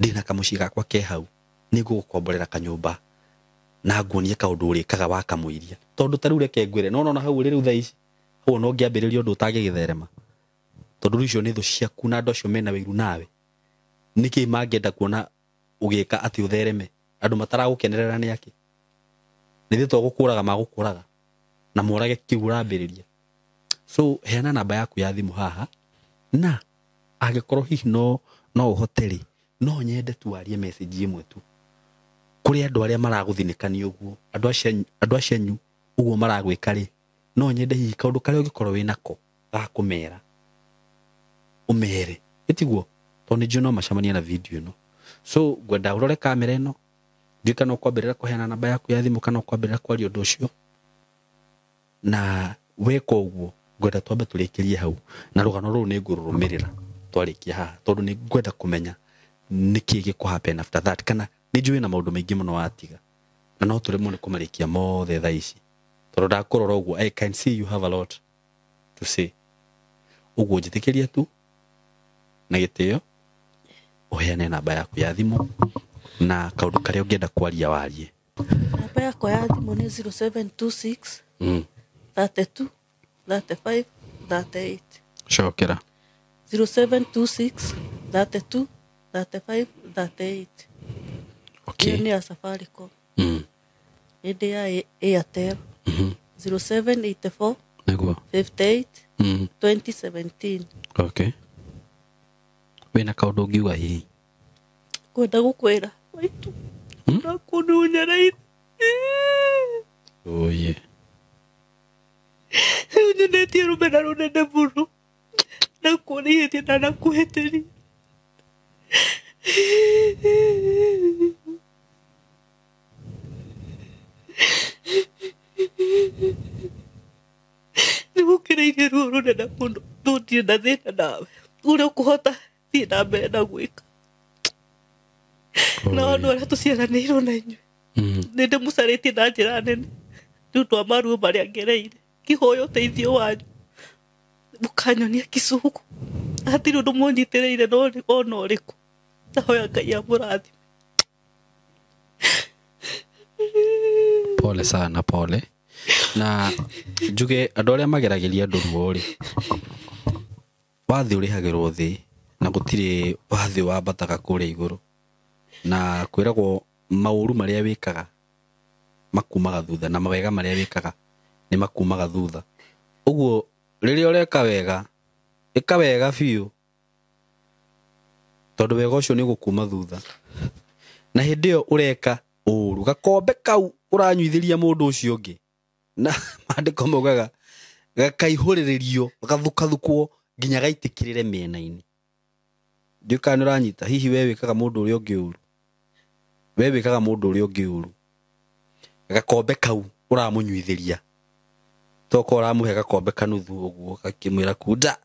ndĩna kamũciĩ gakwa ke hau, nĩ ngũgũkomborera kanyũmba na nguonie kaũndũ ũrĩkaga wakamũiria. Tondũ ta rĩu reke ngwĩre, no nona hau ũrĩ rĩu thaa ici, hau ona ũngĩambĩrĩria ũndũ ũtangĩgĩtherema, tondũ rĩu icio nĩ thũ ciaku na andũ acio mena wĩiru nawe, nĩkĩ mangĩenda kuona ũgĩka atĩ ũthereme? Andũ mataragũkenerera nĩ akĩ? Nĩ ithuĩ to gũkũraga magũkũraga na morage kĩu ũrambĩrĩria. So heana namba yaku ya thimũ haha, na angĩkorwo hihi no ũhote rĩ, no nyende tu warie message ĩmwe tu. Kũrĩ andũ arĩa maragũthinĩkania ũguo, andũ acio anyu ũguo maragwĩka rĩ, no nyende hihi kaũndũ karĩa ũngĩkorwo wĩ nako ga kũmera ũmere, ĩtiguo? Tondũ nĩ njũĩ no macemanie na video ĩno. So ngwenda ũrore kamera ĩno, ndiũĩ kana ũkwambĩrĩra kũheana namba yaku ya thimũ kana ũkwambĩrĩra kwaria ũndũ ũcio. Na weka ũguo ngwenda twambe tũrĩkĩrie hau, na rũgano rũrũ nĩ ngũrũrũmĩrĩra twarĩkia haha, tondũ nĩ ngwenda kũmenya nĩkĩ gĩkũ happen after that, kana nĩ njũĩ na maũndũ maingĩ mũno watiga, na no tũremwo nĩ kũmarĩkia mothe thaa ici, tondũ ndakũrora ũguo I can see you have a lot to say. Ũguo njĩtĩkĩria tu na gĩtĩo ũheane namba yaku ya thimũ na kaũndũ karĩa ũngĩenda kwaria warie. Namba yakwa ya thimũ nĩ 0726 32 35 38. Cokera. 0726 32 35 38. Okay. Ĩyo nĩ ya Safaricom. Ĩndĩ ya Airtel 0784 Nĩguo. 58 2017. Okay. Wĩna kaũndũ ũngiuga hihi? Kwenda gũkwĩra maitũ nakũnunyereire. Oye. Nyonetie rũmena rũnene mũno na kuona ihĩtia na nakũhĩtĩria. Nĩgũkĩrĩirie ruo rũnene mũno, no ndirĩ na thĩna nawe, ũrĩa ũkũhota thiĩ na mbere na gwĩka. Na andũ arĩa tũciaranĩirwo na inyuĩ nĩ ndĩmũcarĩtie na njĩra nene nĩ ũndũ wa maruo marĩa ngereire, ngĩhoya ũteithio wanyu mũkanyonia kĩcuku, hatirĩ ũndũ mũnyitĩrĩire ona ũrĩkũ. Ndahoya Ngai amũrathime. Pole sana, pole. Na njuge andũ arĩa mageragĩria andũ ruo rĩ, wathĩ ũrĩhagĩrwo thĩ na gũtirĩ wathĩ wambataga kũrĩa igũrũ, na kwĩragwo maũru marĩa wĩkaga makumaga thutha na mawega marĩa wĩkaga nĩ makumaga thutha. Ũguo rĩrĩa ũreka wega, ĩka wega biũ, tondũ wega ũcio nĩ ũgũkuma thutha. Na hĩndĩ ĩyo ũreka ũru, gakombe kau ũranyuithĩria mũndũ ũcio ũngĩ, na maandĩko maugaga gakaihũrĩrĩrio, gathukathukwo nginya gaitĩkĩrĩre mĩena-inĩ. Ndiũĩ kana nĩ ũranyita. Hihi we wĩkaga mũndũ ũrĩa ũngĩ ũru, we wĩkaga mũndũ ũrĩa ũngĩ ũru, gakombe kau ũramũnyuithĩria, tokorwo ũramũhe gakombe kanuthu ũguo gakĩmwĩra kunda,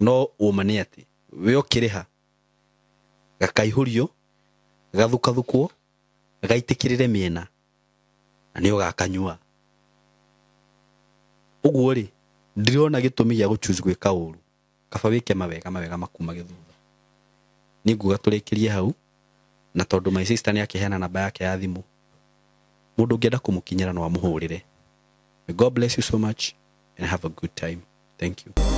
no ũma nĩ atĩ we ũkĩrĩha gakaihũrio, gathukathukwo, gaitĩkĩrĩre mĩena, na nĩ ũgakanyua. Ũguo rĩ, ndirona gĩtũmi gĩa gũchoose gwĩka ũru, kaba wĩke mawega, mawega makumage thutha. Nĩ nguga tũrĩkĩrie hau, na tondũ my sister nĩ akĩheana namba yake ya thimũ, mũndũ ũngĩenda kũmũkinyĩra no amũhũrĩre. May God bless you so much and have a good time. Thank you.